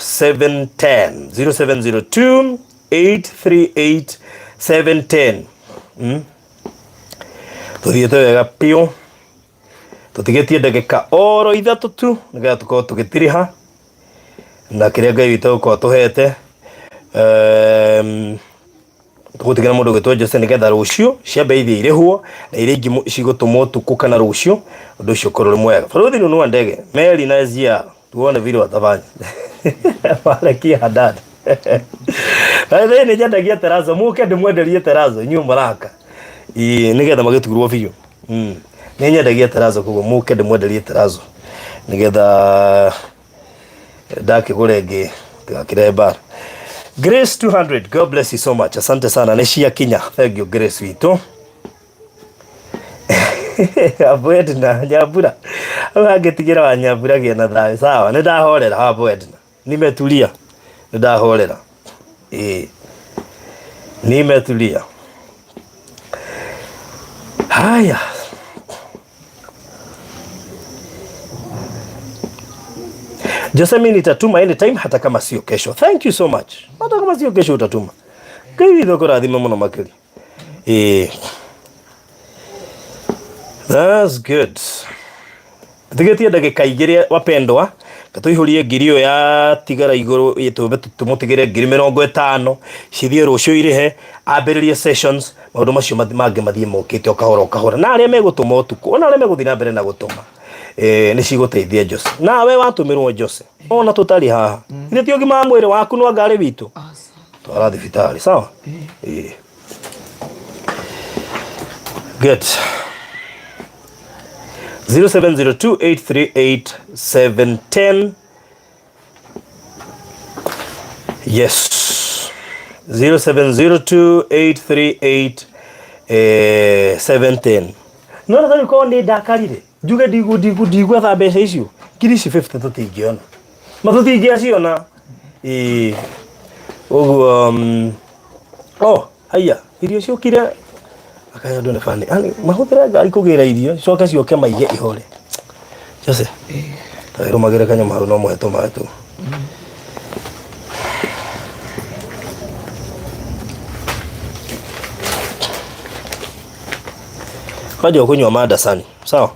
0702-838-710 0702-838-710 mm? Tuthiĩte wega biũ tũtigĩtie ndagĩka oro ithatũ tu nĩgetha tũkorwo tũgĩtiriha na kĩrĩa Ngai witũ egũkorwo atũhete um, tũgũtigĩra mũndũ ũgĩtwo Jose nĩgetha rũciũ ciambe ithiĩ irĩhwo na iria ingĩ cigũtũmwo ũtukũ kana rũciũ ũndũ ũcio ũkorwo ũrĩ mwega Barũthi nunua ndege meli na SGR tuone vile watafanya Marekia Haddad By the way nĩ nyendagia terazo mũke ndĩmwenderie terazo inyuĩ mũraka Ĩĩ nĩgetha magĩturwo biũ Mm. Nĩ nyendagia terazo koguo mũke ndĩmwenderie terazo nĩgetha ndakĩgũra ĩngĩ ndigakĩrehe mbara Grace 200 God bless you so much asante sana nĩ ciakinya thank you Grace witũ Abu Edna Nyambura hau hangĩtigĩra wa Nyambura gĩa na thayũ sawa nĩ ndahorera Abu Edna nimetulia nĩ ndahorera ĩĩ nimetulia haya Jose, mimi nitatuma anytime hata kama sio kesho. Thank you so much. Hata kama sio kesho utatuma. Ngai witũ akũrathime mũno makĩria. Eh. That's good. Tigĩtie ndagĩka igĩrĩ wapendwa tũihũrie ngiri ĩyo ya tigara igũrũ ĩtũmbe tũmũtigĩre 50,000 cithiĩ rũciũ irĩhe ambĩrĩrie sessions maũndũ macio mangĩ mathiĩ mokĩte o kahora o kahora na arĩa megũtũma ũtukũ ona arĩa megũthiĩ na mbere na gũtũma eh, nĩ cigũteithia Jose nawe watũmĩrwo Jose ona tũtarĩ haha ithe ti ũgima wa mwĩrĩ waku no anga arĩ witũ twara thibitarĩ sawa Ĩĩ. Good. 0702838710 yes 0702838710 eh, no na tarĩu korwo nĩ ndakarire njuge ndigu ndigu ndigwetha mbeca icio ngiri ici 50 tũtingĩona ma tũtingĩaciona ĩĩ ũguo oh haiya irio ciũkire akaya andũ nĩ bani yani mahũthĩre ngari kũgĩra irio coke ciũke maige ihore Jose tawĩrũmagĩre kanyamũ hau no mũhe tũmaĩ tũu kwanja ũkũnyua mandacani sawa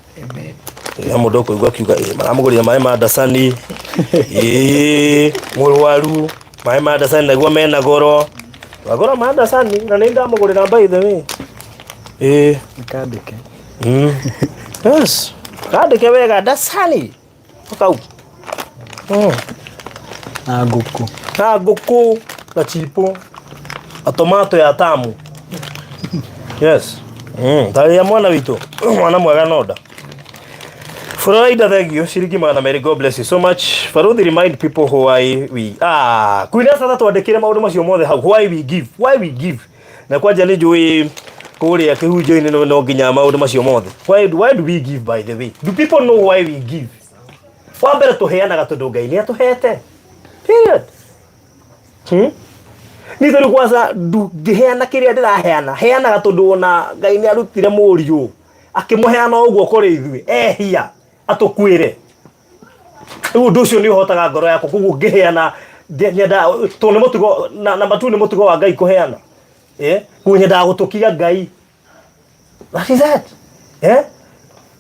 ya mũndũ ũkũigua akiuga "Ĩ, maramũgũrire maĩ ma ndacani ĩĩ mũrwaru maĩ ma ndacani naguo mena goro twagũra ma ndacani na nĩ ndamũgũrĩra by the way ĩĩ Kandĩke. Yes kandĩke wega ndacani kau Na ngũkũ. Na ngũkũ na chipo na tomato ya tamu yes tarĩria mwana witũ mwana mwega nonda Florida, thank you. Ciringi 200. God bless you so much. Faruthi, remind people why we ah kwina sasa twandĩkĩre maũndũ macio mothe hau why we give why we give na kwanja nĩ njũĩ kũrĩa kĩhunjio-inĩ no no nginya maũndũ macio mothe why do we give by the way do people know why we give wa mbere tũheanaga tondũ Ngai nĩ atũhete period Niĩ tondũ kwanza ndũngĩheana kĩrĩa ndĩraheana heanaga tondũ ona Ngai nĩ arutire mũriũ akĩmũheana ũguo kũrĩ ithuĩ ehia atũkuĩre rĩu ũndũ ũcio nĩ ũhotaga ngoro yakwa koguo ngĩheana nyendaga tondũ nĩ mũtugo na namba two nĩ mũtugo wa Ngai kũheana eh koguo nyendaga gũtũkia Ngai that is it eh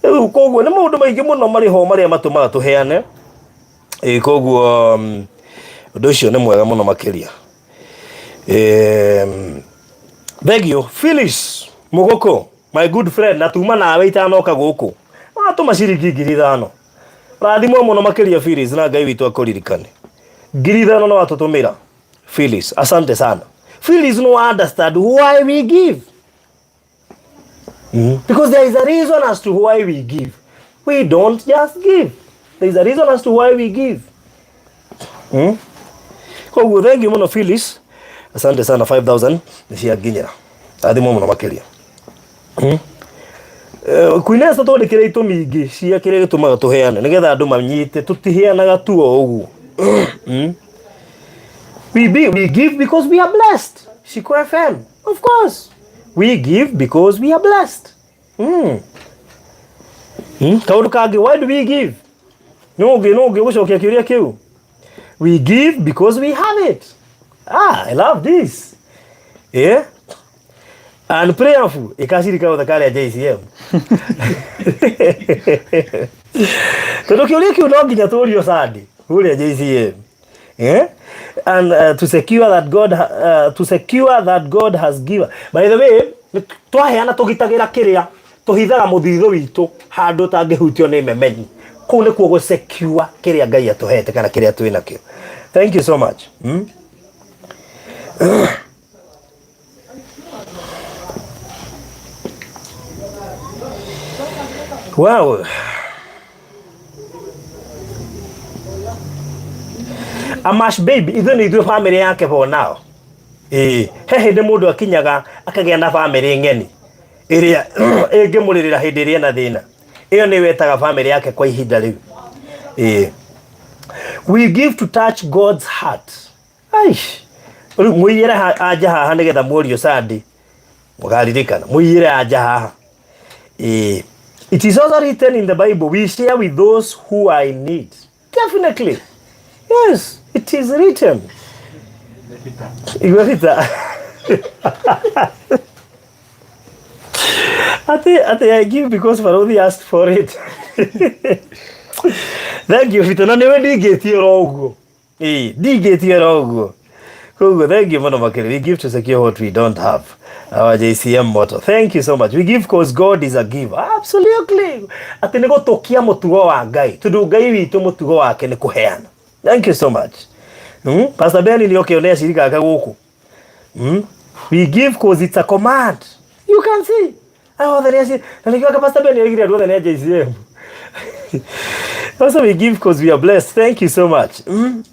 rĩu koguo nĩ maũndũ maingĩ mũno marĩ ho marĩa matũmaga tũheane ĩ koguo ũndũ ũcio nĩ mwega mũno makĩria thank you Phyllis Mũgũkũ my good friend na tuma nawe itanoka gũkũ watũma ciringi 5,000 rathimwo mũno makĩria Phyllis na Ngai witũ akũririkane 5,000 no watũtũmĩra Phyllis asante sana Phyllis no understand why we give Because there is a reason as to why we give. We don't just give. There is a reason as to why we give. Koguo thank you muno Phyllis. Asante sana 5000 nĩ cianginyĩra. Athimwo mũno makĩria. Queen Esther twandĩkĩre itũmi ingĩ cia kĩrĩa gĩtũmaga tũheane nĩgetha andũ manyite tũtiheanaga tu o ũguo. We give because we are blessed. Shiko FM. Of course. We give because we are blessed. Kaũndũ kangĩ, why do we give? No ũngĩ no ũngĩ gũcokia kĩũria kĩu. We give because we have it. Ah, I love this. Yeah. And prayerful ikacirika gothe karĩa JCM. Tondũ kĩũria kĩu no nginya tũrio Sunday kũrĩa JCM. Yeah? And to secure that God has given. By the way, twaheana tũgitagĩra kĩrĩa tũhithaga mũthithũ witũ handũ tangĩhutio nĩ memenyi. Kũu nĩkuo gũ secure kĩrĩa Ngai atũhete kana kĩrĩa twĩ nakĩo. Thank you so much. Wow. Amash baby, ithuĩ nĩ ithuĩ family yake for now. Ĩĩ, he hĩndĩ mũndũ akinyaga akagĩa na family ng'eni ĩrĩa ĩngĩmũrĩrĩra hĩndĩ ĩrĩa ena thĩna. Ĩyo nĩyo ĩtaga family yake kwa ihinda rĩu. Ĩĩ. We give to touch God's heart. Aish. Rĩu mũiyĩre anja haha nĩgetha muorio Sunday. Mũkaririkana. Mũiyĩre anja haha. Ĩĩ. It is also written in the Bible, we share with those who are in need. Definitely. Yes, it is written. Igwe Peter. Ati I give because Farodhi asked for it. Thank you, Peter. Na niwe ndingĩtie oro ũguo. Ĩĩ, ndingĩtie oro ũguo. Koguo thank you mũno makĩria. We give to secure what we don't have. Our JCM motto. Thank you so much. We give because God is a giver. Absolutely. Atĩ nĩ gũtũkia mũtugo wa Ngai. Tondũ Ngai witũ mũtugo wake nĩ kũheana. Thank you so much. Pastor Ben nĩ oke one acirika ake gũkũ. We give because it's a command. You can see. Aya othe nĩ aci na nĩkĩo anga Pastor Ben oigire andũ othe nĩ a JCM. Also we give because we are blessed. Thank you so much.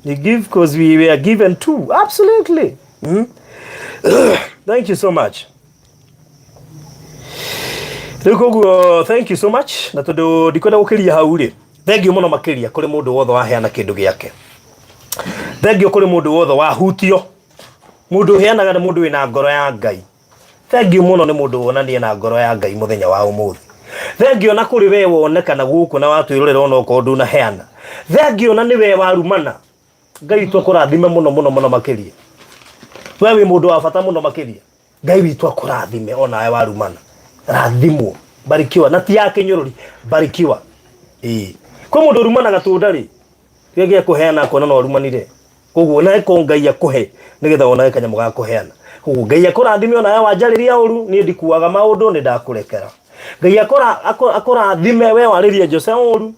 We give because we were given to. Absolutely. Thank you so much. Rĩu koguo thank you so much na tondũ ndikwenda gũkĩria hau rĩ, thank you mũno makĩria kũrĩ mũndũ wothe waheana kĩndũ gĩake. Thank you kũrĩ mũndũ wothe wahutio. Mũndũ ũheanaga nĩ mũndũ wĩna ngoro ya Ngai. Thank you mũno nĩ mũndũ wonanie na ngoro ya Ngai mũthenya wa ũmũthĩ. Thank you na kũrĩ we wonekana gũkũ na watwĩrorera ona okorwo ndũnaheana. Thank you na nĩ we warumana. Ngai witũ akũrathime mũno mũno mũno makĩria. We wĩ mũndũ wa bata mũno makĩria. Ngai witũ akũrathime onawe warumana. Rathimwo, barikiwa na ti ya kĩnyũrũri, barikiwa. Ĩĩ. Kwĩ mũndũ ũrumanaga tũ ndarĩ. Kĩrĩa gĩa kũheana akona no arumanire. Koguo nawe ko Ngai akũhe nĩgetha wonage kanyamũ ga kũheana. Koguo Ngai akũrathime onawe wanjarĩria ũru, niĩ ndikuaga maũndũ nĩ ndakũrekera. Ngai akũrathime we warĩria Jose ũru.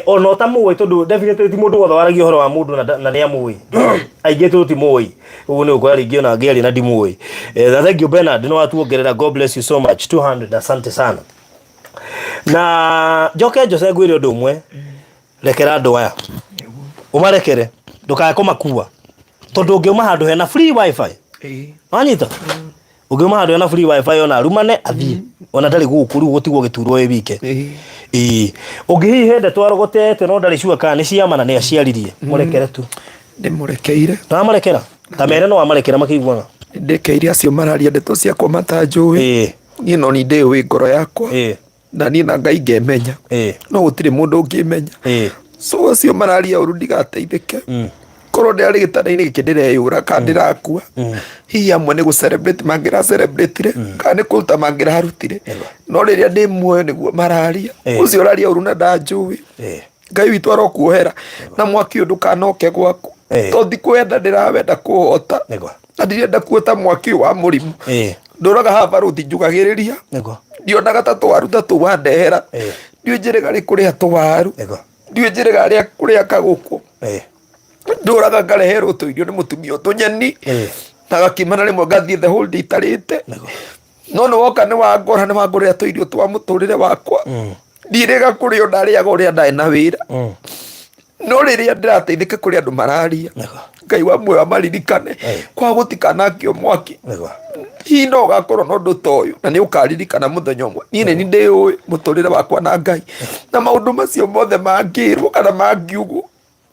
Ona ũtamũĩ tondũ definitely ti mũndũ wothe waragia ũhoro wa mũndũ na nĩ amũĩ. Aingĩ tũ timũĩ. Ũguo nĩ ũkora rĩngĩ ona ngĩaria na ndimũĩ. Na thank you Bernard nĩ watuongerera. God bless you so much. 200 asante sana. Na njoke Jose ngwĩre ũndũ ũmwe. Rekera andũ aya. Ũmarekere. Ndũkae kũmakua. Tondũ ũngĩuma handũ hena free wifi. Wanyita? Ũngĩuma handũ hena free wifi ona arumane athiĩ. Ona ndarĩ gũkũ rĩu gũtigwo gĩturwo wĩ wike. Ĩĩ. Ũngĩ hihi he ndeto arogotete no ndarĩ sure kana nĩ ciama na nĩ aciaririe. Mũrekere tu. Ndĩmũrekeire. Ndwamarekera? Ta mere no wamarekera makĩiguaga. Ndekeire acio mararia ndeto ciakwa matanjũĩ. Niĩ no ni ndĩũĩ ngoro yakwa. Na niĩ na Ngai ngemenya. No gũtirĩ mũndũ ũngĩmenya. So acio mararia ũru ndigateithĩke. Korwo ndĩrarĩ gĩtanda-inĩ gĩkĩ ndĩreyũra kana ndĩrakua. Hihi amwe nĩ gũ celebrate mangĩra celebrate kana nĩ kũruta mangĩrarutire. No rĩrĩa ndĩ muoyo nĩguo mararia. Ũcio ũraria ũru na ndanjũĩ. Ngai witũ arokuohera na mwaki ũyũ ndũkanoke gwaku. To ndikwenda ndĩrawenda kũhota. Na ndirenda kuota mwaki ũyũ wa mũrimũ. Ndũraga haha barũthi njugagĩrĩria. Ndionaga ta tũwaru ta tũu wandehera. Ndiũĩ njĩrĩga rĩ kũrĩa tũwaru. Ndiũĩ njĩrĩga rĩa kũrĩa kagũkũ. Ndũraga ngareherwo tũirio nĩ mũtumia tũnyeni. Na gakima na rĩmwe ngathiĩ the whole day itarĩte. No nĩ woka nĩ wangora nĩ wangũrĩra tũirio twa mũtũrĩre wakwa. Ndirĩga kũrĩa ndarĩaga ũrĩa ndarĩ na wĩra. No rĩrĩa ndĩrateithĩka kũrĩ andũ mararia. Ngai wa muoyo amaririkane. Kwa gũtikanakio mwaki. Hihi no ũgakorwo na ũndũ ta ũyũ na nĩ ũkaririkana mũthenya ũmwe. Niĩ nĩ ndĩũĩ mũtũrĩre wakwa na Ngai. Na maũndũ macio mothe mangĩrwo kana mangiugwo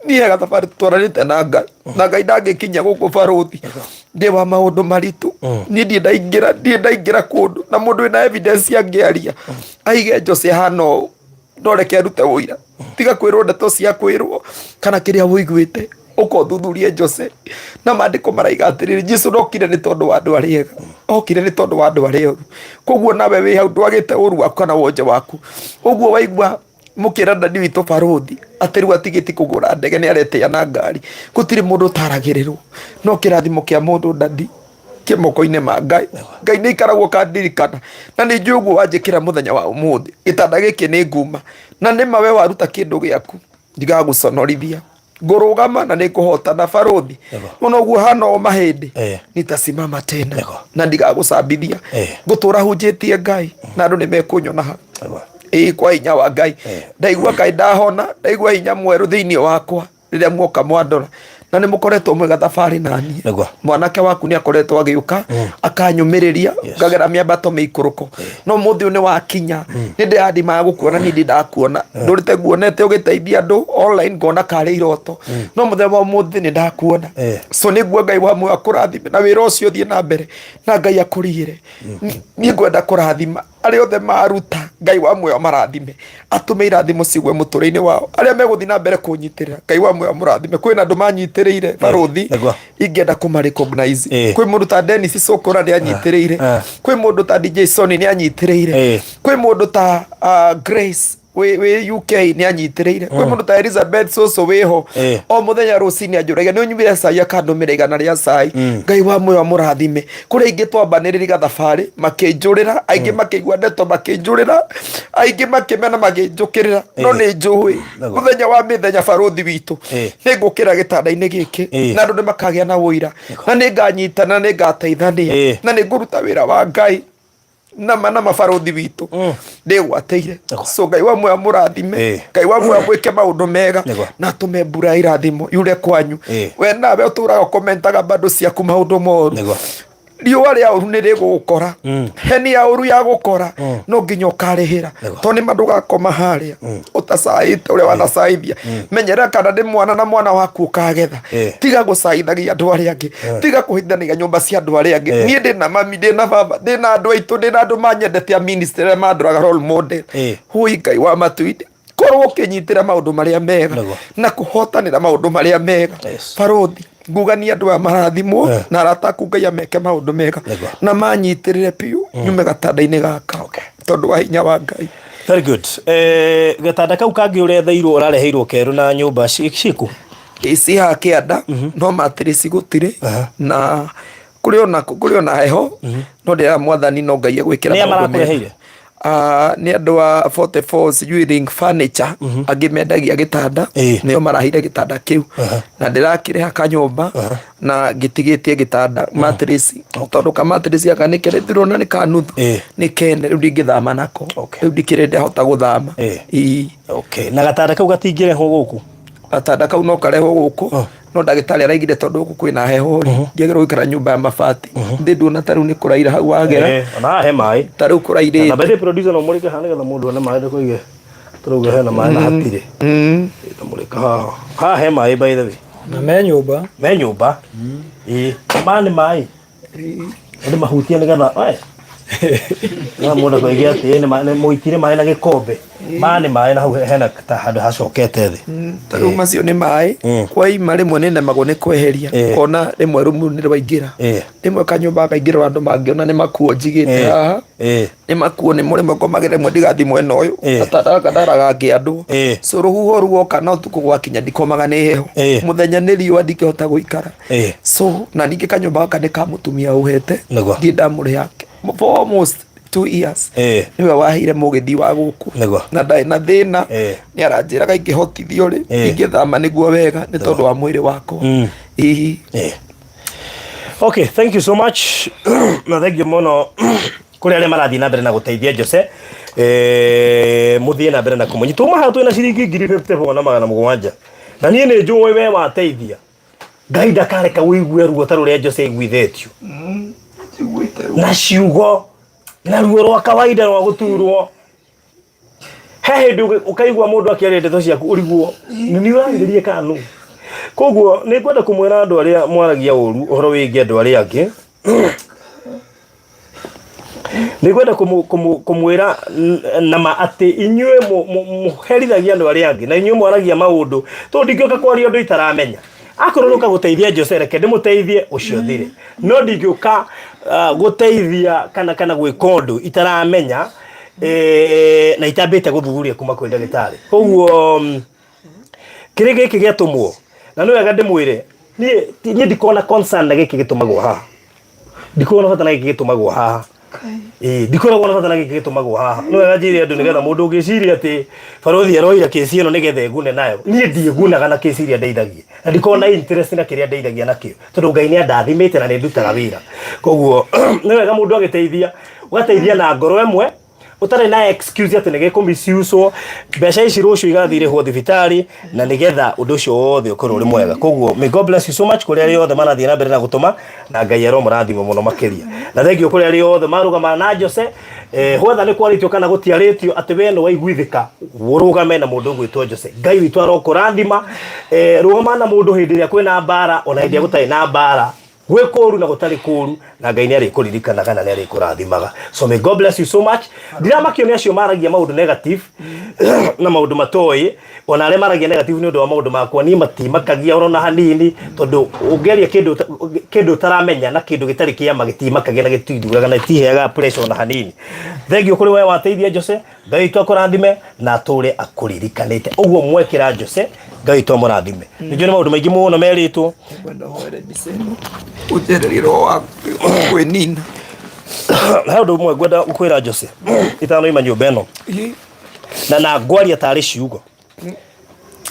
niĩ he gathabarĩ tũtwaranĩte na Ngai na Ngai ndangĩkinya gũkũ barũthi ndĩ wa maũndũ maritũ. Niĩ ndirĩ ndaingĩra ndirĩ ndaingĩra kũndũ na mũndũ wĩna evidence angĩaria aige Jose hana ũũ no reke arute ũira. Tiga kwĩrwo ndeto cia kwĩrwo kana kĩrĩa ũiguĩte ũka ũthuthurie Jose. Na maandĩko maraiga atĩrĩrĩ, Jesu ndokire nĩ tondũ wa andũ arĩa ega, okire nĩ tondũ wa andũ arĩa oru. Koguo nawe wĩ hau ndwagĩte ũru waku kana wonje waku. Ũguo waigua mũkĩra dadi witũ barũthi atĩ rĩu atigĩti kũgũra ndege nĩ aretĩa na ngari, gũtirĩ mũndũ ũtaragĩrĩrwo. No kĩrathimo kĩa mũndũ dadi kĩ moko-inĩ ma Ngai. Ngai nĩ aikaragwo akandirikana na nĩ njũĩ ũguo wanjĩkĩra mũthenya wa ũmũthĩ. Gĩtanda gĩkĩ nĩ nguma na nĩ ma we waruta kĩndũ gĩaku ndigagũconorithia. Ngũrũgama na nĩ ngũhotana barũthi. Ona ũguo hana o mahĩndĩ nitasimama tena na ndigagũcambithia. Ngũtũra hunjĩtie Ngai na andũ nĩ mekũnyona hau. Ĩĩ kwa hinya wa Ngai. Ndaigua kaĩ ndahona, ndaigua hinya mwerũ thĩinĩ wakwa rĩrĩa muoka mwandora. Na nĩ mũkoretwo mwĩ gathabarĩ na niĩ. Mwanake waku nĩ akoretwo agĩũka akanyũmĩrĩria ngagera mĩambato mĩikũrũko. No mũthĩ ũyũ nĩ wakinya nĩ ndĩrandimaga gũkuona niĩ ndĩ ndakuona. Ndũrĩte nguonete ũgĩteithia andũ online ngona karĩ iroto. No mũthenya wa ũmũthĩ nĩ ndakuona. So nĩguo Ngai wa muoyo akũrathime na wĩra ũcio ũthiĩ na mbere na Ngai akũrigĩre. Niĩ ngwenda kũrathima arĩa othe maruta Ngai wa muoyo amarathime atũme irathimo cigwe mũtũrĩre-inĩ wao. Arĩa megũthiĩ na mbere kũnyitĩrĩra Ngai wa muoyo amũrathime. Kwĩna andũ manyitĩrĩire barũthi ingĩenda kũma recognize. Kwĩ mũndũ ta Dennis Sokora nĩ anyitĩrĩire. Kwĩ mũndũ ta DJ Sony nĩ anyitĩrĩire. Kwĩ mũndũ ta Grace wĩ UK nĩ anyitĩrĩire. Kwĩ mũndũ ta Elizabeth Soso wĩho o mũthenya rũcinĩ anjũragia nĩ ũnyuire cai akandũmĩra 100 rĩa cai. Ngai wa muoyo amũrathime. Kũrĩ aingĩ twambanĩrĩri gathabarĩ makĩnjũrĩra, aingĩ makĩigua ndeto makĩnjũrĩra, aingĩ makĩmena makĩnjũkĩrĩra, no nĩ njũĩ mũthenya wa mĩthenya barũthi witũ nĩ ngũkĩra gĩtanda-inĩ gĩkĩ na andũ nĩ makagĩa na ũira na nĩ nganyitana na nĩ ngateithania na nĩ ngũruta wĩra wa Ngai nama na mabarũthi witũ ndĩgwatĩire. So Ngai wa muoyo amũrathime, Ngai wa muoyo amwĩke maũndũ mega na atũme mbura ya irathimo yure kwanyu. We nawe ũtũraga ũkomentaga bado ciaku maũndũ moru, riũa rĩa ũru nĩ rĩgũgũkora, heni ya ũru ya gũkora no nginya ũkarĩhĩra, tondũ nĩ ma ndũgakoma harĩa ũtacaĩte ũrĩa wanacaithia. Menyerera kana nĩ mwana na mwana waku ũkagetha. Tiga gũcaithagia andũ arĩa angĩ, tiga kũhithanagia nyũmba cia andũ arĩa angĩ. Niĩ ndĩ na mami, ndĩ na baba, ndĩ na andũ aitũ, ndĩ na andũ manyendete a ministry arĩa mandoraga role model. Hui Ngai wa matu-inĩ, korwo ũkĩnyitĩra maũndũ marĩa mega na kũhotanĩra maũndũ marĩa mega. Barũthi ngugania andũ aya marathimwo na arata aku Ngai ameke maũndũ mega na manyitĩrĩre biũ nyume gatanda-inĩ gaka tondũ wa hinya wa Ngai. Very good. Gatanda kau kangĩ ũretheirwo ũrareheirwo kerũ na nyũmba ciku? Ci haha kĩanda no matirĩci gũtirĩ na kũrĩ ona heho no ndĩra mwathani no Ngai egwĩkĩra Nĩa maũndũ mega. Marakũreheire? Nĩ andũ a 44 sijui ring furniture angĩ mendagia gĩtanda nĩo maraheire gĩtanda kĩu na ndĩrakĩrĩha kanyũmba na ngĩtigĩtie gĩtanda mattress tondũ ka mattress gaka nĩ kene ndĩrona nĩ ka nuthu nĩ kene rĩu ndingĩthama nako rĩu ndikĩrĩ ndahota gũthama. Ii. Okay. Na gatanda kau gatingĩrehwo gũkũ? Gatanda kau no karehwo gũkũ no ndagĩtarĩ araigire tondũ gũkũ kwĩna heho rĩ ndiagĩrĩirwo gũikara nyũmba ya mabati thĩ nduona ta rĩu nĩ kũraira hau wagera. Ona haha he maĩ. Ta rĩu kũrairĩte. Na by the way, producer no mũrĩke haha nĩgetha mũndũ one maĩ ndũkoige tũrauga hena maĩ na hatirĩ. Ndamũrĩka haha. Haha he maĩ by the way. Na me nyũmba. Me nyũmba. Ĩĩ. Maya nĩ maĩ. Nĩ mahutie nĩgetha oe. No mũndũ akoige atĩ nĩ mũitire maĩ na gĩkombe. Maya nĩ maĩ na hau hena ta handũ hacokete thĩ. Ta rĩu macio nĩ maĩ kwaima rĩmwe nĩ nemagwo nĩ kweheria kona rĩmwe rumu nĩ rwaingĩra rĩmwe kanyũmba kaingĩra andũ mangĩona nĩ makuo njigĩte haha nĩ makuo nĩ mũrĩmo ngomagĩra rĩmwe ndigathi mwena ũyũ gaka ndaraga ngĩandwo so rũhuho ruoka na ũtukũ gwakinya ndikomaga nĩ heho mũthenya nĩ riũa ndingĩhota gũikara so na ningĩ kanyũmba gaka nĩ ka mũtumia ũhete ndirĩ ndamũrĩha for almost 2 years nĩwe waheire mũgĩthi wa gũkũ na ndarĩ na thĩna nĩ aranjĩraga ingĩhotithio rĩ ingĩthama nĩguo wega nĩ tondũ wa mwĩrĩ wakwa. Ĩĩ. Okay, thank you so much. Na thank you mũno. Kũrĩ arĩa marathiĩ na mbere na gũteithia Jose, mũthiĩ na mbere na kũmũnyita. Tuma haha twĩna ciringi 54,700. Na niĩ nĩ njũĩ we wateithia. Ngai ndakareka ũigue ruo ta rũrĩa Jose aiguithĩtio. Na ciugo na ruo rwa kawaida rwa gũturwo. He hĩndĩ ũkaigua mũndũ akĩaria ndeto ciaku ũrigwo nĩ nĩ ũrarĩrĩria kana nũ. Koguo nĩ ngwenda kũmwĩra andũ arĩa mwaragia ũru ũhoro wĩgiĩ andũ arĩa angĩ, nĩ ngwenda kũmwĩra na ma atĩ inyuĩ mũherithagia andũ arĩa angĩ na inyuĩ mwaragia maũndũ, tondũ ndingĩũka kwaria ũndũ itaramenya. Akorwo nũka gũteithia Jose, reke ndĩmũteithie ũcio thire, no ndingĩũka gũteithia kana gwĩka ũndũ itaramenya na itambĩte gũthuthuria kuma kwĩ ndagĩtarĩ. Koguo kĩrĩ gĩkĩ gĩatũmwo, na nĩ wega ndĩmwĩre niĩ ndikoragwo na concern na gĩkĩ gĩtũmagwo haha, ndikoragwo na bata na gĩkĩ gĩtũmagwo haha. Ĩĩ, ndikoragwo na bata na gĩkĩ gĩtũmagwo haha. Nĩ wega njĩre andũ nĩgetha mũndũ ũngĩciria atĩ barothi aroira kĩci ĩno nĩgetha egune nayo, niĩ ndiĩgunaga na kĩci iria ndeithagia, na ndikoragwo na interest na kĩrĩa ndeithagia nakĩo, tondũ Ngai nĩ andathimĩte na nĩ ndutaga wĩra. Koguo nĩ wega mũndũ agĩteithia, ũgateithia na ngoro ĩmwe, ũtarĩ na excuse atĩ nĩ gĩkũ misuse mbeca ici rũciũ igathiĩ irĩhwo thibitarĩ, na nĩgetha ũndũ ũcio wothe ũkorwo ũrĩ mwega. Koguo may God bless you so much kũrĩ arĩa othe marathiĩ na mbere na gũtũma, na Ngai aromũrathima mũno makĩria. Na thengiũ kũrĩ arĩa othe marũgamaga na Jose, whether nĩ kwarĩtio kana gũtiarĩtio, atĩ we nĩ waiguithĩka ũrũgame na mũndũ ũgwĩtwo Jose. Ngai witũ arokũrathima. Rũgama na mũndũ hĩndĩ ĩrĩa kwĩna mbara, ona hĩndĩ ĩrĩa gũtarĩ na mbara, gwĩ kũru na gũtarĩ kũru, na Ngai nĩ arĩkũririkanaga na nĩ arĩkũrathimaga. So may God bless you so much. Ndiramakio nĩ acio maragia maũndũ negative na maũndũ matoĩ, ona arĩa maragia negative nĩ ũndũ wa maũndũ makwa, niĩ matimakagia oro na hanini, tondũ ũngĩaria kĩndũ ũtaramenya na kĩndũ gĩtarĩ kĩama gĩtimakagia na gĩtinduraga na gĩtiheaga pressure ona hanini. Thengiũ kũrĩ we wateithia Jose, Ngai witũ akũrathime na atũre akũririkanĩte. Ũguo mwekĩra Jose, Ngai witũ amũrathime. Nĩ njũĩ nĩ maũndũ maingĩ mũno merĩtwo. Ngwenda ũhoere mbica ĩno ũnjererie roho wa kwĩnina. He ũndũ ũmwe ngwenda kwĩra Jose itanoima nyũmba ĩno, na ngwaria tarĩ ciugo.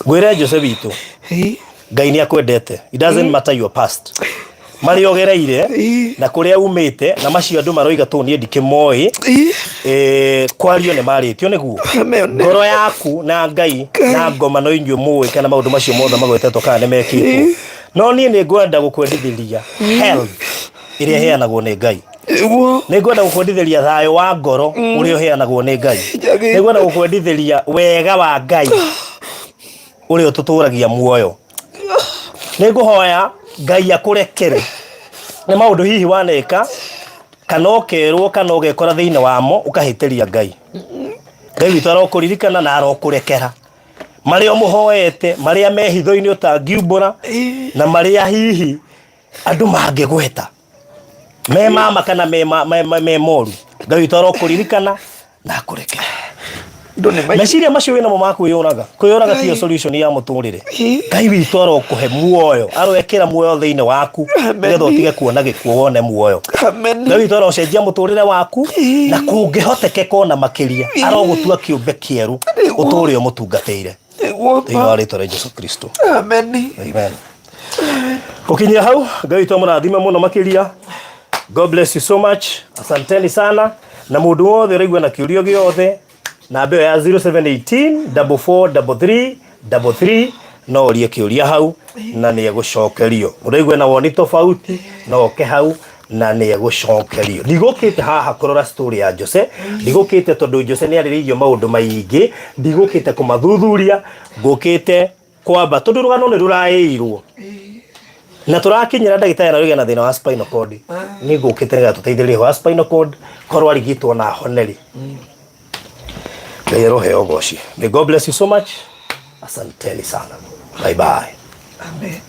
Ngwĩre Jose witũ, Ngai nĩ akwendete. It doesn't matter your past, marĩa ũgereire na kũrĩa umĩte, na macio andũ maroiga tũ niĩ ndikĩmoĩ. Kwario nĩ marĩtio nĩguo ngoro yaku na Ngai na ngoma no inyuĩ mũĩ kana maũndũ macio mothe magwetetwo kana nĩ mekĩtwo. No niĩ nĩ ngwenda gũkwendithĩria health ĩrĩa ĩheanagwo nĩ Ngai. Nĩ ngwenda gũkwendithĩria thayũ wa ngoro ũrĩa ũheanagwo nĩ Ngai. Nĩ ngwenda gũkwendithĩria wega wa Ngai ũrĩa ũtũtũragia muoyo. Nĩ ngũhoya Ngai akũrekere nĩ maũndũ hihi waneka kana ũkerwo kana ũgekora thĩinĩ wamo ũkahĩtĩria Ngai. Ngai witũ arokũririkana na arokũrekera marĩa ũmũhoete, marĩa me hitho-inĩ ũtangiumbũra, na marĩa hihi andũ mangĩgweta me mama kana me moru. Ngai witũ arokũririkana na akũrekere. Andũ nĩ Meciria macio wĩnamo ma kwĩyũraga, kwĩyũraga tiyo solution ya mũtũrĩre. Ngai witũ arokũhe muoyo, aroekĩra muoyo thĩinĩ waku nĩgetha ũtige kuona gĩkuũ wone muoyo. Amen. Ngai witũ arocenjia mũtũrĩre waku, na kũngĩhotekeka ona makĩria arogũtua kĩũmbe kĩerũ ũtũre ũmũtungatĩire thĩinĩ wa rĩtwa rĩa Jesu Kristo. Amen. Amen. Gũkinyia hau, Ngai witũ amũrathime mũno makĩria. God bless you so much. Asanteni sana. Na mũndũ wothe ũraigua na kĩũria gĩothe, namba ĩyo ya 0718 4433 33 no ũrie kĩũria hau na nĩ egũcokerio. Ũraigua na woni tofauti no oke hau na nĩ egũcokerio. Ndigũkĩte haha kũrora story ya Jose, ndigũkĩte tondũ Jose nĩ arĩrĩirio maũndũ maingĩ, ndigũkĩte kũmathuthuria, ngũkĩte kwamba tondũ rũgano nĩ rũraĩirwo na tũrakinyĩra ndagĩtarĩ na rũgĩa na thĩna wa spinal cord. Nĩ ngũkĩte nĩgetha tũteithĩrĩrie wa spinal cord korwo arigitwo na ahone rĩ. Ngai aroheo ũgoci. May God bless you so much. Asanteni sana. Bye bye. Amen.